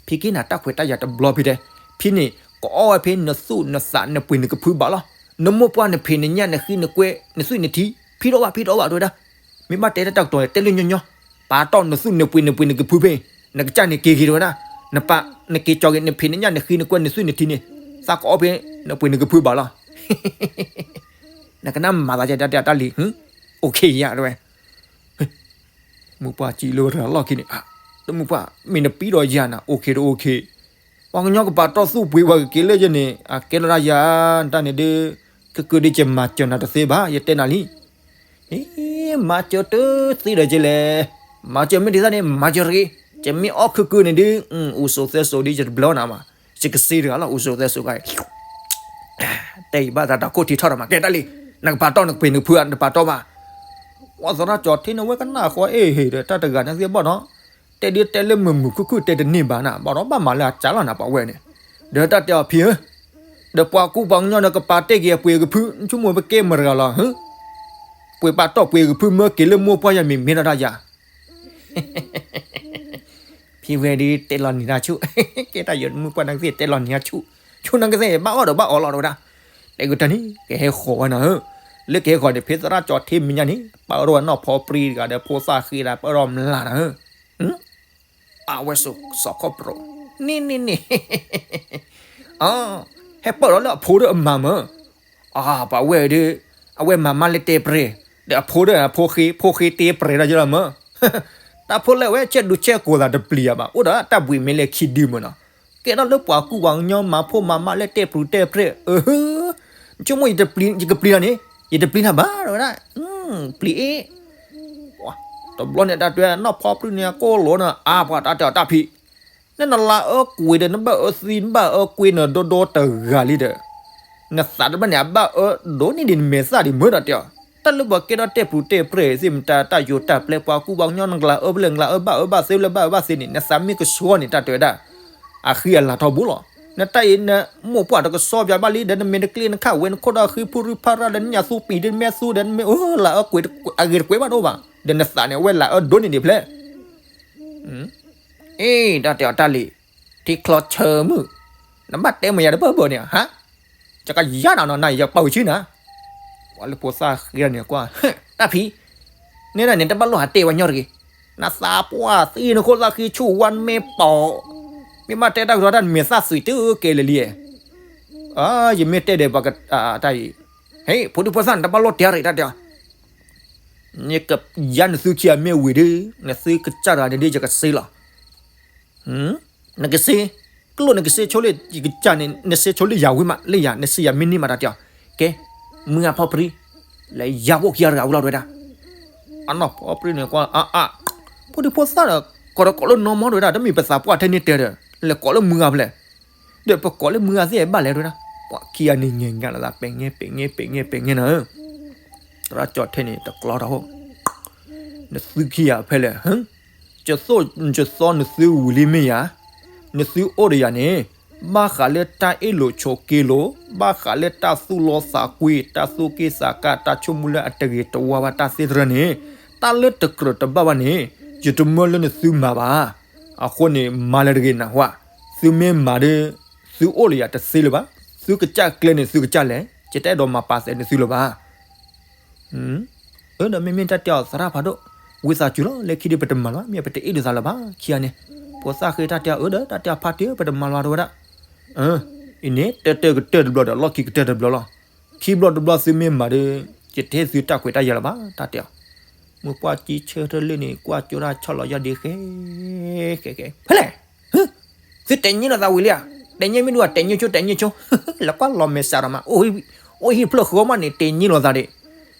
ဖံက့ၤနၤတၢ်ခွဲးတၢ်ယာ်တဘျီဖံတဲ, ဖံန့ၣ် ကအီၣ်ဝဲဖဲနသူၣ်နသးနပှ့ၤနကဖုဘၣ်လီၤ, နမိၢ်ပှၢ်နဖံးနညၣ်နဃံနကွဲ နသွံၣ်နထံ, ဖံတအီၣ်ဘၣ် ဖံတအီၣ်ဘၣ်တဲဝဲဒၣ်, မ့ၢ်ဘၣ်တဲတၢ်ကတိၤတဲလၢညီညီ, ပာ်တီၢ်နသူၣ်နပှ့ၤနပှ့ၤနကဖုဖဲ, နကစၢ်န့ၣ်က့ၤက့ၤတဲဝဲဒၣ်, နပာ်နက့ၤကၠီက့ၤနဖံးနညၣ်နဃံနကွဲနသွံၣ်နထံန့ၣ်, သးကအီၣ်ဖဲနပှ့ၤနကဖုဘၣ်လီၤ နကနၣ်မၤသးကဲတၢ်တဲအီၤတၢ်လံ, အိၣ်ခ့ယၤတဲဝဲ, မုၢ်ပှၢ်စံးလၢဝဲတဂၤလီၢ်ခံန့ၣ်, တမုၢ်ပှၢ် မ့ၢ်နပံဒီးယၤနၤ အိၣ်ခ့တအိၣ်ခ့, ပှၤကညီကပာ်တီၢ်သူၣ်ပှ့ၤပှၤကက့ၤလၢယဲန့ၣ် အကဲလီၤတၢ်ယၤ, တၢ်န့ၣ်ဒုး, ကကၢဒုးကမၤစၢၤနၤတသ့ဘၣ် ယတဲနၤလံ, ဟ့ မၤစၢၤတသ့ဒီးကလဲၣ်, မၤစၢၤမ့ၢ်ဒ်သိးန့ၣ် မၤစၢၤတဂ့ၤ, ယမ့ၢ်အီၣ်ခုကုန့ၣ်ဒုး, အိၣ်စိးသဲစိးဒ်ယတဘျီနၤမး, ယကစ့တဂၤလီၤ အိၣ်စိးသဲစိးဂၤ တဲအံၤဘၣ်သးတၢ်ခိၣ်ထံထီၣ်ဒီးမး ကဲတၢ်လံ, နကပာ်တီၢ်နကပှ့ၤနကဖုဧါ နပာ်တီၢ်ဘၣ်, ပှၤသရၣ်ကၠီထံန့ၣ် ဝဲကနၣ်ဃီအ့ၣ်ဟ့ၣ်ဒီး တၢ်တဂၤန့ၣ်သ့ၣ်ဘၣ်နီၤ, တဲဒုးတဲလၢမုာ်မုာ်ခုၣ်ခုၣ်တဲတန့ၢ်ဘၣ်နၤ ဘၣ်ဒီးဘၣ်မၤလၢအကၢ်လီၤနၤပှၤဝဲန့ၣ်, ဒီးတၢ်တဲအီၤဖံဧၢ, ဒီးပှၤကူပှၤကညီဒီးကပာ်တ့ၢ်က့ၤအပှ့ၤကဖု နဆိကမိၣ်ပကဲမတဂၤလီၤ, ပှ့ၤပာ်တီၢ်ပှ့ၤကဖုမၢက့ၤလၢမိၢ်ပှၢ်ယၤမ့ၢ်မ့ၢ်ဒီးတၢ်ယၤ ဖံဝဲဒုးတဲလီၤနံၤတၢ်ဆူၣ်, ကဲတၢ်ယိၤမုၢ်ပှၢ်နကသ့ၣ်တဲလီၤနံၤတၢ်ဆူၣ်, ဆူၣ်နကသ့ၣ်ဘၣ်အီၣ်ဒီးဘၣ်အီၣ်လီၤတဲဝဲဒၣ်, တဲကတၢၢ်န့ၣ် ကဟဲဃီၤဝဲနၤဧၢ, လၢကဟဲဃီၤန့ၣ် ဖဲသရၣ်ကၠီထံမဲာ်ညါန့ၣ် ပၢၢ်ထီၣ်ဝဲနီၢ်ဖီပြံတဂၤဒီးဖိသၣ်ဃ့ဒီး ပၢၢ်ထီၣ်မျးနၤဧၢ, အဝဲစီၤခီၣ်ပြံ, န့ၣ်န့ၣ်န့ၣ် ဟဲပၢၢ်ထီၣ်လၢအဖိဒီးအမါမၢ်, အပှၤဝဲဒုး, အဝဲမၤမါလၢတဲပြဲၤ, ဒီးအဖိဒီးအဖိဃ့, ဖိဃ့တဲပြဲၤဒီးယလီၤမၢ်, တၢ်ဖိလဲၣ်ဝဲဆဲးဒူဆဲးကိးသးတပျံၤယၤဘၣ် အိၣ်ဒီးတၢ်ဘှံးမ့ၢ်လဲၤခံဒုမၢ်နီၤ, ကဲထီၣ်လၢပှၤကူပှၤကညီမၤဖိမၤမါလၢတဲပြူတဲပြဲၤ, အၢ, ဆိကမိၣ်ယကပျံၤနၤန့ၣ်, ယတပျံၤနၤဘၣ်တဲဝဲဒၣ်, ပျံၤအ့ၣ် တဘျီန့ၣ်တၢ်တဲနီၢ်ဖီပြံန့ၣ် အကိၢ်လိာ်နၤ အါပှၤတၢ်တဲအီၤတၢ်ဖံး, နနလၤအၢကွံာ်ဒီး နဘၣ်အၢသံ နဘၣ်အၢကွံာ်နဒီဒီတဂၤလံဒီး, နသးတဘၣ်န့ၣ် အဘၣ်အၢဒိၣ်န့ၢ်ဒံးနမဲာ်သၣ်ဒံးမၢ်ဒီးတဲအီၤ, တၢ်လၢပှၤကဲထီၣ်တဲပူၤတဲပြဲၢ်သ့ၣ်မတၤ တၢ်ယိၤတၢ်ပျဲပှၤကူပှၤကညီ နကလၤအၢဖဲလဲၣ် နကလၤအၢဘၣ်အၢဘၣ်သ့ဖဲလဲၣ် ဘၣ်အၢဘၣ်သ့န့ၣ် နသးမ့ၢ်ကဆှီန့ၣ် တၢ်တဲဝဲဒၣ်, အဃံအလၤထီဘိလီၤ, နတၢ်အံၤနမိၢ်ပှၢ်တကစီပၠးဘၣ်လံဒီး နမ့ၢ်တကျ့နခၣ်ဝဲ နခိၣ်ဒီးဃံဖုရူဖးရၣ်ဒီး နညၣ်သူပံာ်ဒီး နမဲာ်သူဒီး နမ့ၢ်အၢလၤအၢကွံာ်အဂ့ၤတကွဲးဘၣ်တအိၣ်ဘၣ်, ဒီးနသးန့ၣ် အဝဲလၤအၢဒိၣ်န့ၢ်ဒံးဖဲလဲၣ် အ့ တၢ်တဲအီၤတၢ်လံၤ, ထံချီဆၢမုၢ်, နဘၣ်တဲမ့ၢ်ယၤတဘၣ်ဘၣ်န့ၣ်, ဟါ, ယကယါနၤနီၤ နၤယပာ်ဝံၤဆံနၤ, ပှၤလၢဖိသၣ်ဃ့န့ၣ်ကွၢ်, တၢ်ဖံး, နဲဒၣ်န့ၣ် တဘၣ်လိၣ်ဟးတဲဝဲညီတဂ့ၤ, နသးပှၢ်သံ နခိၣ်သၣ်ဃံဆူၣ်ဝါ နမ့ၢ်ပိာ်, မ့ၢ်ဘၣ်တဲတၢ်ကတိၤတၢ် နမဲာ်သၣ်သွံးတုၤကဲလၢာ်လံ, ယမ့ၢ်တဲဒီးပှၤက, တၢ်အံၤ, ဟဲ ဖိဒံဖိသၣ်န့ၣ် တဘၣ်လိၣ်တဲရ့ၣ်တၢ်တဲအီၤ နကယါနသုခံဂၤမ့ၢ်ဝံၤဒီး နသုကစၢ်တဂၤန့ၣ်ဒီး ယကစ့လီၤ. နကစ့, ကျိၣ်နကစ့ဆိလၢယကစၢ်န့ၣ် နစ့ဆိလၢယၤဝံၤမး လၢယၤ နစ့ယၤမ့ၢ်န့ၢ်မးတၢ်တဲအီၤ, ကဲ, မုၢ်ဂၢ်ဖီပြံ, လဲၤယါဘိၣ်ခံဂၤတဂၤဝံၤလီၤတဲဝဲဒၣ်. အနီၢ်ဖီပြံန့ၣ်ကွၢ်, အါအါ, ဖိဒံဖိသၣ်ဒီး ကိးဒီးကိးလၢနီၢ်မီတဲဝဲဒၣ် တမ့ၢ်ပသးပှၢ်ထဲန့ၣ်တဲဒီး လဲၤကိးလၢမုၢ်ဂၢ်ဖဲလဲၣ် ဒီးပကိးလၢမုၢ်ဂၢ်သ့ၣ်ဘၣ်လဲၣ်တဲဝဲဒၣ်, ပှၤခံဂၤန့ၣ်ညါလၢသးပဲာ်ငဲ ပဲာ်ငဲ ပဲာ်ငဲ ပဲာ်ငဲနၤဧၢ, သရၣ်ကၠီထဲန့ၣ် တကျီတၢ်ဟိ, နသုခံဂၤဖဲလဲၣ်, ကသိၣ်ကသီနသုဝံၤလံမ့ၢ်ဧါ, နသုအိၣ်ဒီးယၤန့ၣ်, ဘၣ်ဃးလၢတၢ်အ့ၣ်လိာ်ဆိးက့လိာ်, ဘၣ်ဃးလၢတၢ်သူၣ်လီသးကွံ, တၢ်သူၣ်က့ၣ်သးကါ, တၢ်ဆိကမိၣ်လၢအတဂ့ၤတဝါဘၣ်တၢ်သ့တရၢန့ၣ်, တၢ်လၢတကြၢးတဘၣ်ဘၣ်န့ၣ်, ယတမၢလၢနသုမၤဘၣ်. အဃိန့ၣ် မၤလၢတဂ့ၤနၢ်ဟူ, သုမ့ၢ်မၤဒီး, သုအိၣ်လၢယၤတသ့လၢၤဘၣ်, သုကစၢ်ကျဲန့ၣ်သုကစၢ်လဲၣ်, ယတအဲၣ်ဒိးမၤပာ်သဲးနသုလၢၤဘၣ်. အၢ ဒီးမ့မ့ၢ်တၢ်တဲအီၤသရၣ်ဖးဒိၣ်, ဝံသးစူၤလီၤ လၢခံဒီးပတမၤလၢၤဘၣ် မ့ၢ်ပတအ့ၣ်လိာ်သးလၢၤဘၣ် ခံဂၤန့ၣ်, ဖိသၣ်ဃ့တၢ်တဲအီၤ အၢ ဒီးတၢ်တဲအီၤဖါတံၢ်ဧၢ ပတမၤလၢၤဘၣ်တဲဝဲဒၣ်, အံၤန့ၣ် တၢတၢကတၢၢ်တဘျီဒီး လီၢ်ခံကတၢၢ်တဘျီလီၤ, ခံဘျီတဘျီသုမ့ၢ်မၤဒီး, ယတဟ့ၣ်သုတၢ်ခွဲးတၢ်ယာ်လၢၤဘၣ် တၢ်တဲအီၤ, မုၢ်ပှၢ်ကံဆၢထၢၣ်လၢန့ၣ် ကွၢ်ကၠိတၢ်ဆီၣ်လီၤယီၢ်ဒ့ဃဲ, ဃဲဃဲ, ဖဲလဲၣ် သုတဲာ်ညါလိာ်သးဝံၤလံဧါ, တဲာ်ညါမ့ၢ်ဒူၣ်ဧါ တဲာ်ညါဆိ တဲာ်ညါဆိ, လဲၤကွၢ်လီၤမဲာ်ဆှးဒီးမး အိၣ်ဝံၤ, အိၣ်ဟံၣ်ဖျၢၣ်ဃီမးန့ၣ် တ့ၢ်ညံလိာ်သးဒံး.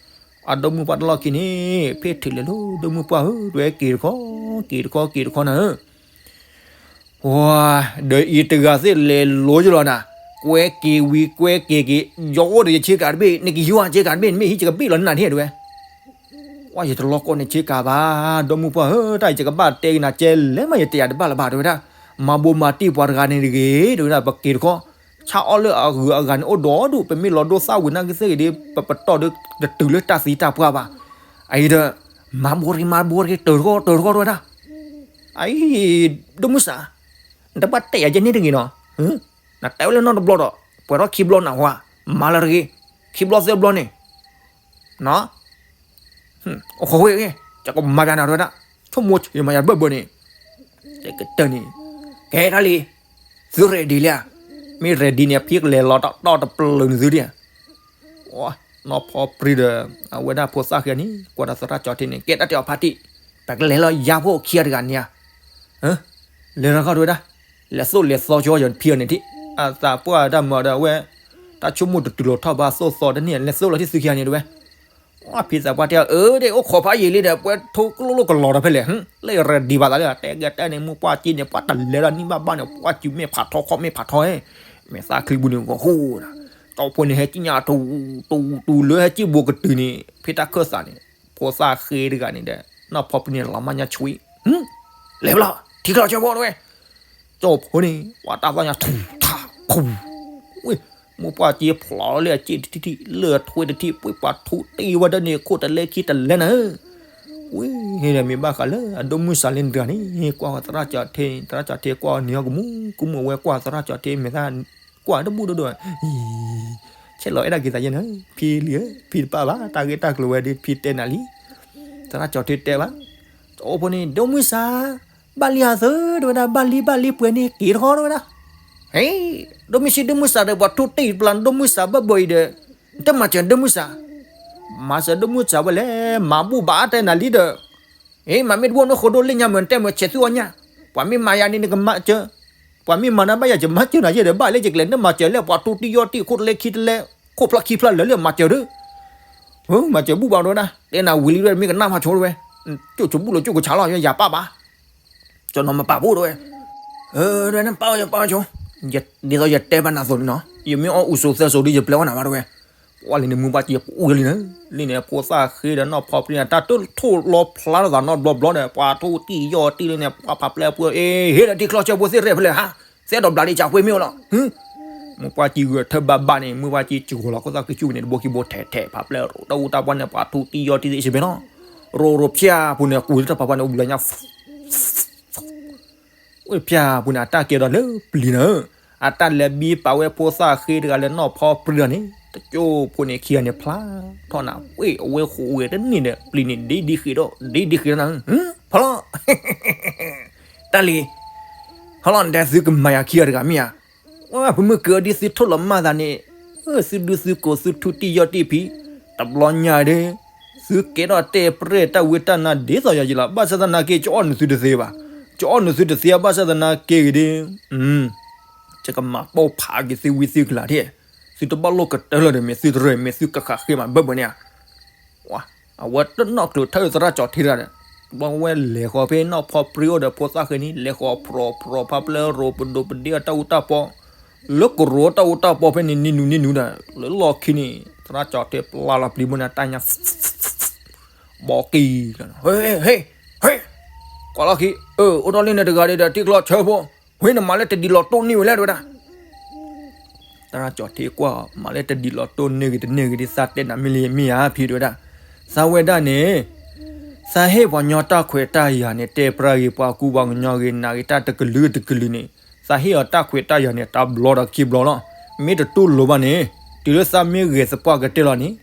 အဒီမုၢ်ပှၢ်တလီၢ်ခံန့ၣ် ဖဲထုးလဲၤလၢ ဒီမုၢ်ပှၢ်ဧၢ ဒွဲက့ၤတခီ က့ၤတခီ က့ၤတခီနၤဧၢ ဝါ ဒီးအံၤတဂၤသ့ၣ်လဲၤလိၤယလီၤနၤ, ကွဲက့ၤဝံၤကွဲက့ၤက့ၤ, ယအိၣ်ဒီးယဆ့ကၤတဘ့ၣ် နကယွၤဆ့ကၤတဘ့ၣ် နမ့ၢ်ဟံးယကဘ့ၣ်လီၤနၤန့ၣ်တဲဝဲ, ဝါယတလီၢ်ကီၢ်န့ၣ်ဆ့ကၤဘၣ်, ဒီမုၢ်ပှၢ်ဧၢ တၢ်အံၤယကဘၣ်တဲက့ၤနၤကဲလဲၣ်မး ယတဲယၤတဘၣ်လၢၤဘၣ်တဲဝဲဒၣ်, မၤဘိမၤတံၢ်ပှၤတဂၤန့ၣ်တဂ့ၤ တဲဝဲဒၣ် ပက့ၤတခီ, ဆါအီၣ်လၢအဂုၤအဂၤန့ၣ်အိၣ်ဒီဒူၣ် ပမ့ၢ်လီၤဒိသၣ်ဝံၤနာ်က့သ့ၣ်ဂ့ၤဒီး ပပတီၢ်ဒီးတတုၤလၢတၢ်သံတၢ်ပှၢ်ဘၣ်, အအံၤဒီး မၤဘိရ့မၤဘိရ့ တၢၤတခီတၢၤတခီတဲဝဲဒၣ် အံၤ ဒိၣ်မုၢ်စၢ်, နတဘၣ်တဲယၤကဲန့ၣ်တဂ့ၤနီၤ, နတဲဝဲလၢနီတဘျီဒီး ပှဲၤထီၣ်ခံဘျီနၢ်ဟူဧါ, မၤလၢတဂ့ၤ, ခံဘျီသၢဘျီန့ၣ်, နီၤ, အိၣ်ခိးဝဲ, ယကမၤယၤနၤတဲဝဲဒၣ်, ဆိကမိၣ်ဆံးမၤယၤတဘၢၣ်ဘၢၣ်န့ၣ်, ကတၢၢ်န့ၣ်, ကဲတၢ်လံ, သု ready လံဧါ, မ့ၢ် ready န့ၣ် ဖံကလဲၤလီၤတီတီတပျၢၤန့ၣ်သုဒံးဧါ နီၢ်ဖီပြံဒီး အဝဲဒၣ်ဖိသၣ်ဃ့န့ၣ် ကွၢ်ဒီးသရၣ်ကၠီၤထ့န့ၣ် ကဲတၢ်တဲအီၤဖါတံၢ်, ပကလဲၤလီၤယါဖိခံဂၤတဂၤန့ၣ်ဧါ, လဲၤလီၤခီတဲဝဲဒၣ်, လဲၤသိၣ်လဲၤသီဆိယဖံအီၤန့ၣ်ထံၣ်, အသးပှၢ်တၢ်မၤဒီးအဝဲ, တၢ်ဆိကမိၣ်တတုၤလီၤထီၣ်ဘၣ်သိၣ်သီတန့ၢ် လဲၤသိၣ်လီၤထံၣ်သုခံဂၤန့ၣ်တဲဝဲ ဖံသးပှၢ်တဲအီၤ အၢဒ့ၣ် အိၣ်ခိးဖးယံာ်လံဒီး ပှဲၤထိကျိၣ်လိၣ်ကလီၤဒီးဖဲလဲၣ်, လၢ ready ဘၣ်သးလၢ တဲကဲတဲန့ၣ် မုၢ်ပှၢ်ကံန့ၣ် ပှၤတလဲၤဒီးနံၣ်ဘၣ်ဘၣ်န့ၣ် ပှၤစူၤမ့ၢ်ဖးထီခီမ့ၢ်ဖးထီ, မဲာ်သၣ်ချံပူၤန့ၣ်ဂီၤဟူဒီး, ကၠီဖိန့ၣ်ဟဲကံၣ်ညါတူၤတူၤတူၤလၢဟဲကံၣ်ဘိကတုၤန့ၣ် ဖဲတၢ်ခၢၣ်သးန့ၣ်, ဖိသၣ်ဃ့တဂၤန့ၣ်ဒီး နီၢ်ဖီပြံန့ၣ်လီၤမၢ်ညါဆွံ, လဲၤဘၣ်လီၤ ထံချီဆၢဖိတဲဝဲ ကၠီဖိန့ၣ် ပှၤတၢ်သီၣ်ညါထူၣ်ထၣ်ထူၣ်, ဝ့ၢ်, မိၢ်ပှၢ်က့ဖျိးလၢအစ့ၣ်တထံၣ်ထံၣ် လၢအထွဲတထံၣ် ပှ့ၤပှၤထူတံၢ်ဝဲဒၣ်န့ၣ် ခိၣ်တလဲခံတလဲနၤဧၢ, ဝ့ၢ်, ဟ့ၣ်ဒီးမ့ၢ်ဘၣ်ဃးလၢအဒိၣ်မုၢ်စၢ်လၢနတဂၤန့ၣ် ကွၢ်သရၣ်ကၠီၤထ့, သရၣ်ကၠီၤထ့ကွၢ်အီၤန့ၣ်အီၤကမူကမူ အဝဲကွၢ်သရၣ်ကၠီၤထ့မဲာ်သၣ်, ကွၢ်တဘူၣ်ဒိၣ်ဒိၣ်, ဆဲးလီၤအဲၣ်ဒိးက့ၤသးယဲနၤ, ဖံလံဧၢ, ဖံတပာ်ဘၣ် တၢ်ဂ့ၢ်တၢ်ကျိၤဝဲဒ်ဖံတဲနၤလံ, သရၣ်ကၠီၤထ့တဲဘၣ်, ကၠီဖိန့ၣ် ဒိၣ်မုၢ်စၢ် ဘၣ်လံအသု တဲဝဲဒၣ် ဘၣ်လံ ဘၣ်လံပှဲၤန့ၣ် က့ၤတခီတဲဝဲဒၣ်, ဟ့ၣ်, ဒိၣ်မုၢ်ဆံးဒိၣ်မုၢ်စၢ်ဒီး ပှၤထူတံၢ်ပျၢ်ဒိၣ်မုၢ်စၢ်ဘၣ်ဘၣ်အံၤဒီး, နတမၤစၢၤဒိၣ်မုၢ်စၢ်, မၤစၢၤဒိၣ်မုၢ်စၢ်ဝဲလဲၣ် မၤဘူၣ်ဘၣ်အါတဲနၤလံဒီး, ဟ့ၣ် မၤမ့ၢ်တဘူၣ်နဃိဒိၣ်လ့ၣ်ညါမ့ၢ်နတဲမ့ၢ်ဆဲးသုအီၣ်ညၣ်, ပှၤမ့ၢ်မၤယၤန့ၣ်နကမၤစၢၤ, ပှၤမ့ၢ်မၤနၤဘၣ်ယၤ ယမၤစၢၤနၤယဲဒီး ဘၣ်လၢယကလဲၤနမၤစၢၤလၢပှၤထူတံၢ်ယီၢ်တံၢ် ခိၣ်တလဲခံတလဲ, ခိၣ်ဖျီၣ်ခံဖျီၣ်လၢာ်လၢမၤစၢၤဒၣ် မၤစၢၤဘူၣ်ဘၣ်တဲဝဲဒၣ် တဲနၤဝံၤလံ မ့ၢ်ကနၣ်ဖးဆိတဲဝဲ, ကၠိၣ်ကၠိဘူၣ်လီၤကၠိၣ်ကဆးလီၤ ယၤပၢ်ဘၣ်, ကၠီနီၤမပာ်ဘၣ်တဲဝဲ, တဲနပာ်အီၤယပာ်ဆိ, ဒ်သိးယတဲဘၣ်နၤအသိးန့ၣ်နီၤ ယမ့ၢ်အီၣ်အူစိၤသၢစိၤဒီး ယပျဲအီၣ်နၤဘၣ်တဲဝဲ, ပှၢ်လံန့ၣ် မုၢ်ပှၢ်ကံပူၤလံန့ၣ်, လံန့ၣ် ဖိသၣ်ဃ့ဒီးနီၢ်ဖီပြံန့ၣ် တၢ်တထိၣ်လီၤဖျါလိာ်သးနီတဘျီဘျီဒီး ပှၤထူတံၢ်ယီၢ်တံၢ်လံန့ၣ် ပှၤဖးပျဲၢ်ပှဲၤ အ့ ဟ့ၣ်ဒီးထံချီဆၢဖိသ့ၣ်ရဲၣ်ဖဲလဲၣ်ဟါ, သဲဒီးဘျးလံကၢ်ပှ့ၤမ့ၢ်အိၣ်လီၤ မုၢ်ပှၢ်ကံဂုာ်ထၢၣ်ဘၣ်ဘၣ်န့ၣ် မုၢ်ပှၢ်ကံစှၤလီၤခိၣ်သၣ်ကံကၠူၣ်န့ၣ် တဘိခံဘိထဲးထဲး ဖးပျဲၢ်ရိၤ တၢ်အူတၢ်ပှၢ်န့ၣ် ပှၤထူတံၢ်ယီၢ်တံၢ်သ့ၣ်စ့ၢ်ဘဲနီၤ, ရိၤရိၤဖၠၣ်ပူၤန့ၣ် ကူၤလၢတၢ်ဖးပှၢ်န့ၣ် အိၣ်ဘျၢညါ ဝ့ၢ်ဖၠၣ်ပူၤန့ၣ် အတၢ်ကဲဒီးလၢပျံၤနၤဧၢ, အတၢ်လဲၤဘံပာ်ဝဲဖိသၣ်ဃ့တဂၤလၢနီၢ်ဖီပြံဒီးန့ၣ် တကၠိဖိန့ၣ်ခံဂၤန့ၣ်ဖျါထီၣ်နၤ ဝ့ၢ်အဝဲဃိးဝဲတန့ၢ်ဒီး ပျံၤန့ၣ်ဒ်ဒ်ဃ့ဒီး ဒ်ဒ်ဃ့ဒီးနၤဧၢ, ဖီလီၤ တၢ်လံၤ, ဟီလီၤနတဲသုကမၤယၤခံဂၤတဂၤမ့ၢ်ဧါ, ဝဲပမုၢ်က့ၤအီၤဒ်သုထိၣ်လီၤမၢ်သးန့ၣ်, သုဒုသုကိးသုထူတံၢ်ယီၢ်တံၢ်ဖံ, တဘျီညါဒီး, သုကဲထီၣ်တဲပြဲၢ်တၢ်ဝံတၢ်နါဒ်သိးယၤယံၤလီၤ ဘၣ်ဆၣ်သနာ်က့ ကအိၣ်နုာ်သုတသ့ဘၣ်, ကအိၣ်နုာ်သုတသ့ဘၣ်ဆၣ်သနာ်က့ဂ့ၤဒီး, ယကမၤပိာ်ဖးက့ၤသုဝံသုကလၤထံၣ်, သုတဘၣ်လိၣ်ကတၢၢ်လၢၤဒီး မ့ၢ်သုတရၢၢ် မ့ၢ်သုကဃးဃ့မးဘၢၣ်ဘၢၣ်န့ၣ်ဧါ အဝဲတနီၣ်ကျၢၤထၢၣ်သရၣ်ကၠီၤထံတဂၤဒီး, ဘၣ်ဝဲလဲၤဃီၤဖဲနီၢ်ဖီပြံအိၣ်ဒီးဖိသၣ်ဃ့န့ၣ် လဲၤဃီၤဖြီဖြီဖးပျဲၢ်ရိၤပဒိးပဒ့အတၢ်အူတၢ်ပီ, လၢကရိၤတၢ်အူတၢ်ပီဖဲန့ၣ် နံၤနူၤနံၤနူၤဒီး လၢလီၢ်ခံန့ၣ် သရၣ်ကၠီၤထံပျၢ်လီၤပျံၤဘိန့ၣ် တၢ်ညါ ဘီကံၤ, ဟ့ၣ်, ဟ့ၣ်, ကွၢ်လီၢ်ခံ, အိၣ်ထီၣ်လံန့ၣ်တဂၤဒီး ထံချီဆၢဖိ, ဝ့ၢ်နမၤလၢတဒ်လီၤတိၢ်န့ၢ်ဝဲလဲၣ်တဲဝဲဒၣ် သရၣ်ကၠီၤထံကွၢ်အီၤ မၤလၢတဒ်လီၤတိၢ်န့ၢ်ဂ့ၤတန့ၢ်ဂ့ၤဒ်သးတဲနၤမ့ၢ်လံမ့ၢ်ဧါဖံတဲဝဲဒၣ်, သးဝဲဒၣ်န့ၣ်, သးဟ့ၣ်ပှၤကညီတၢ်ခွဲးတၢ်ယာ်န့ၣ် တဲပြၢ်ဂ့ၤ ပှၤကူပှၤကညီဂ့ၤ နာ်ဂ့ၤတၢ်တကလုာ်တကလုာ်န့ၣ်, သးဟ့ၣ်အီၤတၢ်ခွဲးတၢ်ယာ်န့ၣ် တဘျီဒီးခံဘျီလီၤ. မ့ၢ်တတူၢ်လိာ်ဘၣ်န့ၣ်, တုၤလၢသးမ့ၢ်ဂဲၤသပှၢ်ကတၢၢ်လီၤန့ၣ်,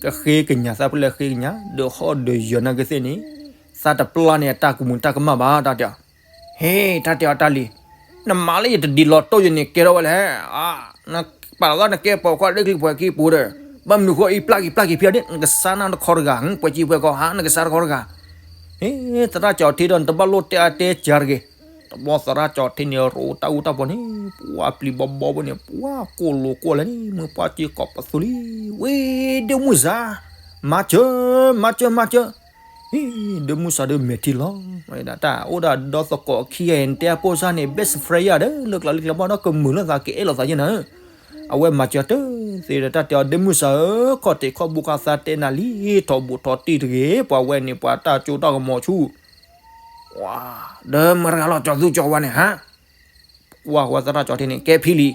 ကဃ့ကညးသးဖဲလဲၣ်ဃ့ကညး ဒီးဟီၣ်ဒီးယၢၤနာ်က့သ့ၣ်န့ၣ်, သးတပျၢ်န့ၢ်အတၢ်ကမူၤတၢ်ကမၣ်ဘၣ်တၢ်တဲအီၤ ဟ့ၣ် တၢ်တဲအီၤတၢ်လံၤ, နမၤလၢယတဒ်လီၤတိၢ်ယန့ၣ်ကဲထီၣ်ဝဲလဲၣ်, နပာ်လီၤသးနကဲပိာ်ခွါလၢချံပှဲၤခံပူၤဒီး, ဘၣ်မနုၤဃိအံၤပျၢ်က့ၤပျၢ်က့ၤဖံးအီၤဒ် နကစၢ်နၤတခီတဂၤ, ပှဲၤကံပှဲၤကီဟါ နကစၢ်တခီတဂၤ, ဟ့ၣ် သရၣ်ကၠီၤထံဒီး နတဘၣ်လိၣ်တဲအါတဲစှၤတဂ့ၤ, တဘျီသရၣ်ကၠီၤထ့န့ၣ် ရိးတၢ်အူတၢ်ပီန့ၣ် ပှၤပျံၤဘီဘီဝဲန့ၣ် ပှၤကိၢ်လိာ်ကွီၢ်လဲၣ်န့ၣ် မုၢ်ပှၢ်ကၠံခီပသူလံ, ဝ့ၢ်ဒ့မုၢ်စၢ်, မၤစၢၤ, မၤစၢၤ မၤစၢၤ, ဒ့မုၢ်စၢ်ဒီးမဲာ်ထံလီၤ, တၢ်အိၣ်ဒီးဒီသကိးခံဂၤအံၤ နတဲအပိၢ်စၢ်န့ၣ် best friend ယၤဒီး လၢကျါလၢကျဲဘၣ်ဒီးကမုာ်လိာ်သးကအဲၣ်လိာ်သးယဲၢ်နၤ အဝဲမၤစၢၤတသ့ဒီး တၢ်တဲအီၤ ဒ့မုၢ်စၢ်ဧၢ, ခီၣ်ထံးခီၣ်ဘိခါသးတဲနၤလံ, ထီၣ်ဘူးထီၣ်တံၢ်တဂ့ၤ, ပှၤဝဲန့ၣ် ပှၤတၢ်ကၠိတၢ်ကမီၤဆူၣ်, ဒီးမတၤဂၤလီၤ ကၠီၤသူကၠီၤဝါန့ၣ်ဟါ, ကွၢ်ဃီသရၣ်ကၠီၤထ့န့ၣ် ကဲဖံလံ,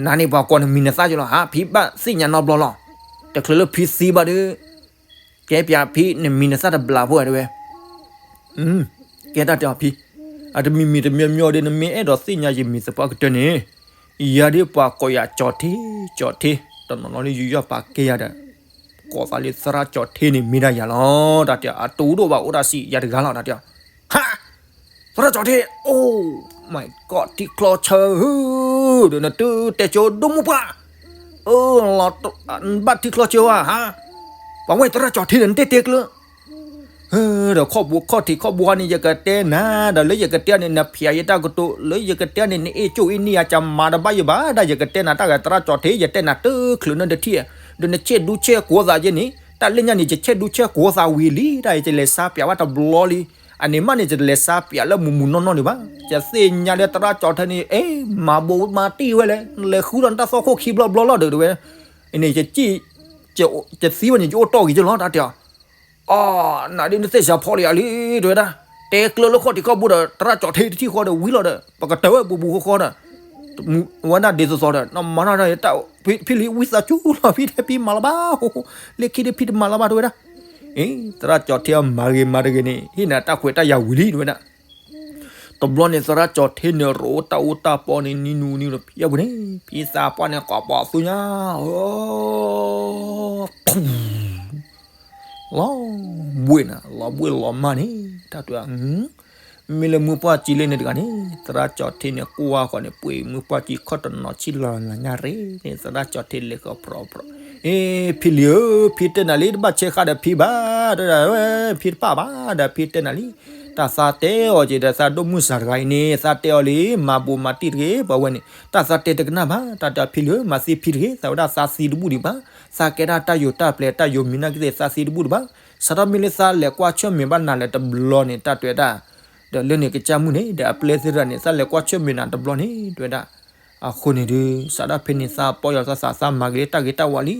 နၤန့ၣ်ပှၤကိးနမံၤနသၣ်ကၠိလီၤဟါ, ဖံဘၣ်သ့ၣ်ညါနီတဘျီလီၤ, တချုးလၢဖံသံဘၣ်ဒီး ကဲပၠးဖံနမံၤနသၣ်တဘျီဖိဧါတဲဝဲ ကဲတၢ်တဲအီၤဖံ, အတမံၤမံၤတမံၤမံၤဒီး နမ့ၢ်အဲၣ်ဒိးသ့ၣ်ညါယမံၤသပှၢ်ကတၢၢ်န့ၣ်, ယၤဒ်ပှၤကိးယၤကၠီၤထ့, ကၠီၤထ့, တနီၤနီၤလၢယယီၣ်ပာ်ကဲယၤဒီး, ကိးသးလၢသရၣ်ကၠီၤထ့န့ၣ်မ့ၢ်ဒၣ်ယၤလီၤ, တၢ်တဲအီၤ အတူၢ်ဒိၣ်ဘၣ်အိၣ်ဒၣ်စံးယၤတဂၤလီၤ, တၢ်တဲအီၤ, ဟါ, သရၣ်ကၠီၤထ့, အိၣ်, မ့ၢ်ကီၢ်ထံချီဆၢဧၢ, ဒီးနတုၤတဲကၠိဒိၣ်မုၢ်ပှၢ် အၢ, ဘၣ်ထံချီဆၢဝဲဟါ, ပှၤဝဲသရၣ်ကၠီၤထ့ဒီး နတဲတဲကျၢၤ, ဒီးခီၣ်ဘိခီၣ်ထံးခီၣ်ဘိခါန့ၣ် ယကတဲနၤ, ဒီးလၢယကတဲန့ၣ် နဖျဲးယတၢ်ကတိၤ, လၢယကတဲန့ၣ် နအဲၣ်ကၠိအ့ၣ်န့ၢ်ယၤ ကမၤတဘၣ်ယဘၣ်, ဒၣ်ယကတဲနၤတၢ်ဂၤသရၣ်ကၠီၤထ့ ယတဲနၤတချုးနၢ်တထံၣ်, ဒီးနဆဲးဒူဆဲးကိးသးယဲန့ၣ်, တၢ်လၢညါန့ၣ် ယဆဲးဒူဆဲးကိးသးဝံၤလံ, တၢ်အံၤယလဲၤစါပၠးဘၣ်တဘျီလံ အန့ၣ်မးန့ၣ် ယတလဲၤစါပၠးလၢမူးမူးနီၢ်နီၢ်န့ၣ်ဘၣ်, ယသ့ၣ်ညါလၢသရၣ်ကၠီၤထ့န့ၣ် အဲ မၤဘိးမၤတံၢ်ဝဲလဲၣ်, လဲၤဃုဒီးနတၢ်သီခိၣ်ခံဘျီဘျီလီၤဒီးတဲဝဲ, န့ၣ် ယသံဝဲန့ၣ် ယအိၣ်တီၢ်ဂ့ၤကလီၤ တၢ်တဲအီၤ, အီ နဒ်နသ့ၣ်စးဖီလံယၤလံ တဲဝဲဒၣ်, တဲကျၢၤလၢခီၣ်ထံးခီၣ်ဘိဒီး သရၣ်ကၠီၤထ့တထံၣ်ဃီဒီးဝံၤလီၤဒီး ပကတၢၢ်ဝဲဘူးဘူးဃီဃီဒီး ဝဲဒၣ်ဒ်သိးသိးဒီး နမၤတၢ် ဖံလံဝံသးစူၤလီၤ ဖံတဲဖံမၤလီၤဘၣ်, လၢခံဒီးဖံတမၤလီၤဘၣ် တဲဝဲဒၣ်, အ့ သရၣ်ကၠီၤထ့အမၤဂ့ၤမၤတဂ့ၤန့ၣ် ဟ့ၣ်နၤတၢ်ခွဲးတၢ်ယာ်ဝံၤလံ တဲဝဲဒၣ်, တဘျီန့ၣ် သရၣ်ကၠီၤထ့န့ၣ် ရိးတၢ်အူတၢ်ပီန့ၣ် နံၤနူၤနံၤဒီး ဖံအပူၤန့ၣ် ဖံသးပှၢ်န့ၣ် ကိးပီၤသူညါ လီၤဘှ့ၣ်နၤ လီၤဘှ့ၣ်လီၤမၢ်န့ၣ် တၢ်တဲအီၤ, မ့ၢ်လၢမုၢ်ပှၢ်ကၠံလၢန့ၣ်တဂၤန့ၣ် သရၣ်ကၠီၤထ့န့ၣ် ကွၢ်ဃီန့ၣ် ပှ့ၤမုၢ်ပှၢ်ကၠံခီၣ်တနီၤဆံၣ်လီၤလၢညါရ့န့ၣ် သရၣ်ကၠီၤထ့လဲၤဃီၤပြီပြီ, အ့ ဖံလံဧၢ ဖံတဲနၤလံ တဘၣ်ဆဲးဃာ်ဒီးဖံဘၣ် တဲဒၣ်ဝဲ ဖံတပာ်ဘၣ်ဒီးဖံတဲနၤလံ, တၢ်သးတဲအီၤက့ၤဒီးသးဒိၣ်မုၢ်စၢ်တဂၤအံၤန့ၣ် သးတဲအီၤလံ မၤဘိးမၤတံၢ်တဂ့ၤ ပှၤဝဲန့ၣ် တၢ်သးတဲတကနၣ်ဘၣ် တၢ်တဲအီၤဖံလံဧၢ မၤသံဖံတဂ့ၤ သးဝဲဒၣ်သးသံတဘူၣ်ဒံးဘၣ်, သးကဲဒၣ်တၢ်ယိၤတၢ်ပျဲၤတၢ်ယိၤမံၤနာ်က့သ့ၣ် သးသံတဘူၣ်ဒံးဘၣ်, စးထီၣ်မ့ၢ်လၢသးလဲၤကွၢ်ဆၢၣ်မဲာ်ဘၣ်နၤလၢၤတဘျီန့ၣ် တၢ်တဲဝဲဒၣ်, ဒီးလၢန့ၣ်ကစၢ်မုၣ်န့ၣ် ဒီးအပျဲၢ်သ့ၣ်တဖၣ်န့ၣ် သးလဲၤကွၢ်ဆၢၣ်မဲာ်နၤတဘျီန့ၣ် တဲဝဲဒၣ်, အဃိန့ၣ်ဒုး စးထီၣ်ဖဲန့ၣ် သးပီၢ်ယီၤသးသး သးမၤက့ၤလၢတၢ်ဂ့ၤတၢ်ဝါလံ,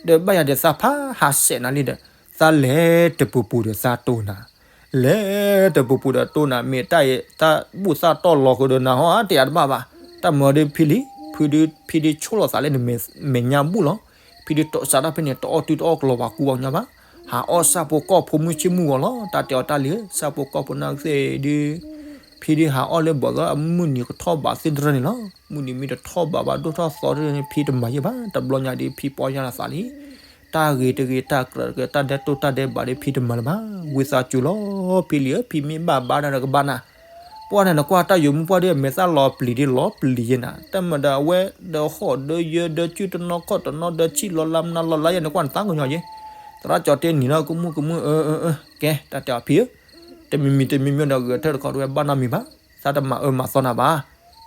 ဒီးဘၣ်ယၤဒီးသးဖးဟးဆဲးနၤလံဒီး သးလဲၤတပူၤပူၤဒီးသးတိၢ်နၤ, လဲၤတပူၤပူၤဒီးတိၢ်နၤ မ့ၢ်တၢ်အံၤတၢ်ဘူၣ်သးတီၢ်လီၤဃုာ်ဒီးနၤဟီ တယာ်တဘၣ်ဘၣ်, တၢ်မၤဒုးဖံလံ, ဖံဒုး ဖံဒုးဆိၣ်လီၤသးလၢနမဲာ်ညါဘူၣ်လီၤ, ဖံဒုးတၢ်စးထီၣ်ဖဲန့ၣ် တအီၣ်တုၤတအီၣ်ကလီၤပှၤကူပှၤကညီဘၣ်, ဟးအီၣ်ဆၣ်ဖိကီၢ်ဖိမုၢ်ဆ့ၣ်မုၢ်ဂီၤလီၤ, တၢ်တဲအီၤတၢ်လံဧၢ ဆၣ်ဖိကီၢ်ဖိနာ်က့သ့ၣ်ဒုး ဖံဒုးဟးအီၣ်လၢဘီၣ်သီ အမုၢ်နံၤကထီၣ်ဘးသ့ၣ်တဖၣ်န့ၣ်လီၤ, မုၢ်နံၤမ့ၢ်တထီၣ်ဘးဘၣ်ဒိၣ်ထီၣ်သီဒုးန့ၣ် ဖံတမၤယဲၢ်ဘၣ်, တဘျီညါဒုးဖံပီၢ်ယၢ်လီၤသးလံ, တၢ်ဂ့ၤတဂ့ၤ တၢ်ကြၢးတကြၢး တၢ်ဒဲးတိၢ်တၢ်ဒဲးဘးဒုးဖံတမၤလၢၤဘၣ်, ဝံသးစူၤလီၤ ဖံလံဧၢ ဖံမ့ၢ်ဘၣ်ဘါနၤဒီးကဘါနၤ, ပှၢ်နၤနကွၢ်တၢ်ယိၤမုၢ်ပှၢ်ဒုး အမဲာ်သၣ်လီၤပျံၤဒုးလီၤပျံၤယဲၢ်နၤ, တၢ်မၤဒီးအဝဲဒီးဟီၣ်ဒီးယၢၤဒီးစုတနီၤခီၣ်တနီၤဒီးဆံၣ်လီၤလါမနုၤလီၤလါယဲၢ်နကွၢ်နသးကညီၤယဲၢ်, သရၣ်ကၠီၤထ့နံၤလီၤကမူၣ်ကမူၣ် အၢ အၢ ကဲ တၢ်တဲအီၤဖံဧၢ တမံၤမံၤတမံၤမံၤဒီးဂဲၤထၢၣ်တခီတဝဲဘၣ်နီတမံၤဘၣ်, သးတမၤအၢမၤသီနၤဘၣ်,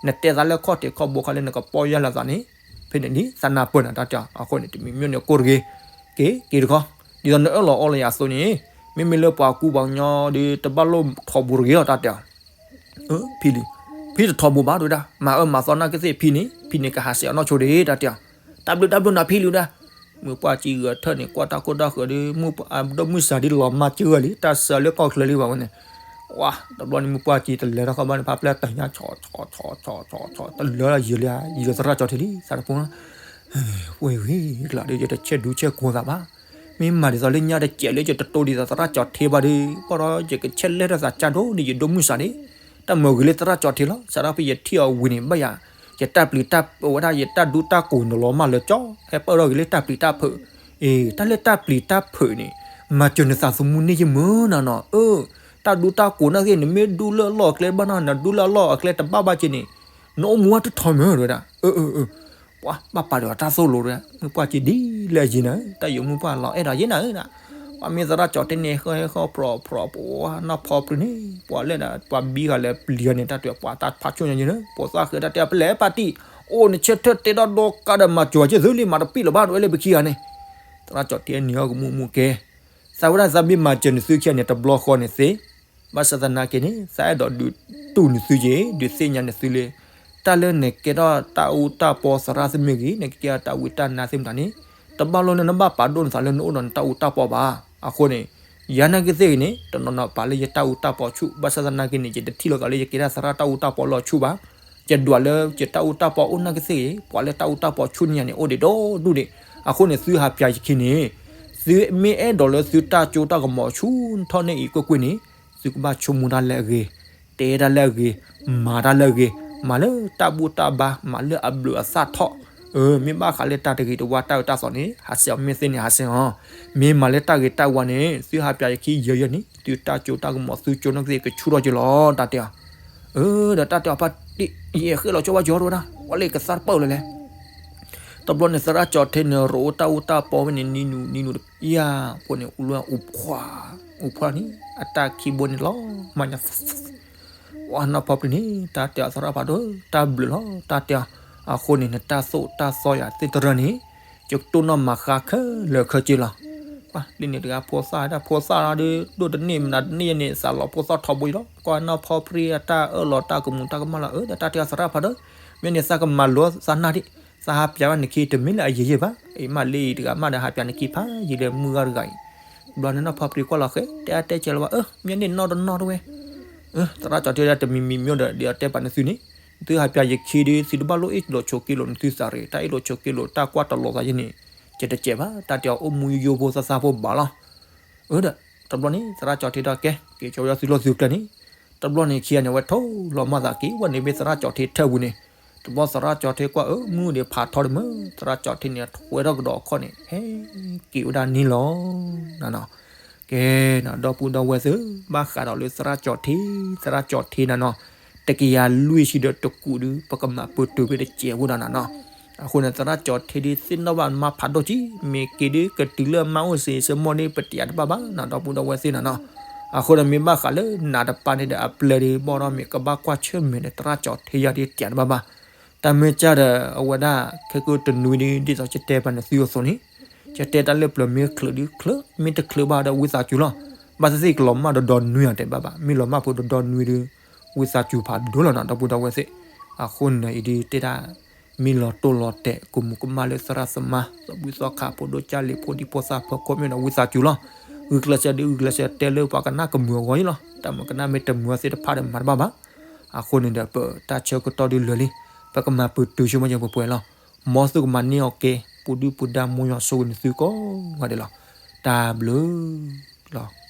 နတဲသးလၢခီၣ်ထံးခီၣ်ဘိခါလၢနကပီၢ်ယၢ်လီၤသးန့ၣ်, ဖဲန့ၣ်လံ သးနၢ်ပၢၢ်နၤတၢ်တဲအီၤ, အဃိန့ၣ် တမံၤမံၤန့ၣ်ကိၢ်တဂ့ၤ, က့ၤက့ၤတခီ, ဒ်သိးနအၢၣ်လီၤအီလီၤယၤအသိးန့ၣ်, မ့မ့ၢ်လၢပှၤကူပှၤကညီဒီး တဘၣ်လိၣ်ထီၣ်ဘူးတဂ့ၤလီၤ တၢ်တဲအီၤ ဖံလံ, ဖံတထီၣ်ဘူးဘၣ်တဲဝဲဒၣ်, မၤအၢမၤသီနာ်က့သ့ၣ်ဖံန့ၣ်, ဖံန့ၣ်ကဟးဆှဲးအနီၢ်ဆိဒၣ်တၢ်တဲအီၤ, တၢ်ဘျုးတၢ်ဘျုးနၤဖံလံဝဲဒၣ်, မုၢ်ပှၢ်ကၠံဂဲၤထၢၣ်န့ၣ် ကွၢ်တၢ်ခိၣ်တၢ်ဃၢၤဒီး မုၢ်အဒိၣ်မုၢ်စၤဒ်လီၤမၢ်ကၢၢ်လံ တၢ်စၢလၢကီၢ်ချၢလံဘၣ်ဝဲန့ၣ်, ဝါ တဘျီန့ၣ် မုၢ်ပှၢ်ကၠံတလဲၤထီၣ်ဃီဘၣ်န့ၣ် ဖးပျဲၢ်တညါ ဆီဆီဆီဆီဆီ တလဲၤလီၤယံာ်လံဧါ, ယံာ်လီၤသရၣ်ကၠီၤထ့လံ သးတပူၤ ဝဲဂ့ၤကျါဒီး ယတဆဲးဒူဆဲးကိးသးဘၣ်, မ့ၢ်မၤဒ်သိးလၢညါတစဲးလၢယတတိၢ်ဒ်သိးသရၣ်ကၠီၤထ့ဘၣ်ဒီး ဘၣ်ဒီးယကဆဲးလဲၢ်ထီၣ်သးကၢ်ဒိၣ်န့ၣ် ယဒိၣ်မုၢ်စၤန့ၣ်, တၢ်မၤဂ့ၤလၢသရၣ်ကၠီၤထ့လီၤ, စးထီၣ်ဖဲယထံၣ်အီၤဝံၤန့ၣ် ဘၣ်ယၤ, ယတၢ်ပျံၤတၢ်ဖုးဝဲဒၣ် ယတၢ်ဒူတၢ်ကိးန့ၣ်လီၤမၢ်လၢာ်ကၠီ, ဟဲပၢၢ်ထီၣ်ဂ့ၤလၢတၢ်ပျံၤတၢ်ဖုး, အ့ တၢ်လၢတၢ်ပျံၤတၢ်ဖုးန့ၣ်, မၤစၢၤနသးသမူန့ၢ်ယမုၢ်နၤနီၤ, အၢ တၢ်ဒူတၢ်ကိးနာ်က့ နမ့ၢ်ဒူလၢအလီၢ်အကျဲဘၣ်နီၤ နဒူလၢအလီၢ်အကျဲတဘၣ်ဘၣ်က့န့ၣ်, နအိၣ်မူဝဲတထီမ့ၢ်တဲဝဲဒၣ်, အၢ အၢ အၢ ပှၤဘၣ်ပာ်ဒီးတၢ်သိၣ်လိတဝဲ, မုၢ်ပှၢ်ကၠံဒ်လဲၣ်ယံၤနၤ, တၢ်ယိၤမုၢ်ပှၢ်လီၤအဲၣ်ဒိးယဲနၤဧၢဒၣ်, ပှၤမ့ၢ်သရၣ်ကၠီၤထ့န့ၣ် ဟဲဟဲဃီဖျိးဖျိးပှၤနီၢ်ဖီပျံၤန့ၣ် ပှၤလဲၣ်ဒၣ် ပှၤဘံဂၤလဲၣ်ပျံၤန့ၣ် တၢ်တဲပှၤတၢ်ဖးဆိၣ်ညါယဲၢ်န့ၣ် ပိာ်သၣ်ဃဲတၢ်တဲအပလဲၣ်ပၣ်တံၣ် အိၣ်နဆၢထၢၣ်တဲဒၣ်ဒီကါဒီးမၤစၢၤက့ၤသုလံ မၤတပံၣ်လၢၤဘၣ် နဝဲလၢပခံဂၤန့ၣ် သရၣ်ကၠီၤထ့န့ၣ်အကမူးမူးကဲ သးဝဲဒၣ်သးမ့ၢ်မၤစၢၤနသုခံဂၤန့ၣ် တဘျီဃီန့ၣ်သ့ ဘၣ်ဆၣ်သနာ်က့န့ၣ် သးအဲၣ်ဒိးဒုးတူၢ်နသုက့ၤ ဒုးသ့ၣ်ညါနသုလၢ တၢ်လၢနကဲထီၣ်တၢ်အူတၢ်ပီသရၣ်သ့ၣ်မ့ၢ်ဂ့ၤ နကကဲထီၣ်တၢ်ဝံတၢ်နါသ့ၣ်မတၤန့ၣ် တဘၣ်လိၣ်လၢနဘၣ်ပာ်ဒိၣ်နသးလၢနအိၣ်ဒီးနတၢ်အူတၢ်ပီဘၣ်. အဃိန့ၣ် ယၤနာ်က့သ့ၣ်ဂ့ၤန့ၣ် တနီၤနီၤပာ်လၢယတၢ်အူတၢ်ပီဆူၣ် ဘၣ်ဆၣ်သနာ်က့န့ၣ် ယတထံၣ်လီၤဂာ်လၢယကဲထီၣ်သရၣ်တၢ်အူတၢ်ပီလီၤဆူၣ်ဘၣ်. ယဒွးလၢယတၢ်အူတၢ်ပီအိၣ်နာ်က့သ့ၣ်ဂ့ၤ ပှၤလၢတၢ်အူတၢ်ပီဆူၣ်န့ၢ်ယၤန့ၣ် အိၣ်ဒံးဒိၣ်ဒိၣ်ဒံး. အဃိန့ၣ် သုဟးပၠးယခံန့ၣ် သုမ့ၢ်အဲၣ်ဒိးလၢသုတၢ်ကၠိတၢ်ကမီၤဆူၣ်ထီၣ်န့ၢ်အံၤကွ့ၢ်ကွ့ၢ်န့ၣ် သုကဘၣ်ဆိကမိၣ်တၢ်လၢအဂ့ၤ, တဲတၢ်လၢအဂ့ၤ, မၤတၢ်လၢအဂ့ၤ, မၤလၢတၢ်ဘူၣ်တၢ်ဘါ, မၤလၢအဘျုးအသၣ်ထီၣ်. အၢ မ့ၢ်ဘၣ်ဃးလၢတၢ်တဂ့ၤတဝါတၢ်အၢတၢ်သီန့ၣ် ဟးဆှဲးအီၤ မ့ၢ်သ့န့ၣ်ဟးဆှဲးအီၤ. မ့ၢ်မၤလၢတၢ်ဂ့ၤတၢ်ဝါန့ၣ် သုဟးပၠးယခံယဲၢ်ယဲၢ်န့ၣ် သုတၢ်ကၠိတၢ်ကမီၤသုကၠိနီၣ်ကသ့ၣ်ကဆူၣ်ထီၣ်က့ၤလီၤ တၢ်တဲအီၤ. အၢ ဒီးတၢ်တဲအီၤဖါတံၣ် ယအဲၣ်ဃ့ၣ်လီၤကၠီဝဲကၠီတဝဲဒၣ် ဝဲလၢကသါတပၢၢ်လၢၤလဲၣ် တဘျီန့ၣ် သရၣ်ကၠီၤထ့န့ၣ် ရိးအိၣ်တၢ်အူတၢ်ပီဝဲန့ၣ် နံၤနူၤနံၤနူၤတပျၢ် အဃိန့ၣ် အူလွဲၢ်အူဖှၣ်, အူဖှၣ်န့ၣ် အတၢ်ခံဘိန့ၣ်လီၤ မၤညါ ဝဲနီၢ်ဖီပျံၤန့ၣ် တၢ်တဲအီၤသရၣ်ဖးဒိၣ် တၢ်ဘျုးလီၤ တၢ်တဲအီၤ. အဃိန့ၣ် နတၢ်သိၣ်တၢ်သီယၤသ့ၣ်တရၢန့ၣ် ယကတိၢ်နီၣ်မၤဃါခဲလၢာ်ခဲဆ့လီၤ. ပှၤလံန့ၣ်တဂၤဖိသၣ်ဒၣ် ဖိသၣ်လီၤဒီး ဒိၣ်တန့ၢ်မနုၤတန့ၢ်ယဲန့ၣ် သးလီၤဖိသၣ်ထီဘိအံၤလီၤ. ကွၢ်နီၢ်ဖီပျံၤအတၢ်အၢၣ်လီၤတၢ်ကမူးတၢ်ကမၣ်လီၤ အၢ ဒီးတၢ်တဲအီၤသရၣ်ဖးဒိၣ် မ့ၢ်န့ၣ်သးကမၤလိသးနၢ်ဒံး သးဟးပၠးဘၣ်နခံတမ့ၢ်လၢအယံာ်ယံာ်ဘၣ် အံၤမးလၢအံၤတဂၤမးဒီးဟးပၠးနခံဖးယံာ်လၢမုၢ်ဂၤတဂၤအံၤ. ဘျီန့ၣ်နီၢ်ဖီပျံၤကွၢ်လီၤဃဲ တဲအါတဲကဲလီၤဘၣ် အၢ မ့ၢ်န့ၣ်နီၢ်တနီၢ်တဝဲ သရၣ်ကၠီၤထ့ဒၣ်တမံၤမံၤမ့ၢ်ဒီး ဒ်အတဲပာ်နသုန့ၣ် သုဟးပၠးယခံဒီး သုတဘၣ်လိၣ်အ့ၣ်လိာ်ဆိးက့လိာ်နသုသးရ့ၣ် တၢ်အ့ၣ်လိာ်ဆိးက့လိာ်တၢ်ကွၢ်တလီၤသးယဲန့ၣ် ကတစဲးဘၣ် တၢ်တဲအီၤအိၣ်မူယိယိဖိသၣ်သၣ်ဖိဘၣ်လီၤ. အၢ ဒီး တဘျီန့ၣ် သရၣ်ကၠီၤထ့ဒီးကဲ က့ၤကၠီဝဲသုလီၢ်သုကျဲန့ၣ် တဘျီန့ၣ်ခံဂၤန့ၣ် အဝဲထိၣ်လီၤမၢ်သးက့ၤ ဝဲန့ၣ်မ့ၢ်သရၣ်ကၠီၤထ့ထၢၣ်ပူၤန့ၣ် တဘျီသရၣ်ကၠီၤထ့ကွၢ်အၢ မုၢ်ဒံးဖးထီဒီးမုၢ် သရၣ်ကၠီၤထ့န့ၣ် ထွဲထီၣ်ကဒီးအခီၣ်န့ၣ် ဟဲက့ၤဝဲဒၣ်န့ၣ်လီၤ. ကဲ ဒီပုၢ်ဒီဝဲၢ်သ့ၣ် ဘၣ်ဃးဒီးလၢသရၣ်ကၠီၤထ့ သရၣ်ကၠီၤထ့နၤနီၤ တကယၤလွံၢ်ဆံဒီးတကူးဒုး ပကမၤပၢၢ်တုၤဖဲတစဲးဖိဒီးနၤနီၤ. အဃိန့ၣ် သရၣ်ကၠီၤထ့ဒုးသ့ၣ်နီၣ်ဘၣ်မါဖးဒိၣ်ကံ မ့ၢ်က့ၤဒုးကတုၤလၢအမါအိၣ်စ့ၢ် စ့ၢ်မီၢ်ဒုးပတဲတဘၣ်ဘၣ်နၤ ဒီပုၢ်ဒီဝဲၢ်သ့ၣ်နၤနီၤ. အဃိန့ၣ် မ့ၢ်ဘၣ်ဃးလၢနးတပၤန့ၣ်ဒီးအပျဲၢ်ဒုး ဘီၣ်ဒီးမ့ၢ်ကဘၣ်ကွၢ်ဆၢၣ်မဲာ်ဒီးသရၣ်ကၠီၤထ့ယၤဒုးတဲတဘၣ်ဘၣ် တၢ်မ့ၢ်ကၢ်ဒီး အဝဲဒၣ် ခဲကိတနွံဒုး ဒ်သိးကတဲပာ်နသုအသိးန့ၣ် ကတဲတၢ်လၢပျၢၤမ့ၢ်ချုးဒုးချုး မ့ၢ်တချုးဘၣ်ဒီးဝံသးစူၤလီၤ. ဘၣ်သ့ၣ်သ့ၣ်ကလီၤမၢ်ဒီးဒီနွံအတဲဘၣ်ဘၣ် မ့ၢ်လီၤမၢ်ဖိဒီးဒီနွံဒုး ဝံသးစူၤဖးဒိၣ်လီၤနီၤ ဒီပုၢ်ဒီဝဲၢ်သ့ၣ်. အဃိန့ၣ်အံၤဒုးတဲဒၣ် မ့ၢ်လီၤတိၢ်လီၤတဲာ် ကမူးကမၣ်လၢသရၣ်သမါ သဘှံးသီခါ ဖိဒိၣ်ကၢ်လံၤ ဖိဒံဖိသၣ်ဖီခိၣ်မ့ၢ်ဒီး ဝံသးစူၤလီၤ. ဂုာ်ကျဲးစၢးဒုးဂုာ်ကျဲးစၢးတဲလၢပှၤကနၣ်ကမုာ်အဂီၢ်အံၤလီၤ. တၢ်မုာ်ကနၣ်မ့ၢ်တမုာ်သ့ၣ်တဖၣ်ဒီးမၤတဘၣ်ဘၣ်. အဃိန့ၣ်ဒီး ပတၢ်ဆၢကတီၢ်ဒုးလၢာ်လံ ပကမၤပၢၢ်တုၤဆိကမိၣ်ပှဲၤပှဲၤလီၤ. မ်သုကမၤန့ၢ်အီၤကဲ ပူၤဒုၣ်ပူၤဒါ မ်ယွၤဆိၣ်ဂ့ၤနသုကိးဂၤဒဲးလီၤ. တၢ်ဘျုးလီၤ.